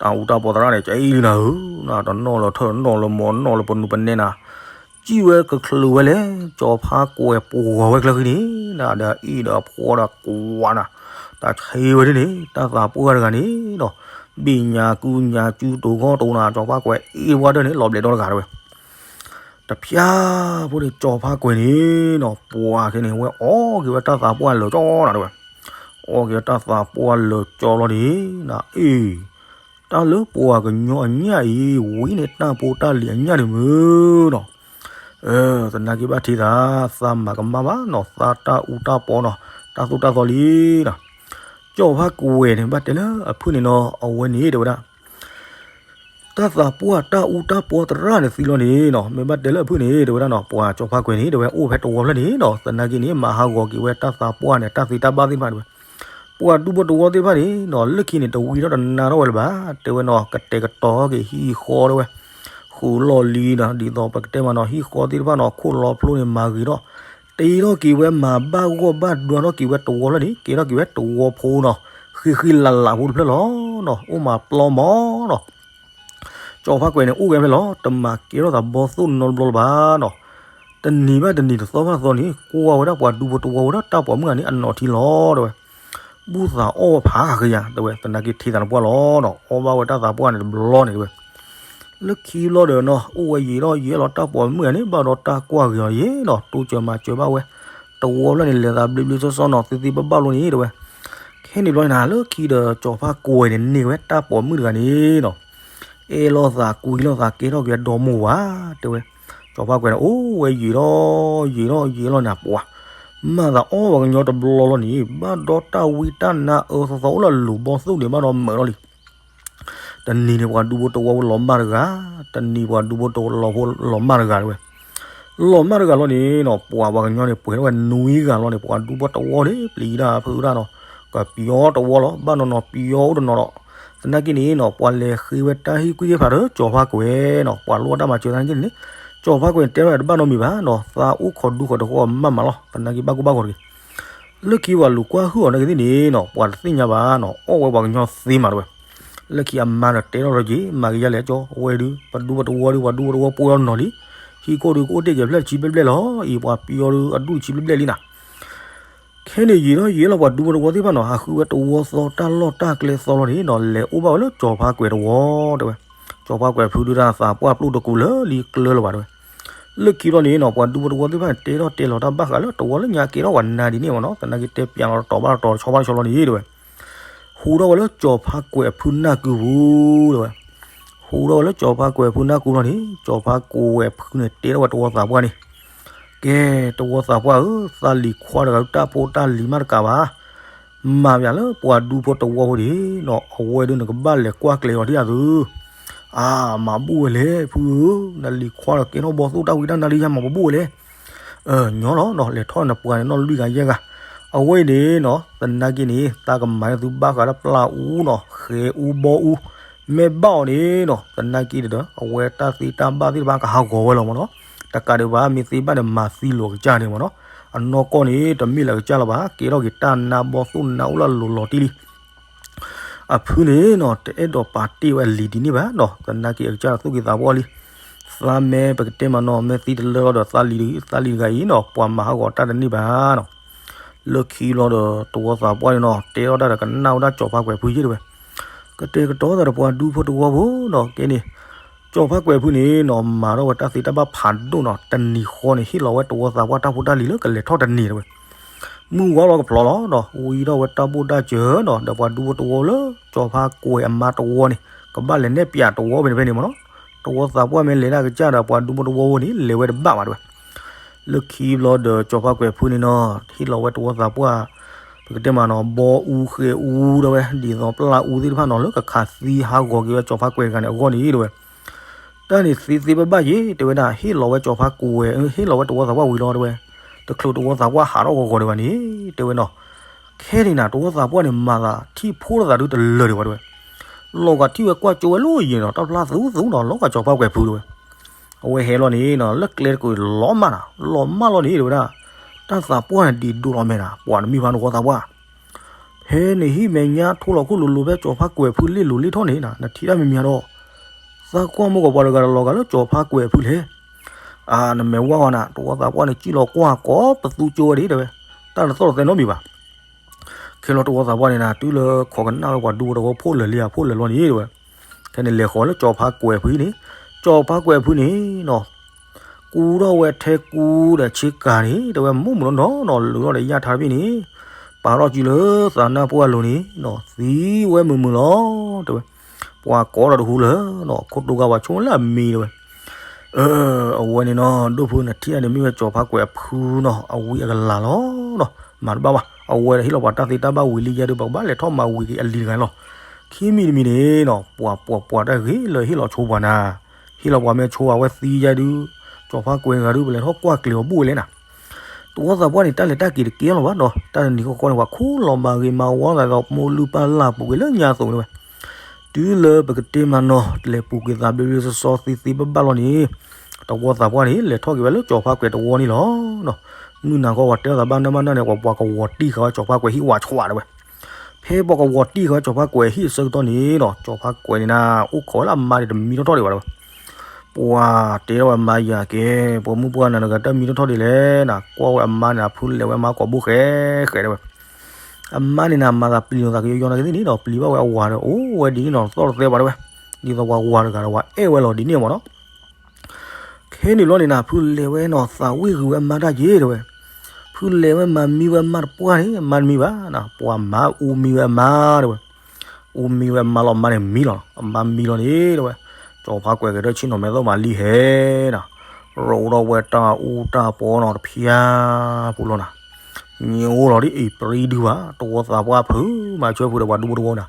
တၢ်အူတၢ်ပီသရၣ်န့ၣ် ကအံၤလံနၤဧၢ, တနီၣ်လၢထၢၣ် တနီၣ်လၢမိၢ် တနီၣ်လၢပနူပနဲနၤ, စံၣ်ဝဲကချုးဝဲလဲၣ်, ကၠီၤဖါကွဲးပှီၤဝဲကျၢၤဃံန့ၣ်, ဒီးအံၣ်ဒီးအဖှီဒီးကွၢ်နၤ, တၢ်ဆံးဝဲဒၣ်န့ၣ် တၢ်သးပှၢ်တဂၤန့ၣ်ဒီး, ဘ့ၣ်ညါကူညါကူတိၤဂီၢ်တိၤနၤ, ကၠီၤဖါကွဲးအ့ၣ်ဝဲဒၣ်န့ၣ် လီၤဘျဲးဒီတဂၤတဲဝဲ တဖျါဖိန့ၣ် ကၠီၤဖါကွဲးန့ၣ်နီၤ ပှၤခဲန့ၣ် ဝဲအီၣ်က့ၤဝဲတၢ်သးပှၢ်လၢာ်ကၠီနၤတဲဝဲ, အီၣ်က့ၤဝဲတၢ်သးပှၢ်လၢာ်ကၠီလီၤန့ၣ်, နအ့ၣ်, တၢ်လၢပှၤကညီအညၣ်အံၤ ဝံၤန့ၣ်တၢ်ဖိတၢ်လံၤအညၣ်န့ၣ်မုၢ်နီၤ, သနာ်က့ဘၣ်ထံးသး သးမၤကမၣ်ဘၣ်နီၤ သးတၢ်အူတၢ်ပီနီၤ တၢ်သိၣ်တၢ်သီလံနီၤ, ကၠီၤဖါကွဲးန့ၣ် ဘၣ်တဲလၢအဖုၣ်န့ၣ်နီၤ အဝဲန့ၣ်တဲဝဲဒၣ် တၢ်သးပှၢ်တၢ်အူတၢ်ပီသရၣ်န့ၣ်သံလီၤန့ၣ်နီၤ မ့ၢ်ဘၣ်တဲလၢအဖုၣ်န့ၣ် တဲဝဲဒၣ်နီၤ ပှၤကၠီၤဖါကွဲးန့ၣ် တဲဝဲအိၣ်ဖဲတဝီဖျၢၣ်န့ၣ်နီၤ သနာ်က့န့ၣ် မၤဟးဂီၤက့ၤဝဲတၢ်သးပှၢ်န့ၣ် တၢ်သ့တၢ်ဘၣ်သ့ၣ်တဖၣ်တဲဝဲ, ပှၤဒူဖိတဝီသ့ၣ်တဖၣ်န့ၣ်နီၤ လၢခံန့ၣ် တဝံထီၣ်တနါထီၣ်ဝဲလၢၤဘၣ် တဲဝဲနီၤ ကတဲာ်ကတီၤက့ၤဟံၣ်ဃီတဲဝဲ, ဃုာ်လီၢ်လံဒီး ဒ်သိးပကတဲမးနီၤ ဟံၣ်ဃီသ့ၣ်တဖၣ်နီၤ ခိၣ်လီၤဖျိန့ၣ်မၤဂ့ၤထီၣ်, တ့ထီၣ်က့ၤဝဲမၤဘၣ်ဂီၢ်ဘၣ်ဒွးထီၣ်က့ၤဝဲတဝီဖျၢၣ်န့ၣ် ကဲထီၣ်က့ၤဝဲတဝီဖိနီၤ, ဃံဃံလၤလၤဖိတဖျၢၣ်လီၤနီၤ, အိၣ်မးပျီမးနီၤ. စီၤဖါကွဲးန့ၣ် အိၣ်ဂဲၤဖဲလီၤ တမၤကဲထီၣ်သးဘီသိၣ်နီတဘျီလၢၤဘၣ်နီၤ. တနံၤဘၣ်တနံၤတသီဘၣ်တသီန့ၣ် ကွၢ်ဝဲဒၣ်ပှၤဒူဖိတဝီဝဲဒၣ်တၢ်ပိာ်မုၣ်ဂၤန့ၣ် အနီၢ်ထံလီၤတဲဝဲ, ဘူၣ်သးအီၣ်ဝဲဖးကယၤတဲဝဲ, သနာ်က့ထံသးတပှၢ်လီၤနီၤ, အီၣ်ဘၣ်ဝဲတၢ်သးပှၢ်န့ၣ်တဘျီန့ၣ်တဲဝဲ. လၢခံဘျီဒီးနီၤ အိၣ်ဝဲယံာ်ထီၣ်ယံာ်လီၤ တၢ်ပိာ်မုၣ်ဂၤန့ၣ် ဘၣ်ဒီးတၢ်ကွၢ်ဂ့ၤအီၤယံာ်နီၤ, တိစၢၤမၤစၢၤဘၣ်ဝဲ, တဝီဖျၢၣ်န့ၣ် လဲၤသးဘျ့ဘျ့ဆှီဆှီနီၤ သ့သ့ဘၣ်ဘၣ်လီၤန့ၣ်တဲဝဲ. ခဲန့ၣ်ဘျီန့ၣ် လၢခံဒီးစီၤဖါကွဲးန့ၣ် န့ၢ်ဝဲတၢ်ပိာ်မုၣ်တဂၤန့ၣ်နီၤ အဲၣ်လိာ်သးကွံလိာ်သးကဲထီၣ်က့ၤဒီမိၢ်ဝၤတဲဝဲ. စီၤဖါကွဲးန့ၣ် အိၣ်ဝဲယံာ်ထီၣ်ယံာ်ထီၣ်ယံာ်ထီၣ်ယံာ်လီၤန့ၣ် ပှၤ မၤသးအီၣ်ပှၤကညီတဘျီလီၤန့ၣ် ဘၣ်ဒီးတၢ်ဝံတၢ်နါအၢသီသီအိၣ်လၢအလိၤဘီသိၣ်န့ၣ် ဘၣ်ဒီးမုာ်လီၤလံ. တနံၤန့ၣ် ပှၤဒူဖိတဝီဝဲလီၤမၢ်တဂၤ, တနံၤပှၤဒူဖိတဝီလီၤဖိလီၤမၢ်တဂၤတဲဝဲ. လီၤမၢ်တဂၤလီၤန့ၣ်နီၤ ပှၤပှၤကညီန့ၣ် ပှဲၤထီၣ်ဝဲနွံဂၤလီၤန့ၣ် ပှၤဒူဖိတဝီန့ၣ် ပျံၤတၢ်ဖုးတၢ်နီၤ, ကပျီတဝီလီၤ ဘၣ်နီၤနီၤပျီအိၣ်တနီၤဒီး သနာ်က့န့ၣ်နီၤ ပှၤလဲၤဃ့ဝဲတၢ်ဟ့ၣ်ကူၣ်သ့ၣ်တဖၣ်ဒီး စီၤဖါကွဲးနီၤ ပှၤလိၣ်တၢ်မၤစၢၤသနာ်က့န့ၣ် စီၤဖါကွဲးန့ၣ် တဲဝဲတဘၣ်နီတမံၤဘၣ်နီၤ သးအိၣ်ခိးဒူခိးတဃီမးမးလီၤ သနာ်က့ဘၣ်ကူဘၣ်ဂီၤတဂ့ၤ. လၢခံပှၤလူၤကွၢ်ဟုၣ်အီၤနာ်က့သ့ၣ်န့ၣ်နီၤ ပှၤတသ့ၣ်ညါဘၣ်နီၤ အီၣ်ဝဲပှၤကညီသ့မးတဲဝဲ. လၢခံအမါဒီးတဲထီၣ်လီၤက့ၤ မၤကယါလဲၣ်ကၠီ အဝဲဒုး ပဒူပတဝီဒုး ပှၤဒူပတဝီပှဲၤအီၤနီၤလံ. ဟံၣ်ခိၣ်ဒုးကအိၣ်တ့ၢ်ကဲၤဖျဲၣ်တဆံဘျဲၣ်ဘျဲၣ်လီၤအံၤ ပှၤပျီဒုးအဒူၣ်တဆံဘျဲၣ်ဘျဲၣ်လံနၤ. ခဲန့ၣ်ယံာ်ထီၣ်ယံာ်လီၤ ပှၤဒူဖိတဝီသ့ၣ်တဖၣ်နီၤ ဟးဃုဝဲတဝီသီတၢ်လီၢ်တၢ်ကျဲသီလီၤန့ၣ်နီၤ လဲၤအိၣ်ဘၣ်ဝဲလၢစီၤဖါကွဲးတဝီတဲဝဲ. စီၤဖါကွဲးဖုဒုးတၢ်သးပှၢ်ပျိၣ်တကူးလၢလံကျၢလၢၤဘၣ်တဲဝဲ. လၢခံဘျီန့ၣ်နီၤ ပှၤဒူဖိတဝီသ့ၣ်တဖၣ်န့ၣ် တဲထီၣ်တဲလီၤတၢ်ဘၣ်ဃးလၢတဝီလၢညါကဲထီၣ်ပှၤနါဒ်န့ၣ်မးနီၤ သနာ်က့တဲပျးလီၤတတီၤဘၣ်တတီၤတဆီဘၣ်တဆီလီၤန့ၣ်တဲဝဲ. ဟူးထီၣ်ဝဲလၢစီၤဖါကွဲးအဖုနၢ်ကုပူၤတဲဝဲ. ဟူးထီၣ်ဝဲလၢစီၤဖါကွဲးအဖုနၢ်ကုလီၤန့ၣ် စီၤဖါကွဲးအဖုန့ၣ် တဲထီၣ်ဝဲတဝီသးပှၢ်န့ၣ် ကဲ တဝီသးပှၢ်ဧၢ, သးလံၤခွါတဂၤတၢ်ဖိတၢ်လံၤမးတကးဘၣ်. မၤပၠးလၢပှၤဒူဖိတဝီဖိဒၣ်နီၤ အဝဲဒုးနကဘၣ်လဲၤကွၢ်ကျဲၤအီၤဒ်အသု. အါ မၤဘူၣ်ဝဲလဲၣ် ဖုဧၢ, နလံၤခွါဒီးကဲထီၣ်ဘီသိၣ်တၢ်ဝံတၢ်နါဒ်ယါ မၤပဘူၣ်ဝဲလဲၣ်. ညီလီၤနီၤ လဲၤထီၣ်နပှၤန့ၣ်နီၣ်လွံၢ်ဂၤယဲၢ်ဂၤ. အဝဲအံၤန့ၣ်နီၤ သနာ်က့န့ၣ် တၢ်ကမၤန့ၢ်သုဘၣ်ဃးလၢပျၢ်အူနီၤ ဃဲအူဘီအူ မ့ၢ်ဘၣ်အီၤန့ၣ်နီၤ သနာ်က့ဒီး အဝဲတၢ်သ့တၢ်ဘၣ်သ့ၣ်တဖၣ်ကဟးဂီၤဝဲလီၤမးနီၤ. တကးဒံးဘၣ် မ့ၢ်သ့ဘၣ်န့ၣ် မၤသံလိာ်ကစၢ်န့ၣ်မးနီၤ. အနီၢ်ကီၢ်န့ၣ် တမ့ၢ်လၢအကစၢ်လၢၤဘၣ် ကဲထီၣ်က့ၤတၢ်နါဘီသိၣ်နါအိၣ်လၢအလိၤလီၤတံၢ်လံ. အဖုန့ၣ်နီၤ တအဲၣ်ဒိးပာ်တ့ၢ်ဝဲအလံၤဒ်န့ၣ်ဘၣ်နီၤ သနာ်က့အကစၢ်သူၣ်က့သးပှၢ်လံ. သးမ့ၢ်ပကတဲမးနီၤ မ့ၢ်သံတလၢလီၤဒီး သးလံၤတဂၤအံၤနီၤ ပှၤမၤဟးဂီၤတၢ်တန့ၢ်ဘၣ်နီၤ. လၢခံလီၤဒီး တဝီသးပှၢ်န့ၣ်နီၤ တဲထီၣ်တၢ်ဒီးကနၣ်ဝဲဒၣ်စီၤဖါကွဲးဖုယဲၢ်တဲဝဲ. ကတဲာ်ကတီၤသးဒီးပှၤဒူဖိတဝီဖိနီၤ ကဲန့ၣ် စီၤဖါကွဲးဖုန့ၣ်နီၤ မၤထီၣ်ဝဲတၢ်သ့တၢ်ဘၣ်ဖးဒိၣ်နီၤ တနံၤဃီန့ၣ် ဟ့ၣ်လီၤဝဲတဝီသးပှၢ်တၢ်ဖိတၢ်လံၤလၢကလဲၤထီၣ်တန့ၢ်တဲဝဲ. မုၢ်ဝါလီၤကဖျိလီၤနီၤ ဝံထီၣ်ဝဲတၢ်ဘိၣ်တၢ်စၢၤနီၤ ဒီးပှၤဒူဖိတဝီလၢ စီၤဖါကွဲးအမါတဝီန့ၣ် ကဘၣ်လဲၤနဲၣ်ပၠးတဝီဖဲန့ၣ်ဖဲန့ၣ်မးနီၤ. တဝီသးပှၢ်မ့ၢ်လဲၤဒၣ်ကစၢ်ဒီးပှၤဒူဖိတဝီဖိန့ၣ် လဲၤဝဲတဘၣ်ဘၣ်တဲဝဲ. လၢခံဘျီဒီး စီၤဖါကွဲးဖုန့ၣ်နီၤ ဟ့ၣ်လီၤဝဲတဝီသးပှၢ် ပကတဲမးနီၤ ဘီအူဃဲအူတဲဝဲ ဒ်သိးပျၢ်အူသ့ၣ်တဖၣ်နီၤ လၢကခးသံဟးဂီၤက့ၤဝဲစီၤဖါကွဲးတဂၤန့ၣ်အဂီၢ်န့ၣ်တဲဝဲ. တၢ်န့ၣ်သ့သ့ဘၣ်ဘၣ်ယ့ၣ် တဲဝဲဒၣ် ဟ့ၣ်လီၤဝဲစီၤဖါကွဲး ဟ့ၣ်လီၤဝဲတဝီသးပှၢ်ဝံၤလီၤတဲဝဲ. တချုးတဝီသးပှၢ်ဟးထီၣ်ဂီၤဂီၤဒံးဘၣ်န့ၣ် တဲဝဲနီၤ. ခဲန့ၣ်နၤ တဝီသးပှၢ်န့ၣ်မၤသးထံၣ်ဖိလိာ်သးဒုတလၢာ်ဒံးဘၣ်တဲဝဲ. လီၤဂာ်ထံၣ်ဝဲကွၢ်ကၠိဝဲလီၤယံၤနီၤ တၢ်ဖျါသူသူနီၤ လီၤဂာ်စီၤဖါကွဲးဖုတဲဝဲ. အဝဲဟဲလီၤန့ၣ်နီၤ လၢကျဲတကုးလီၤမၢ်နၤ လီၤမၢ်လီၤန့ၣ်တဲဝဲဒၣ်. တၢ်သးပှၢ်န့ၣ်ဒံးဒိၣ်လီၤမဲာ်နၤ ပှၤနမံၤဖးနဝီသးပှၢ် ဖဲနဟံၣ်မဲာ်ညါထိလီၤခိၣ်လိၤလိၤဖဲစီၤဖါကွဲးဖုလ့ၣ်လိၤလ့ၣ်ထီၣ်န့ၣ် နထံၣ်တၢ်မံၤမံၤဒီး သးကွၢ်မုၢ်ကီးပှၤတဂၤဒီးလီၤဂာ်လၢစီၤဖါကွဲးဖုလဲၣ်. အါ နမဲာ်ဝါဝါနၤ တဝီသးပှၢ်န့ၣ် စံၣ်လီၤကွၢ်ကိးပသူကၠိဝဲဒံးတဲဝဲ. တၢ်တသီၣ်တသဲနီတမံၤဘၣ်. ခဲလီၤတဝီသးပှၢ်န့ၣ်နၤ တုၤလၢခိးကနၣ်ဝဲပှၤဒူဖိတဝီဖိလၢာ်လံဧါ ဖိလၢာ်လီၤန့ၣ်တဲဝဲ. ခဲန့ၣ်လဲၤဃီၤလၢစီၤဖါကွဲးဖုန့ၣ် စီၤဖါကွဲးဖုန့ၣ်နီၤ ကူထီၣ်ဝဲထဲကူဒီးဆ့ကၤန့ၣ် တဲဝဲ မုၢ်မုၢ်နီၢ်နီၢ်နီၤ လုာ်ထီၣ်ဒီးယၣ်ထါတဘ့ၣ်န့ၣ် ပာ်ထီၣ်စုလၢသးနၢ်ပှၢ်လိၤန့ၣ်နီၤ သံဝဲမုာ်မုာ်လီၤ တဲဝဲ. ပှၤကိးထီၣ်တဟူလၢၤနီၤ ခိၣ်တိဂၤဝၤဆိလၢအမံၤတဲဝဲ. အဝဲန့ၣ်နီၤ ဒိၣ်ဖုနထံၣ်အန့ၣ်မ့ၢ်ဝဲစီၤဖါကွဲးအဖုနီၤ အဝံအကလၤလီၤနီၤ မၤတဘၣ်ဘၣ်. အဝဲဒီးဟ့ၣ်လီၤပှၤတၢ်သ့တၢ်ဘၣ်ဝံၤလံယဲဒုး ပကဘၣ်လဲၤထီၣ်မၤဝံၤက့ၤအလံၤတဂၤလီၤ. ခံမံၤတမံၤန့ၣ်နီၤ ပှၤပှၤပှၤတၢ်ဂ့ၤလၢဟ့ၣ်လီၤဆိပှၤနၤ ဟ့ၣ်လီၤပှၤမ့ၢ်ဆိပှၤဝဲသံယဲဒုး စီၤဖါကွဲးဂၤဒုး ပလဲၤထီၣ်ကွၢ်ကျဲၤအီၤဘူၣ်ဝဲလဲၣ်နၤ. တဝီသးပှၢ်န့ၣ် တၢ်လဲၤတၢ်က့ၤတကဲလီၤဘၣ်နီၤ တၢ်တနံၤဃီဃီန့ၣ် ပှၤခိၣ်လီၤမၤဂ့ၤမၤဝါသးဒီး မိၢ်လုၢ်ပၢ်လၢ်ပူၤကွံာ်လၢညါအသိးန့ၣ်ဝဲ. တ တုၤလၢပကတဲမးနီၤ လဲၤပူၤကွံာ်သးဘျ့ဘျ့စီစီသ့သ့ဘၣ်ဘၣ်လီၤန့ၣ်, တဝီသးပှၢ်န့ၣ် လဲၤထီၣ်က့ၤဝဲလၢကၠီၤဖးကွဲးတဝီန့ၣ်လီၤ. မုၢ်နၤခီပှၤတဲသးဘၣ်နၢ်ဘၣ်နၢ်န့ၣ် ပှၤကဝီၤတံၢ်ဃာ်ဝဲကၠီၤဖးကွဲးဟံၣ်ဝးဆှးတဲဝဲ. ဖဲပှၤကဝီၤတံၢ်ဃာ်ဝဲကၠီၤဖးကွဲးဟံၣ်အဆၢကတီၢ်န့ၣ်နီၤ ကၠီၤဖးကွဲးန့ၣ်နၤ အိၣ်ခိးဝဲလၢအမါန့ၣ်တမံထီၣ်ထီၣ်ဒံးဘၣ်တဲဝဲ. ပှၤတဲထီၣ်ဝဲအမါယၤကဲ, ပှၤမုၢ်ပှၢ်နၤတဂၤတၢ်မံထီၣ်ထီၣ်ဒံးလဲၣ်နၤ ကွၢ်ဝဲအမါန့ၣ် အဖုလဲၤဝဲအမါကိးဘိဃဲဃဲတဲဝဲ. အမါန့ၣ်နၤ မၤသးပျံၤလိာ်သးကယီယီနၤကသ့ၣ်န့ၣ်ဒီး ပျံၤဘၣ်ဝဲအဝၤဒီး အိၣ်ဝဲဒ်န့ၣ်နီၤ သီၣ်တသဲပှၤတဲဝဲ. ဒ်သိးပှၤဝၤတဂၤဒီး ဝၤအဲၣ်ဝဲလီၤဒ်န့ၣ်မ့ၢ်နီၤ. ခဲန့ၣ်ဘျီန့ၣ်နၤ ဖုလဲၤဝဲနီၤ သးဝ့ၢ်ဂုာ်ဝဲအမါတၢ်က့ၤတဲဝဲ. ဖုလဲၤဝဲမၤမံဝဲအမါတပှၢ်န့ၣ် အမါတမံဘၣ်နၤ ပှၤမၤအူမံဝဲအမါတဲဝဲ. အူမံဝဲအမါလီၤ အမါန့ၣ်မံလီၤနီၤ အမါမံလီၤန့ၣ်တဲဝဲ. ကၠီၤဖးကွဲးကဒီးဆ့ၣ်နီၤမဲာ်သီၣ်မၤလံဟဲနၤ ရိးထီၣ်ဝဲတၢ်အူတၢ်ပီနီၤ တဖျါပူၤလီၤနၤ. ညိလီၤဒ်အံၤ ပြံဒုဘၣ် တဝီသးပှၢ်ဖုးမၤဆၢဖုးဒီးပှၤဒူဖိတဝီနၤ.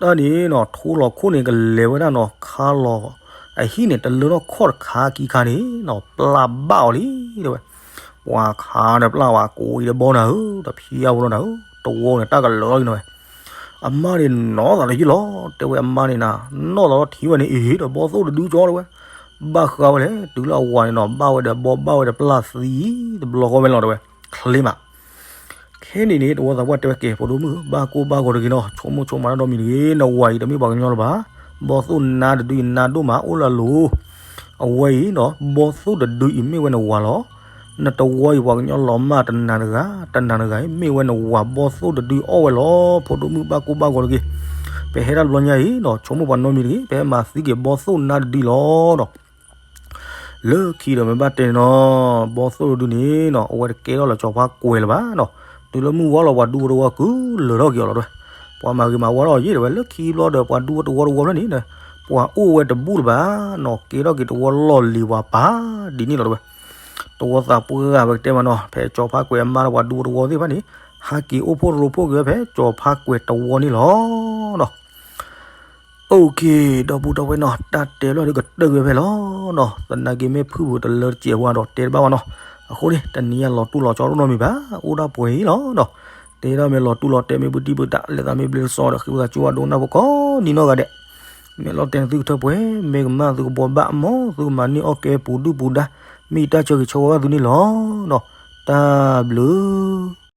တၢ်န့ၣ်နီၤ ထိလီၤခိၣ်န့ၣ် ကလဲၤဝဲဒၣ်နီၤ ခါလီၤအဟံၣ်န့ၣ် တလၢထီၣ်ခီၣ်တခါခံခါန့ၣ်နီၤ ပျၢ်ဘၣ်အီၤလံတဲဝဲ. ပှၤခါဒီးပျၢ်ဝဲ ကိးအံၤဒီးဘီနၤဧၢ တဖျါပူၤလီၤနၤဧၢ တဝီန့ၣ် တၢ်ကလၢာ်လီၤန့ၣ်ဝဲ. အမါန့ၣ်နီၢ်သးတယုၢ်လီၤ တဲဝဲအမါန့ၣ်နၤ နီၢ်သးလီၤထံၣ်ဝဲန့ၣ်အံၤဒီး ဘီသိၣ်တဒုကၠီတဲဝဲ. ဘၣ်ဃးဝဲလဲၣ် တုၤလၢအဝၤန့ၣ်နီၤ ဘၣ်ဝဲဒီးဘီ ဘၣ်ဝဲဒီးပျၢ်သံ တဘျီဃီဝဲလီၤတဲဝဲ. ချ့မး ခဲန့ၣ်န့ၣ် တဝီသးပှၢ်တဲဝဲကဲ ဖိဒိၣ်မုၣ် ဘၣ်ကိၢ်ဘၣ်ဂီၤတဂ့ၤနီၤ ဆိကမိၣ်ဆိကမးတၢ်ဒီမံၤတဂ့ၤ နဝၤအံၤတမ့ၢ်ပှၤကညီလၢၤဘၣ်. ဘီသိၣ်နါတဒုအံၤ နါဒိၣ်မးအိၣ်လၢအလိၤ အဝဲအံၤနီၤ ဘီသိၣ်တဒုအံၤမ့ၢ်ဝဲနဝၤလီၤ. နတဝီအံၤ ပှၤကညီလီၤမၢ်တနၤတဂၤ တနၤတဂၤအံၤ မ့ၢ်ဝဲနဝၤ ဘီသိၣ်တဒုအီၣ်ဝဲလီၤ ဖိဒိၣ်မုၣ် ဘၣ်ကိၢ်ဘၣ်ဂီၤတဂ့ၤ. ပဟဲတၢ်တဘျီညါအံၤနီၤ ဆိကမိၣ်ပှၤနီတမံၤတဂ့ၤ ပဟဲမၤသံက့ၤဘီသိၣ်နါတဒုလီၤနီၤ. လၢခံဒီးမ့ၢ်ဘၣ်တဲနီၤ ဘီသိၣ်တဒုန့ၣ်နီၤ အဝဲတကဲထီၣ်လၢကၠီၤဖးကွဲးလၢၤဘၣ်နီၤ. တုၤလၢမုၢ်ဝါလီၤ ပှၤဒူဖိတဝီကုၢ်လၢာ်ထီၣ်က့ၤအီၤလီၤတဲဝဲ. ပှၤမၤဂ့ၤမၤဝါထီၣ်အီၤယံာ်တဲဝဲ လၢခံဘျီဒီးပှၤဒူဖိတဝီတဝီဖျၢၣ်န့ၣ် ပှၤအိၣ်ဝဲတဘူၣ်လၢၤဘၣ်နီၤ ကဲထီၣ်က့ၤတဝီလီၢ်လံၤပှၤပာ်ဒ်န့ၣ်လီၤတဲဝဲ. တဝီသးပှၢ်ပကတဲမးနီၤ ဖဲကၠီၤဖးကွဲးအမါဒီးပှၤဒူဖိတဝီသ့ၣ်တဖၣ်န့ၣ် ဟးက့ၤအိၣ်ဖှိၣ်ရိဖှိၣ်က့ၤဝဲဖဲကၠီၤဖးကွဲးတဝီန့ၣ်လီၤနီၤ. အိၣ်ခ့ ဒီပုၢ်ဒီဝဲၢ်နီၤ တၢ်တဲဘျီဒုးကတၢၢ်ကွံာ်ဖဲလီၤနီၤ. သနာ်က့မ့ၢ်ဖုၣ်ပူၤတလၢတစဲးဝဲဒီးတဲတဘၣ်ဘၣ်နီၤ. အဃိန့ၣ် တနံၤအံၤလီၤတူၢ်လီၤကၠီတအိၣ်နီတမံၤဘၣ် အိၣ်ဒၣ်ပှဲၤအံၤလီၤနီၤ. တဲဒၣ်မ့ၢ်လီၤတူၢ်လီၤတဲမ့ၢ်ဘုတံၢ်ဘုတၢ် လဲၤသးမ့ၢ်ဘျ့တစီဒီး ဃ့ဝံသးစူၤဘၣ်ဒိကနၣ်ဖိကိးနံၤနီၢ်ဂၤဒဲး. မ့ၢ်လီၤတဲာ်န့ၣ်သုကထၢပှဲၤ မ့ၢ်ကမၣ်သုကဘှီဘၣ် မ်သုကမၤန့ၢ်အီၣ်ကဲပူၤဒုၣ်ပူၤဒါ မ့ၢ်ယတၢ်ဆၢဂ့ၤဆၢဝါဘၣ်သုန့ၣ်လီၤနီၤ. တၢ်ဘျုး